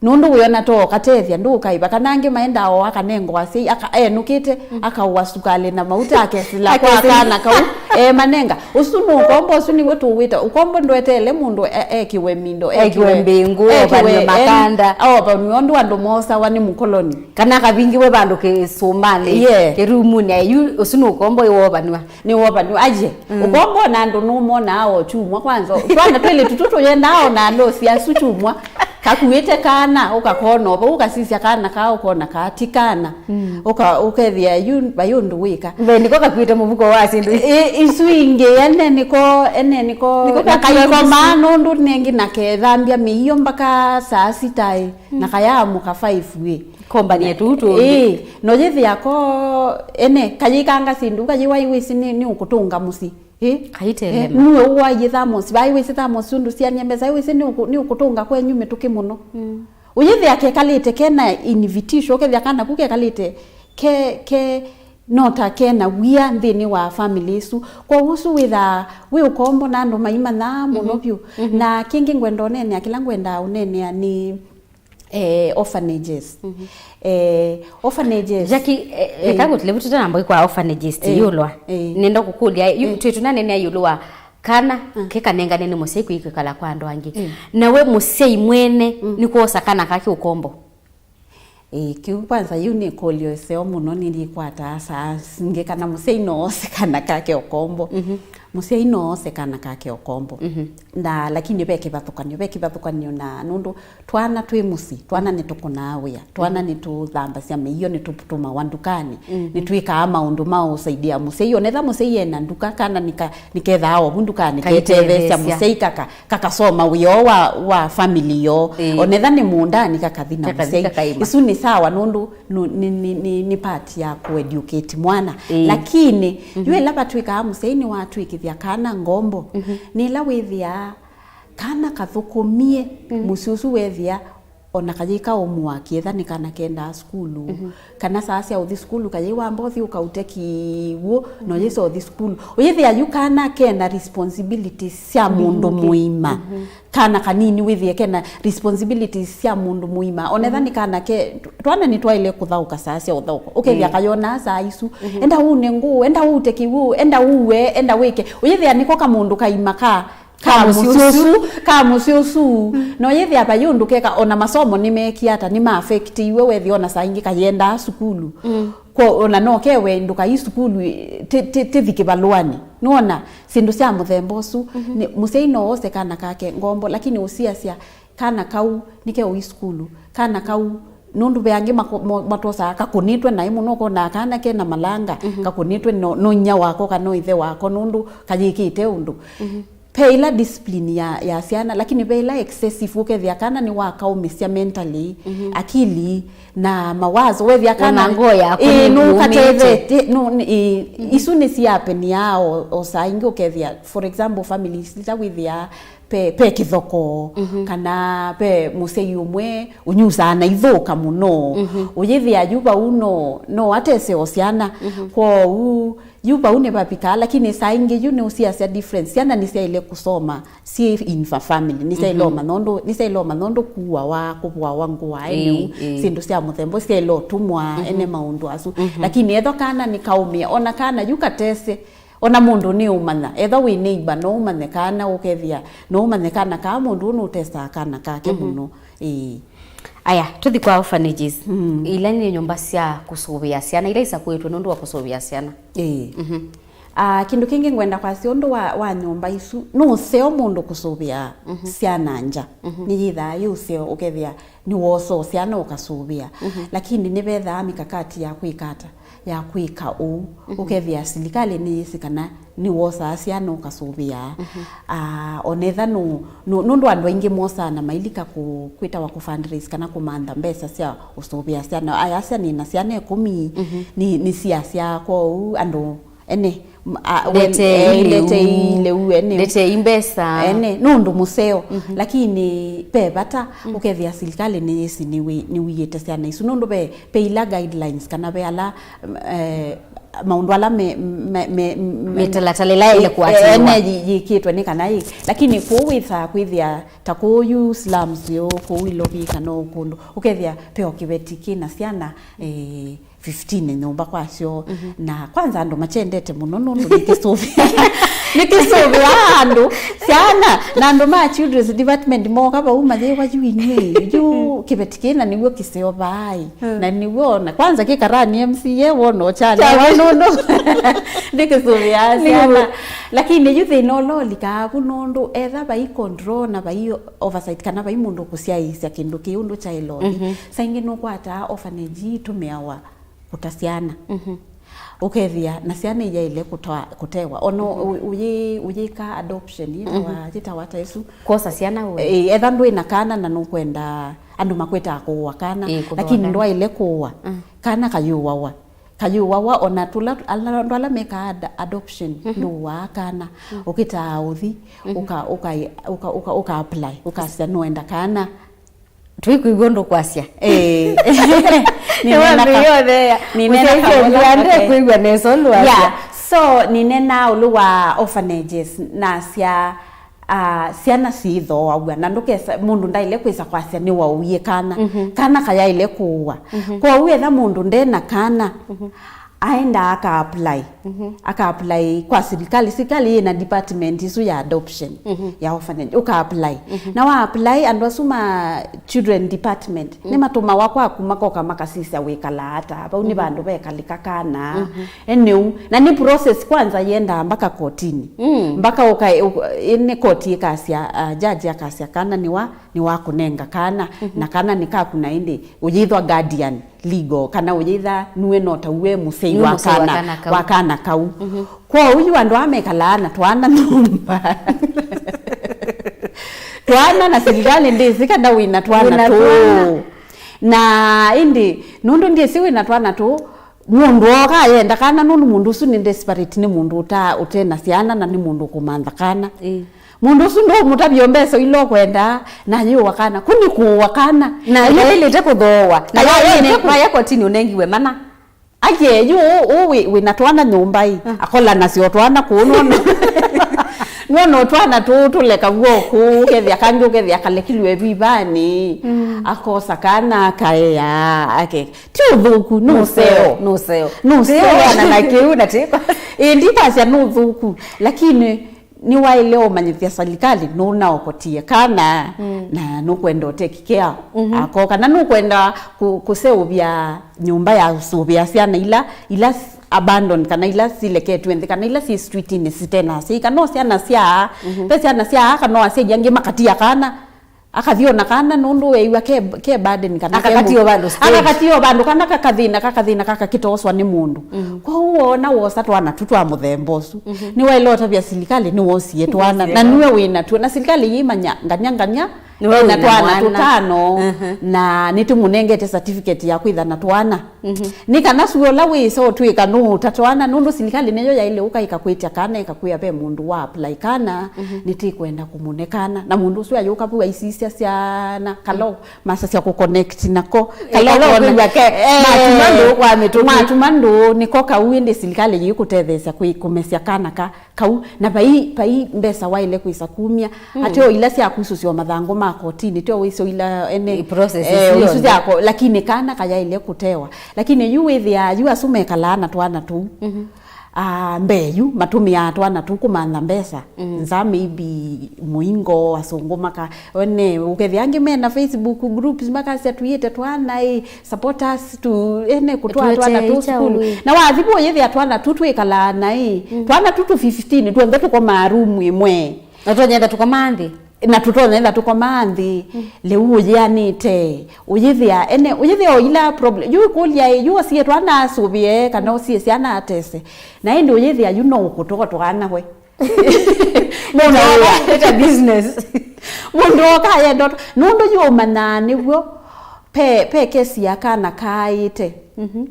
Nũndũ wĩona to ũkatethya, ndũũkaĩva. Kana angĩ maendaa o akanengwa asyai, aka-, enũkĩte, akaũa sukalĩ na mauta, akesĩla kwa kana kau, e, manenga. Ũsu nĩ ũkombo, ũsu nĩw'o tũwĩta. Ũkombo ndweteele mũndũ e-, ekĩwe mindo, ekĩwe mbĩngũ, ekĩwe, ovanywe makanda, aovanwe ũndũ andũ moosawa nĩ mũkoloni. Kana akavingĩwe vandũ kĩsũmbanĩ, yeah, kĩrumunĩ, yu ũsu nĩ ũkombo ĩwovanw'a. Nĩ wovanw'a, aje. Ũkombo na andũ nũmonaa o kyumwa kwanza. Twana twĩlĩ tũtũ tũyendaa o na ndosi asu kyumwa. Kakuĩte kana, ũkakona o vau, ũkasisya kana kaa, ũkona kaa ti kana. Ũka-, ũkethĩa yu vai ũndũ wĩka. Ve nĩko kakuĩte mũvuko wa syĩndũ. Ĩ, isu ingĩ, ene nĩko, ene nĩko, nĩko na kaikomaa nũndũ nengi na kethambya mĩio mpaka saa sita ĩ. Na kayaamũka five ĩ. Kombanie tũu tũngĩ. Ĩĩ, no yĩthĩa ko ene, kayĩkanga syĩndũ, kayĩwai wĩsĩ nĩ, nĩ ũkũtũnga mũsyĩ. Ĩ? Kaitelema. Nue ũwaie thamosi, vai wĩsĩ thamosi ũndũ syanie mbesa, wĩsĩ nĩ ũkũ-, nĩ ũkũtũnga kwenyu mĩtũkĩ mũno. Ũyĩthĩa kekalĩte kena invitation, ũkethĩa kana ku kekalĩte ke, ke, no ta kena wia nthĩnĩ wa family ĩsu. Kwoou ũsu wĩthaa wĩ ũkombo na andũ maimanyaa mũno vyũ. Na kĩngĩ ngwenda ũneenea, kĩla ngwendaa ũneenea nĩ, eh, orphanages. Eh, orphanages. Jackie, eh, eh, eka ngũtile vutĩte namba kwa orphanages ti yũlwa. Nenda kũkũlya, yu, twĩ tũnanenea yũlũ wa kana kĩkanengane nĩ mũsyai kwĩkala kwa andũ angĩ. Na we mũsyai mwene nĩ kwosa kana kake ũkombo. Ĩĩ, kĩu kwanza, yu nĩ ĩkũlyo ĩseo mũno, nĩndĩkwataa saa singĩ kana mũsyai no ose kana kake ũkombo. Mũsyai no ose kana kake ũkombo. Mhm. Na, lakini ve kĩvathũkanio, ve kĩvathũkanio na nũndũ twana twĩ mũsyĩ, twana nĩtũkũnaa wĩa, twana nĩtũthambasya mĩio, nĩtũtũmawa ndukanĩ, mhm, nĩtwĩkaa maũndũ ma ũsaidia mũsyai. Onetha mũsyai ena nduka, kana nĩka-, nĩkethaa ovu ndukanĩ ketetheesya. Kaitetheesya. Mũsyai kaka, kakasoma wĩa ũũ wa, wa family yoo. Ĩĩ. Onetha nĩ mũũndanĩ kakathi na. Kakathi mũsyai. Kakaima. Isu nĩ sawa nũndũ nũ-, nĩ, nĩ, nĩ, nĩ part ya kũeducate mwana. Ĩĩ. Lakini, mhm, yu ĩla vatwĩkaa mũsyai nĩwatwĩkĩthya kana ngombo, mhm, nĩ ĩla wĩthĩaa kana kathũkũmie, mhm, mũsyĩ ũsu wethĩa ona kayĩka homework, etha nĩ kana kendaa sukulu, mhm, kana saa sya ũthi sukulu kayĩwamba ũthi ũkaũte kĩw'ũ, no, mhm, yĩsa ũthi sukulu. Ũyĩthĩa yu kana kena responsibilities sya mũndũ, mhm, mũima. Mhm. Kana kanini wĩthĩe kena responsibilities sya mũndũ mũima. Onetha, mhm, nĩ kana ke, twana nĩtwaĩle kũthaũka saa sya ũthaũko. Ũkethĩa, mm, kayonaa saa isu. Mhm. Enda ũũne ngũũ, enda ũũte kĩw'ũ, enda ũue, enda wĩke. Ũyĩthĩa nĩko kamũndũ kaima ka, ka, ka mũsyĩ ũsu, ka mũsyĩ ũsu. Mm. No yĩthĩa vai ũndũ keka, ona masomo nĩmeekie ata, nĩma affectiwe, wethĩa ona saa ingĩ kayendaa sukulu. Mm. Kwa ona no kewe ndũkai sukulu, ti, ti, tithi kĩvalũanĩ. Nĩwona, syĩndũ sya mũthemba ũsu, mhm, nĩ, mũsyai no ose kana kake ngombo, lakini ũsiasya kana kau nĩkeũi sukulu, kana kau, nũndũ ve angĩ mako-, mo-, matosaa kakũnĩtwe naĩ mũno, ũkonaa kana kena malanga, mhm, kakũnĩtwe no, no inyia wako kana no ĩthe wako, nũndũ kayĩkĩte ũndũ. Mhm. Ve ĩla discipline ya, ya syana, lakini ve ĩla excessive, ũkethĩa kana nĩwakaũmĩsya mentally, mhm, akili, na mawazo, wethĩa kana, ona ngoo yaku, ĩĩ, nĩ nũkatethete, nũ-, nĩ-, ĩĩ, mhm, isu nĩsiapeniaa o, o saa ingĩ ũkethĩa, for example, families ila wĩthĩaa pe, pe kĩthoko, mhm, kana pe mũsyai ũmwe ũnyusaa na ithũka mũno. Mhm. Ũyĩthĩa yu vau no, no atese o syana. Mhm. Kwoou, yu vau nĩvavikaa, lakini saa ingĩ yu nĩũsiasya difference. Syana nĩsyaĩle kũsoma syĩ in fa-, family, nĩsyaĩle, mhm, ũmanya ũndũ, nĩsyaĩle ũmanya ũndũ kuawa, kũvũawa ngũa, ĩĩ, ene, ĩĩ, syĩndũ sya mũthemba, syaĩle ũtũmwa, mhm, ene maũndũ asu. Mhm. Lakini ethwa kana nĩkaũmĩa, ona kana yu katese, ona mũndũ nĩũmanya, ethwa wĩ neighbor, no ũmanye kana ũkethĩa, no ũmanye kana kaa mũndũ ũũ nũtesaa kana kake, mhm, mũno. Ĩĩ. Aya, tũthi kwa orphanages. Mm. Ila nĩ nyũmba sya kũsũvĩa syana, ila isakũĩtwe nũndũ wa kũsũvĩa syana. Ĩĩ. Mhm. Ah, kĩndũ kĩngĩ ngwenda kwasya ũndũ wa, wa nyũmba isu, nĩ ũseo mũndũ kũsũvĩa, mhm, syana nja. Mhm. Nĩyĩthaa yĩ ũseo ũkethĩa nĩwosoo syana ũkasũvĩa. Mhm. Lakini nĩvethaa mikakati ya kwĩka ata, ya kwĩka ũu. Mhm. Ũkethĩa silikalĩ nĩyĩsĩ kana nĩwosaa syana ũkasũvĩa. Mhm. Ah, onetha nũ-, nũ-, nũndũ andũ aingĩ mosaa na mailika kũ-, kwĩtawa kũ fundraise kana kũmantha mbesa sya ũsũvĩa syana. Ayasya nĩ na syana ĩkũmi, mhm, nĩ, nĩsiasya kwoou andũ ene, m-, a, well, letei, eh, lĩu, letei lĩu, ene, letei mbesa, ene, nũndũ mũseo. Mhm. Lakini ve vata, mm, ũkethĩa silikalĩ nĩyĩsĩ nĩwĩ-, nĩwiĩte syana isu, nũndũ ve, ve ila guidelines kana ve ala, mm, eh, maũndũ ala me, me, me, me, mĩtalatala ĩla yaĩle, eh, kũatĩĩwa, ene, yĩ-, yĩkĩtwe nĩ kana yĩ. Lakini kũu wĩsaa kwĩthĩa ta kũu yu slums yo, kũu ilovi kana o kũndũ, ũkethĩa ve o kĩveti kĩ na syana, eh, fifteen nyũmba kwasyo. Mhm. Na kwanza andũ makyendete mũno nũndũ nĩkĩsũvĩa. Nĩkĩsũvĩaa andũ syana, na andũ ma children's department moka vau mayĩwa yu inyw'ĩ, yu kĩveti kĩna nĩw'o kĩseo vaai. Mm. Na nĩw'o na kwanza kĩkarani M C A wona ũkyalewa nũndũ nĩkĩsũvĩaa syana. Nĩw'o. Lakini yu thĩna ũla ũlikaa vu nũndũ etha vai control na vai oversight kana vai mũndũ kũsyaĩĩsya kĩndũ kĩĩ ũndũ kyaĩle ũthi. Mhm. Saa ingĩ nũkwataa orphanage itũmĩawa kũta syana. Mhm. Ũkethĩa na syana iyaĩle kũtwa-, kũtewa. Ona, mhm, ũ-, ũyĩ-, ũyĩka adoption, yĩtawa, mhm, yĩtawa ta ĩsu. Kwosa syana ũe. Ĩ, etha ndwĩ na kana na nũkwenda andũ makwĩtaa kũũa kana, ĩ, kũthooa lakini kana ndwaĩle kũũa. Mm. Kana kayũawa. Kayũawa, ona tũla, ala, andũ ala mekaa ad-, adoption, mhm, ndũũaa kana. Mm. Ũkĩtaa ũthi, mhm, ũka, ũka, ũka, ũka, ũka apply, ũkasya nũenda kana. Tũikwĩw'a ũndũ kwasya. Eh. Nĩwambĩĩa ũtheea. Nĩnena kaũla, okay. Kwĩw'a nesa ũndũ wasya. Yeah. So, nĩnena ũlũ wa orphanages, nasya, ah, syana syĩthooaw'a, na ndũkesa, mũndũ ndaĩle kwĩsa kwasya nĩwaũie kana. Mhm. Kana kayaĩle kũũa. Mhm. Kwoou etha mũndũ ndena kana, mhm, aenda aka apply. Mhm. Aka apply kwa sirikali. Sirikali ĩna department isu ya adoption, mhm, ya orphanage. Ũka apply. Mhm. Na wa apply, andũ asu ma children department, mm, nĩmatũmawa kwaku makoka makasisya wĩkalaa ata. Vau nĩ, mhm, vandũ vekalĩka kana. Mhm. Eneu. Na nĩ process kwanza yendaa mpaka kotini. Mm. Mpaka ũka, ũ-, nĩ koti ĩkasya, uh, judge akasya kana nĩwa nĩwakũnenga kana, mhm, na kana nĩ kaku na ĩndĩ ũyĩthwa guardian legal, kana ũyĩtha nue no ta uwe mũsyai, nue wa mũsyai wa kana, kana kau, wa kana kau. Mhm. Kwoou yu andũ aa mekalaa na twana nyũmba. Twana na silikalĩ ndĩsĩ kana wĩna twana, wĩna tũ twana. Na ĩndĩ nũndũ ndĩsĩ wĩna twana tũ, mũndũ ooka ayenda kana, nũndũ mũndũ ũsu nĩ desperate, nĩ mũndũ ũta-, ũte na syana, na nĩ mũndũ ũkũmantha kana. Ĩĩ. Mũndũ ũsu ndũũmũtavya mbesa ila ũkwenda, na ayĩũa kana. Kũ nĩ kũũa kana. Na yaĩlĩte kũthooa. Na yaĩlĩte kũ- vaya kotini ũnengiwe mana. Aye, yu ũ, ũ wĩ, wĩ na twana nyũmba ĩ. Ah. Akola nasyo twana kũu, nona. Nona twana tũu tũleka w'o kũu, ũkethĩa kangĩ, ũkethĩa kalekilwe vivanĩ. Mm. Akosa kana akaea, ake. Ti ũthũku, nĩ ũseo. Nĩ ũseo. Nĩ ũseo. Ti ũana na kĩu na tiko. Ĩĩ, ndikwasya nĩ ũthũku, lakini nĩwaĩle ũmanyĩthya silikalĩ nũnaokotie kana, mm, na nũkwenda ũteki care, mhm, ako, kana nũkwenda kũ-, kũseũvya nyũmba ya ũsũvĩa syana ila, ila s-, abandoned, kana ila sileketw'e nthĩ, kana ila syĩ streetinĩ site na asyai, kana o syana sya, mhm, ve syana sya aa, kana o asyai angĩ makatia kana. Akathi ona kana nũndũ weew'a ke, ke burden kana ke akakatia mũndũ. O vandũ stage. Akakatia o vandũ kana kakathĩna, kakathĩna kakakĩtoswa nĩ mũndũ. Mhm. Kwoou wona wosa twana tu twa mũthemba ũsu. Mhm. Nĩwaĩle ũtavya silikalĩ nĩwosie twana. Nĩwosie na twana. Nue wĩ natuo. Na silikalĩ yĩmanya nganya nganya. Nĩwe wĩna twana tũtano. Mhm. Na nĩtũmũnengete certificate ya kwĩtha na twana. Mhm. Nĩ kana sua ũla wĩsa ũtw'ĩka nũũta twana, nũndũ silikalĩ nĩyo yaĩle ũka ĩkakwĩtya kana, ĩkakwĩa ve mũndũ wa apply kana, mhm, nĩtĩkwenda kũmũne kana. Na mũndũ ũsu ayũka vau aisisya syana, kalo, mm, masasya kũconnect nako. Eh, kalo kalo kona kwĩw'a ke, eh, matuma ndũũ kwa mĩtũkĩ. Matuma ndũũ, nĩko kau ĩndĩ silikalĩ yĩkũtetheesya kwĩ-, kũmesya kana ka, kau, na vai, vai mbesa waĩle kwĩsa kumya. Mm. Ateo ila sya kusũsya mathangũ ma kotini, teo iso ila ene, i process eh, sio isu nde. Syako, lakini kana kayaĩle kũtewa. Lakini yu wĩthĩaa, yu asu mekalaa na twana tũu. Mhm. Ah, mbee yu, matũmĩaa twana tũu kũmantha mbesa. Mm. Nza maybe mũingo, asũngũ maka, one, ũkethĩa angĩ mena Facebook groups, makasya, "Tũiĩte twana, ĩ, support us to, ene, kũtwaa twana tũu sukulu." Ĩtũetee kyaũ, ĩ? Na wathi vo ũyĩthĩa twana tu twĩkalaa na, ĩ, mm, twana tu tũ fifteen, twonthe tũkomaa room ĩmwe. Na tonyenda tũkomaa nthĩ? Na tũtonyenda tũkomaa nthĩ. Mm. Lĩu ũyĩanĩte, ũyĩthĩa, ene, ũyĩthĩa o ila problem. Yu ĩkũlya, ĩ, yu ũsie twana asũvĩe, kana ũsie syana atese. Na ĩndĩ ũyĩthĩa yu no ũkũtoo twana we. Mũndũ oka, ĩta business. Mũndũ oka ayenda ũtwa. Nũndũ yu ũmanyaa nĩw'o, pe, pe kesi ya kana kaaĩte. Mhm.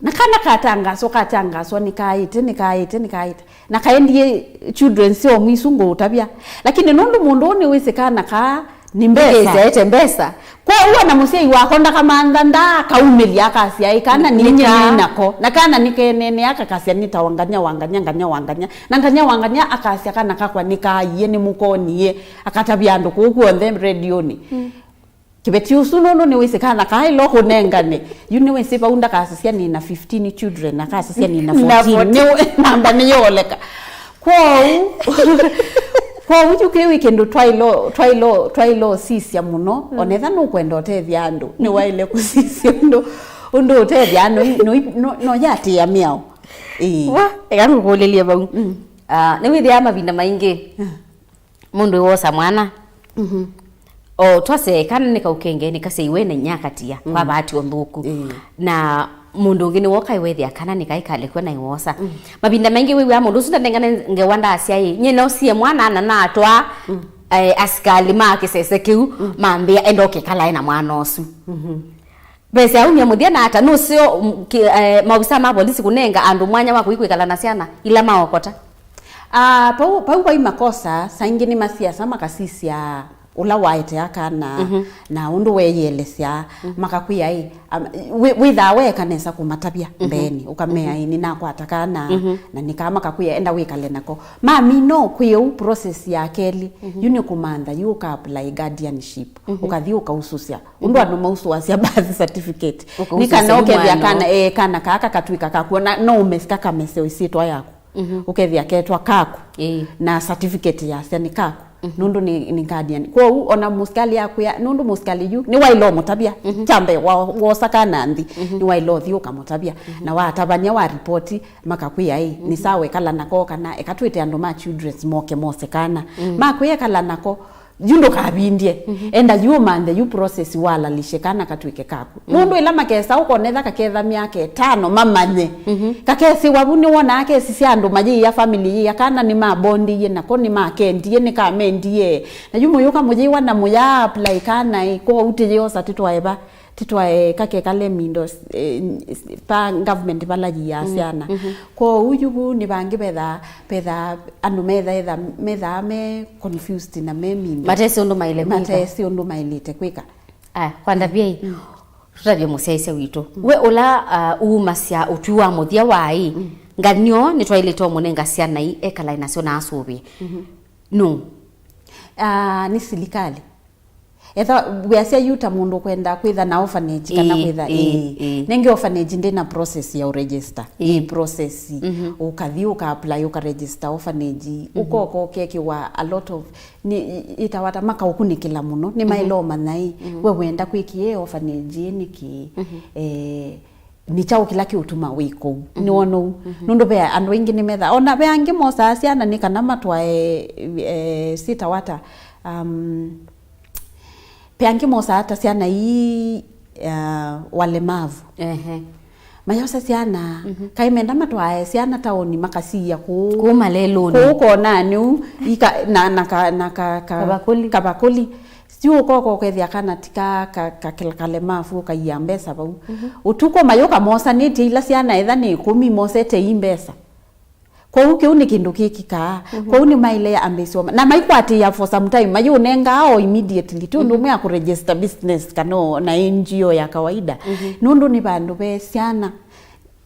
Na kana katangaswa, katangaswa nĩkaaĩte, nĩkaaĩte, nĩkaaĩte. Na kaendie children's home isu ngũũtavya. Lakini nũndũ mũndũ ũũ nĩwĩsĩ kana kaa nĩ mbesa. Nĩkesyaĩte mbesa. Kwoou ona mũsyai wako ndakamantha, ndakaumĩlya akasya, "Ĩ, kana nĩ, nĩ ninyie kaa nĩ nako." Na kana nĩkeneenea akakasya, "Nĩ ta wangania, wangania, ngania, wangania." Na ngania, wangania akasya, "Kana kakwa nĩkaaiie, nĩmũkonie." Akatavya andũ kũu kw'onthe redionĩ. Mm. Kĩveti ũsu nũndũ nĩwĩsĩ kana kaĩ lo kũnengane. Yu nĩwĩsĩ vau ndakasasya nĩ na fifteen children, akasasya nĩ na fourteen. Na fourteen. Nĩ namba nĩyoleka. Kwoou, kwoou yu kĩu ĩ kĩndũ twaĩlo, twaĩlo, twaĩlo sisya mũno, mm, onetha nũkwenda ũtethya andũ, mm, nĩwaĩle kũsisya ũndũ, ũndũ ũtethya andũ, no, no, no yatĩa mĩao. Ĩĩ. Wa, eka ngũkũlĩlye vau. Mm. Ah, nĩwĩthĩaa mavinda maingĩ. Mm. Mũndũ ĩwosa mwana. Mhm. O twasya kana nĩ kau kengeni kaseiwe na inyia akatia, mm, kwa bahati o nthũku. Ĩĩ. Na mũndũ ũngĩ nĩwoka ĩwethĩa kana nĩ kaĩ kalekwa na ĩwosa. Mm. Mavinda maingĩ wĩw'aa mũndũ ũsu ndanengane ngewa ndasya ĩ, nyie nosie mwana na natwaa, mm, eh, asikalĩ ma kĩsese kĩu, mm, mambĩa enda ũkĩkalae na mwana ũsu. Mhm. Vesa aumya mũthya na ata nũseo, mm, ki-, eh, maofisa ma polisi kũnenga andũ mwanya wa kũi kwĩkala na syana ila maokota? Ah, pau, pau vai makosa, saa ingĩ nĩ masiasa makasisya ũla waetea kana, mhm, na ũndũ weeyĩelesya, mhm, makakwĩa ĩ, am-, wĩ-, wĩthaa weeka nesa kũmatavya, mhm, mbeenĩ, ũkamea, mhm, ĩ, nĩnakwata kana, mhm, na nĩkaa makakwĩa enda wĩkale nako. Mamina kwĩ ũu, process ya kelĩ, mhm, yu nĩ kũmantha yu ũka apply guardianship, mhm, ũkathi ũkausũsya. Ũndũ, mhm, andũ mausũasya birth certificate. Ũkausũsya nĩ kana yu ũkethĩa mwana kana, ũũ, eh, kana kaa kakatw'ĩka kaku, ona no ũmesĩ kakamesya ĩsyĩtwa yaku. Mhm. Ũkethĩa ketwa kaku. Ĩĩ. Na certificate yasya nĩ kaku. Mhm. Nũndũ nĩ, nĩ guardian. Kwoou ona mũsikalĩ akwĩa, nũndũ mũsikalĩ yu nĩwaĩle ũmũtavya. Mhm. Kya mbee, wa-, wosa kana nthĩ, mhm, nĩwaĩle ũthi ũkamũtavya. Mhm. Na watavany'a wa ripoti, makakwĩa ĩ, nĩ, mhm, sawa ekala nako, kana eka twĩte andũ ma children's moke mose kana. Mm. Makwĩa ekala nako, yu ndũkavindye. Mhm. Enda yu ũmanthe yu process walalisye kana katw'ĩke kaku. Mm. Nũndũ ĩla makesa ũkonetha kaketha myaka ĩtano mamanye. Mhm. Kakesĩwa vu nĩwonaa kesi sya andũ mayĩĩa family yĩĩa kana nĩmabondiie nako, nĩmakendie, nĩkamendie. Na yu mũyũka mũyĩwa na mũya apply kana ĩ, kwoou tĩyĩosa tĩtwae va? Tĩtwae kakekale mindo, eh, pa government vala yiaa, mm, syana. Mhm. Kwoou yu vu nĩ vangĩ vethaa, vethaa andũ metha, etha, methaa me confused na me mindo. Matesĩ ũndũ maĩle kwĩka. Matesĩ ũndũ maĩlĩte kwĩka. Aya, kwa ndavyai, mm, tũtavye mũsyaĩĩsya witũ. Mm. We ũla, uh, uumasya ũtwi wa mũthya wa ĩ, mm, nganio nĩtwaĩlĩte ũmũnenga syana ii ekalae nasyo na asũvĩe. Mhm. Nũũ? Ah, nĩ silikalĩ. Etha wĩasya yu ta mũndũ kwenda kwĩtha na orphanage kana, ĩĩ, kwĩtha, ĩĩ, ĩĩ, ĩĩ. Nenge orphanage ndĩ na process ya ũregister. Ĩĩ. Ĩĩ process. Mhm. Ũkathi ũka apply, ũkaregister orphanage. Mhm. Ũkoka ũkekĩwa a lot of, nĩ, ĩtawa ta makaũkunĩkĩla mũno. Nĩ maĩle, mhm, ũmanya ĩ, mhm, we wenda kwĩkĩe orphanage ĩ nĩkĩ? Mhm. Eh, nĩ kyaũ kĩla kĩũtuma wĩ kũu? Mhm. Nĩwona ũu? Mhm. Nũndũ ve andũ aingĩ nĩmetha, ona ve angĩ mosaa syana nĩ kana matwae, eh, sitawata, um, ve angĩ mosaa ta syana ii, uh, walemavu. Ehe. Mayosa syana, mhm, kaĩ menda matwae syana taoni makasiia kũu. Kũu malelũnĩ. Kũu konanĩ u, ika-, na, na, ka, na ka, ka, kavakũli. Kavakũli. Sio ũkoka ũkethĩa kana ti ka, ka, ka, kĩla kalemavu ũkaia mbesa vau. Mhm. Ũtukũ mayũka mosanĩtye ila syana etha nĩ ĩkũmi mosete ii mbesa. Kwoou kĩu nĩ kĩndũ kĩkikaa. Mhm. Kwoou nĩ maĩle ambĩsoma. Na maikwatĩĩa for some time, mayũnengaa o immediately. Ti ũndũ, mhm, ũmwe ya kũregister business kana o na N G O ya kawaida. Mhm. Nũndũ nĩ vandũ ve syana.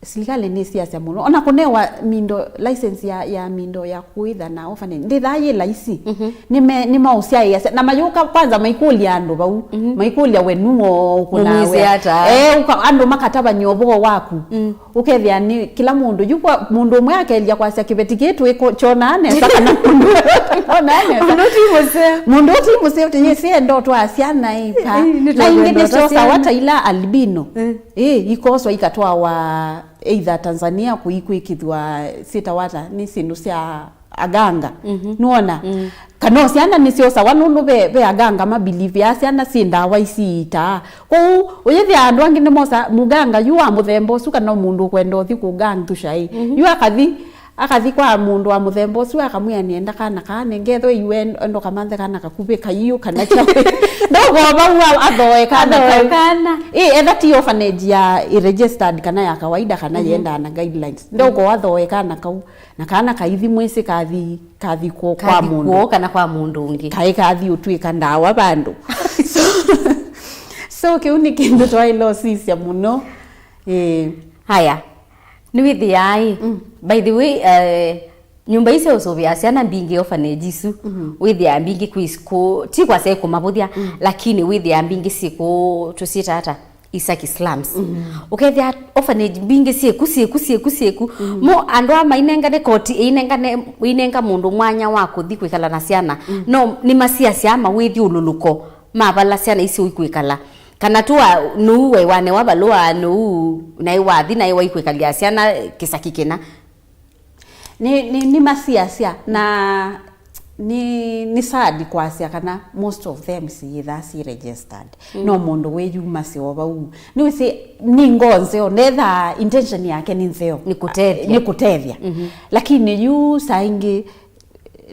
Silikalĩ nĩsiasya mũno. Ona kũnewa mindo, license ya, ya mindo ya kũĩtha na orphanage ndĩthaa yĩ laisi. Mhm. Nĩme-, nĩmaũsyaĩasya. Na mayũka kwanza maikũlya andũ vau. Mhm. Maikũlya we nuo ũkũnawe. Mũmwĩsĩ ata? Eh, ũka-, andũ makatavany'a ũvoo waku. Mm. Ũkethĩa nĩ kĩla mũndũ. Yu kwa mũndũ ũmwe akelya kwasya kĩveti kĩĩ twĩko-, kyonaa nesa kana mũndũ ũyũ ndonaa nesa. Mũndũ ũti mũseo. Mũndũ ũti mũseo, tĩ yĩsĩ endo twa syana ĩ pa. Ĩ, ĩ, nĩ na ingĩ tũkwenda nĩsyosawa ũtasiana. Ta ila albino. Mm. Ĩ, ikoswa ikatwawa either Tanzania kũikwĩkĩthwa syĩtawa ata, nĩ syĩndũ sya aganga. Mhm. Nĩwona? Mm. Kana o syana nĩsyosawa nũndũ ve, ve aganga mabilivĩaa syana syĩ ndawa isiitaa. Kwoou ũyĩthĩa andũ angĩ nĩmosa mũganga yu wa mũthemba ũsu kana o mũndũ ũkwenda ũthi kũgangthusha ĩ. Mhm. Yu akathi Akathi kwa mũndũ wa mũthemba ũsu, akamwĩa, "Nĩenda kana kaa, nengethwe iwe endo kamanthe kana kakuvĩ kaiũ kana kyaũ." Ndoko vau a-, athoe kana kau. Athoe kana. Ĩ, etha ti orphanage ya registered kana ya kawaida kana, mhm, yendaa na guidelines. Ndoko athoe kana kau. Na kana kaithi mwĩsĩ kathi, kathi kũ-, kwa mũndũ. Kathi kwoo kana kwa mũndũ ũngĩ. Kaĩ kathi ũtw'ĩka ndawa vandũ. So, so kĩu nĩ kĩndũ twaĩle ũsisya mũno. Ĩ. Haya. Nĩwĩthĩaa ĩ, mm, by the way, eh, nyũmba ii sya ũsũvĩa syana mbingĩ, orphanage isu, mhm, wĩthĩaa mbingĩ kwĩ school, ti kwasya ĩ kũmavũthya, mm, lakini wĩthĩaa mbingĩ syĩ kũũ, tũsyĩta ata, Isaki slums. Mhm. Ũkethĩa orphanage mbingĩ syĩku, syĩku, syĩku, syĩku. Mhm. Mo andũ aa mainengane koti, ĩinengane, ĩinenga mũndũ mwanya wa kũthi kwĩkala na syana. Mm. No nĩmasiasya mawĩthyũlũlũko ma vala syana isu ikwĩkala. Kana tu wa, nũu we wanewa valũa, nũu naĩ wathi, naĩ waikwĩkalya syana kĩsaki kĩna. Nĩ, nĩ, nĩmasiasya, na nĩ, nĩ sad kwasya kana most of them siyĩthaa si registered. Mm. No mũndũ wĩyumasya o vau. Nĩwĩsĩ nĩ ngoo nzeo, netha intention yake nĩ nzeo. Nĩ kũtethya. Nĩ kũtethya. Mhm. Lakini yu saa ingĩ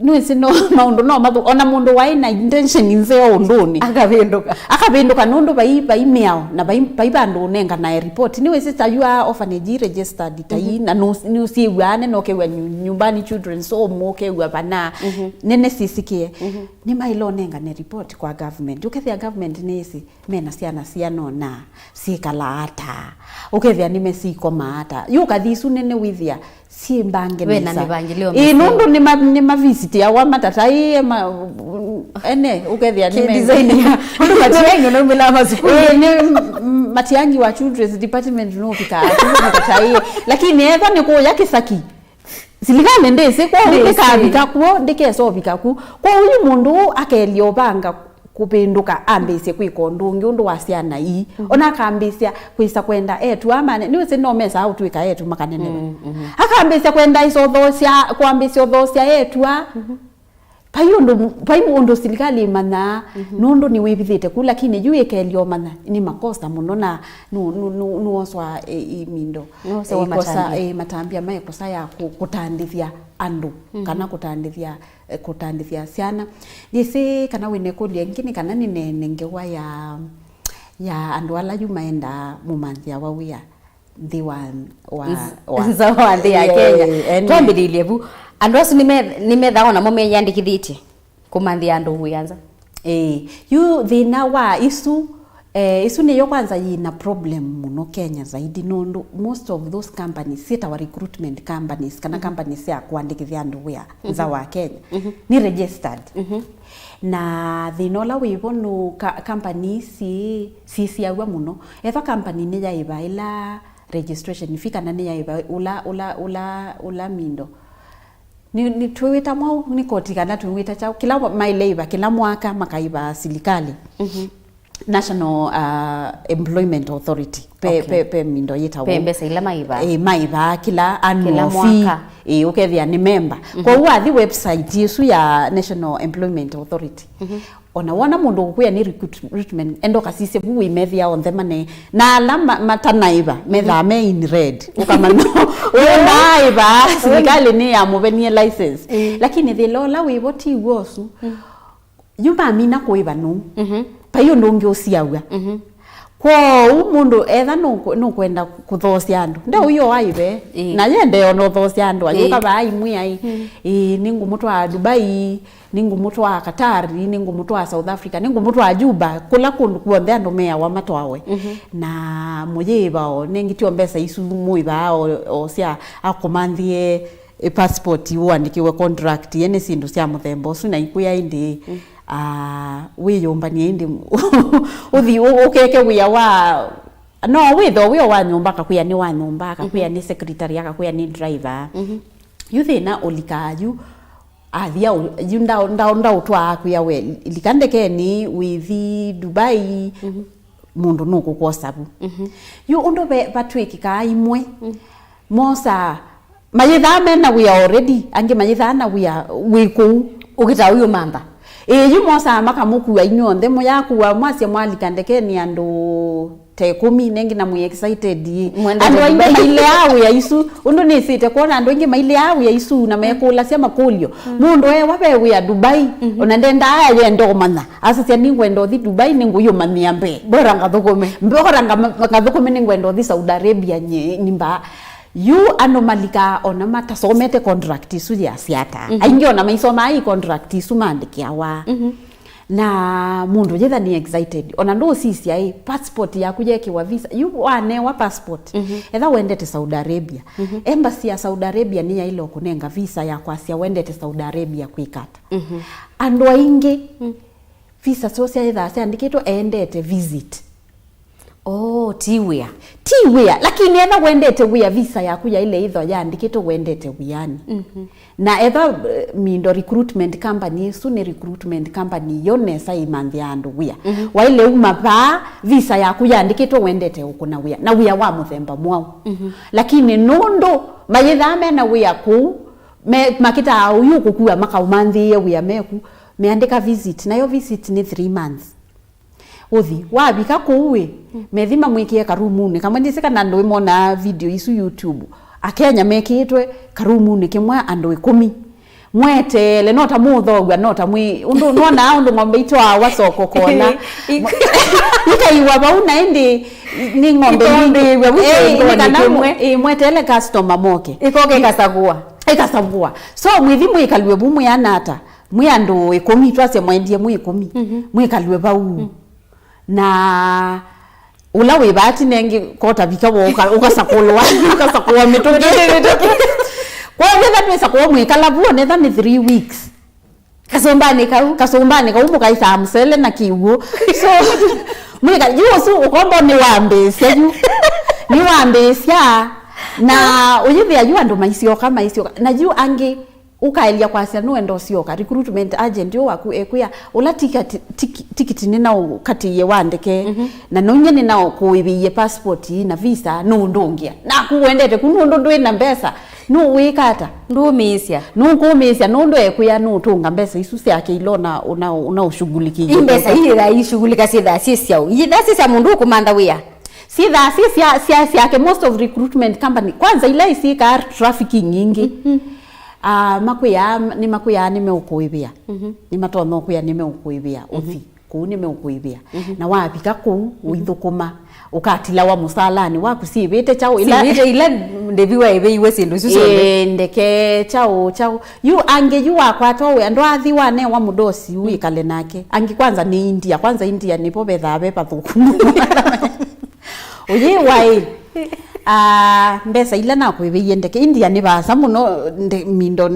Nĩwĩsĩ no maũndũ no mathu, ona mũndũ waĩ na intention nzeo ũndũnĩ. Akavĩndũka. Akavĩndũka nũndũ vai, vai mĩao na vai, vai vandũ ũnenganae report. Nĩwĩsĩ ta yu a orphanage registered ta ii, na nũ-, nũsyĩw'aa nene ũkew'a nyu-, nyumbani children's home ũkew'a vana nene sisikie. Nĩmaĩle ũnengane report kwa government. Ũkethĩa government nĩĩsĩ mena syana sianona syĩkalaa ata, ũkethĩa nĩmesikomaa ata. Yu ũkathi isu nene wĩthĩa syĩ mbange nesa. Ve na mĩvangĩlĩo mĩseo. Ĩĩ, nũndũ nĩma-, nĩmavisitĩawa matataĩe ma-, ene, ũkethĩa nĩme- Kĩdesign ya ũndũ Matiang'i ũnaumĩlaa masukulu. Ĩĩ, nĩ m-, Matiang'i wa children's department nũvikaa matataĩe. Lakini ethwa nĩ kũya kĩsaki, silikalĩ ndĩsĩ, kwoou ndĩkavika kw'o, ndĩkesa ũvika ku. Kwoou yu mũndũ ũũ akelya ũvanga kũvĩndũka ambĩĩsye kwĩka ũndũ ũngĩ ũndũ wa syana ii. Ona akambĩĩsya kwĩsa kwenda etu aa mane, nĩwĩsĩ no mesaa ũtw'ĩka etu makaneneva. Akambĩĩsya kwenda ĩsa ũthoosya, kwambĩĩsya ũthoosya etu aa. Vai ũndũ, vai ũndũ silikalĩ ĩmanyaa, nũndũ nĩwĩvithĩte ku, lakini yu ĩkelya ũmanya nĩ makosa mũno na nũ-, nũ-, nũ-, nũoswa ĩ-, ĩmindo. Nũosewa ĩkosa, matambya. Ĩ, matambya ma ĩkosa ya kũ-, kũtandĩthya andũ, kana kũtandĩthya, eh, kũtandĩthya syana. Ndyĩsĩ kana wĩna ĩkũlyo ĩngĩ, nĩ kana nĩneene ngewa ya, ya andũ ala yu maendaa mũmanthĩa wa wĩa nthĩ wa, wa, wa nza wa nthĩ ya Kenya. Ĩĩ, ene. Twambĩlĩlye vu. Andũ asu nĩme-, nĩmethaa o namo meyĩandĩkĩthĩtye kũmanthĩa andũ wĩa nza? Ĩĩ. Yu thĩna wa isu, eh, isu nĩyo kwanza yĩna problem mũno Kenya zaidi, nũndũ most of those companies syĩtawa recruitment companies, kana companies sya kũandĩkĩthya andũ wĩa nza wa Kenya, nĩ registered. Na thĩna ũla wĩvo nũ ka-, company ici syĩsiaw'a mũno. Ethwa company nĩyaĩva ĩla registration fee kana nĩyaĩva ũla, ũla, ũla, ũla mindo. Nĩ, nĩ twĩwĩta mwaũ, nĩ koti kana twĩwĩta kyaũ, kĩla maĩle ĩva kĩla mwaka makaĩva silikalĩ. National, uh, Employment Authority. Pe, okay, pe, pe mindo yĩtawa. Pe mbesa ila maĩvaa. Ĩ, maĩvaa kĩla annual fee. Kĩla mwaka. Ĩ, ũkethĩa nĩ memba. Kwoou wathi website ĩsu ya National Employment Authority, ona wona mũndũ ũkũkwĩa nĩ recruitment, enda ũkasisye vu wĩmethĩa onthe mane. Na ala ma-, matanaĩva, methaa me in red. Ũkamanya ũyũ ndaaĩva, silikalĩ nĩyamũvenie license. Lakini thĩla ũla wĩvo ti w'o ũsu. Yu mamina kũĩva nũũ? Vai ũndũ ũngĩ ũsiaw'a. Kwoou mũndũ etha nũkũ-, nũkwenda kũthoosya andũ, ndeũio aĩve. Ĩĩ. Na yendee ona ũthoosya andũ, ayũka vaa imwĩa ĩ, ĩĩ, nĩngũmũtwaa Dubai, nĩngũmũtwaa Qatar, nĩngũmũtwaa South Africa, nĩngũmũtwaa Juba, kũla kũndũ kw'onthe andũ meawa matwawe. Na mũyĩĩva o, nengĩ tyo mbesa isu mũĩvaa o, o sya akũmanthĩe ĩ passport, ũandĩkĩwe contract, ene syĩndũ sya mũthemba ũsu, na ikwĩa ĩndĩ, ah, wĩyũmbany'e ĩndĩ, ũthi ũ-, ũkeke wĩa wa, no wĩthe wĩa wa nyũmba, akakwĩa nĩ wa nyũmba, akakwĩa nĩ secretary, akakwĩa nĩ driver. Yu thĩna ũlikaa yu, athia ũ-, yu nda-, nda-, ndaũtwaa akwĩa we, lika ndekeni, wĩthi Dubai, mũndũ nũkũkwosa vu. Yu ũndũ ve-, vatw'ĩkĩkaa imwe, mosaa, mayĩthaa mena wĩa already, angĩ mayĩthaa na wĩa wĩ kũu. Ũkĩtaa ũyũ mamba. Ĩĩ, yu mosaa makamũkua inyw'onthe, mũyakua, mwasya mwalika ndekeni andũ ta ĩkũmi, nengĩ na mwĩ excited ĩ. Mwendete Dubai. Andũ aingĩ mailea wĩa isu, ũndũ nĩsĩte kwona andũ aingĩ mailea wĩa isu na mekũlasya makũlyo. Mũndũ ewa ve wĩa Dubai, ona ndendaa yenda ũmanya. Asasya, nĩngwenda ũthi Dubai, nĩngũyũmanyĩa mbee. Bora ngathũkũme. Bora nga-, ngathũkũme, nĩngwenda ũthi Saudi Arabia nye, nyimba. Yu andũ malikaa ona matasomete contract isu yasya ata. Aingĩ ona maisomaa i contract isu maandĩkĩawa. Na mũndũ yĩtha nĩ excited. Ona ndũsisya ĩ, passport yaku yekĩwa visa. Yu wanewa passport. Etha wendete Saudi Arabia. Embassy ya Saudi Arabia nĩyaĩle kũnenga visa ya kwasya wendete Saudi Arabia kwĩka ata. Andũ aingĩ, visa syoo syaĩthaa syandĩkĩtwe eendete visit. Oh, ti wĩa. Ti wĩa, lakini etha wendete wĩa, visa yaku yaĩle ĩthwa yaandĩkĩtwe wendete wĩanĩ. Na etha, eh, mindo recruitment company ĩsu nĩ recruitment company yo nesa ĩmanthĩa andũ wĩa. Waĩle uma vaa, visa yaku yaandĩkĩtwe wendete ũkũna wĩa, na wĩa wa mũthemba mwaũ. Lakini nũndũ mayĩthaa mena wĩa kũu, me-, makĩtaa ũyu ũkũkua makaũmanthĩĩe wĩa meku, meandĩka visit, nayo visit nĩ three months. Ũthi, wavika kũu ĩ, methi mamwĩkĩe karumunĩ kamwe. Ndyĩsĩ kana andũ ĩmonaa video isu YouTube. Akenya mekĩĩtwe karumunĩ kĩmwe andũ ĩkũmi. Mweteele, no ta mũũthow'a, no ta mwĩ, ũndũ, nonaa ũndũ ng'ombe itwaawa soko kona. I- ikaiwa vau, na ĩndĩ nĩ ng'ombe mbingĩ. Ikombĩĩw'a vu kĩndũnĩ kana kĩmwe. Ĩ, mweteele customer moke. Ikoka ikasakũa. Ikasakũa. So, mwĩthi mwĩkalw'e vu mwĩana ata? Mwĩ andũ ĩkũmi, twasye mwendie mwĩ ĩkũmi. Mhm. Mwĩkalw'e vau. Mm. Na ũla wĩ vaati nengĩ kotavika wo ũka- ũkasakũlwa, ũkasakũa mĩtũkĩ. Kwa wetha twĩsakũa mwĩkala vu, onetha nĩ three weeks. Kasũmbanĩ kau. Kasũmbanĩ kau mũkaisaa mũsele na kĩw'ũ. So, mwĩka, yu ũsu ũkombo nĩwambĩĩsya yu. Nĩwambĩĩsya. Na ũyĩthĩa yu andũ maisyoka, maisyoka. Na yu angĩ, ũkaelya kwasya nũenda ũsyoka, recruitment agent ũũ waku ekwĩa, "Ũla tikati, tiki-, tikiti nĩnaũkatĩie wa ndeke, mhm, na nonye nĩnaũkũĩvĩie passport na visa, nũndũngĩa. Naku wendete ku nũndũ ndwĩ na mbesa, nũwĩka ata?" Ndũmĩĩsya. Nũkũmĩĩsya, nũndũ ekwĩa nũtũnga mbesa isu syake ila ũna, ũna, ũnaũshughulikie. I mbesa ii yĩthaa ishughulika syĩthaa syĩ syaũ? Yĩthaa syĩ sya mũndũ ũkũmantha wĩa? Syĩthaa syĩ sya, sya, syake. Most of recruitment company, kwanza ila isyĩkaa trafficking ingĩ, mhm, ah, makwĩaa, nĩmakwĩaa nĩmeũkũĩvĩa. Mhm. Nĩmatonya ũkwĩa nĩmeũkũĩvĩa, mhm, ũthi kũu nĩmeũkũĩvĩa. Mhm. Na wavika kũu, mhm, ũithũkũma, ũkatilawa mũsalanĩ waku syĩvĩte kyaũ ila. Syĩvĩte ila ndĩvi waĩvĩiwe syĩndũ isu syonthe. Ĩĩ, ndeke, kyaũ, kyaũ. Yu angĩ yu wakwatwa wĩa, ndwathi wanewa mũdosi, mhm, wĩkale nake. Angĩ kwanza nĩ India, kwanza India nĩvo vethaa ve vathũku mũno. Ũyĩwa ĩ, ah, mbesa ila nakũĩvĩie ndeke, India nĩ vaasa mũno, nde-, mindo,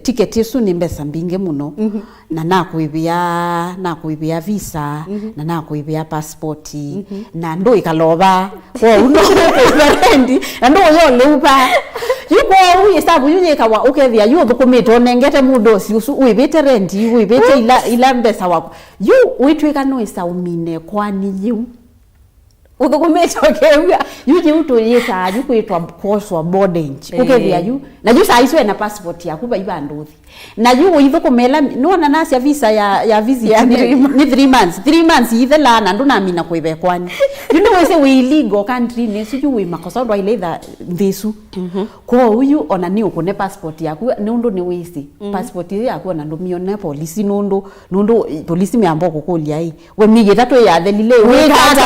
tiketi ĩsu nĩ mbesa mbingĩ mũno. Mhm. Na nakũĩvĩa, nakũĩvĩa visa, mhm, na nakũĩvĩa passport, mhm, na ndũĩkalova. Kwoou no kũĩva rendi, na ndũũyolĩuva. Yu kwoou ĩsavu yu yĩkawa, ũkethĩa yu ũthũkũmĩte ũnengete mũdosi ũsu, ũĩvĩte rendi, ũĩvĩte ila, ila mbesa waku. Yu ũitwĩka nũĩsa ũmine kwani yĩu. Ũthũkũmĩte ũkew'a. Yu yĩu tũyĩtaa yu kwĩtwa koswa boarding. Eh. Ũkethĩa yu. Na yu saa isu ena passport yaku vai vandũ ũthi. Na yu ũithũkũmĩla, nĩwona nasya visa ya, ya visit ya nĩ, three months, nĩ three months. Three months ithelaa na ndũnamina kwĩva ĩkwani. Yu nĩwĩsĩ wĩ illegal country nĩ ĩsu yu wĩ makosa ũndũ aile itha nthĩ ĩsu. Mhm. Kwoou yu ona nĩ ũkũne passport yaku nũndũ nĩwĩsĩ. Mhm. Passport ĩyo yaku ona ndũmĩone polisi nũndũ, nũndũ polisi meamba kũkũlya ĩ. We mĩĩ ĩtatũ ĩyathelile, wĩka ata?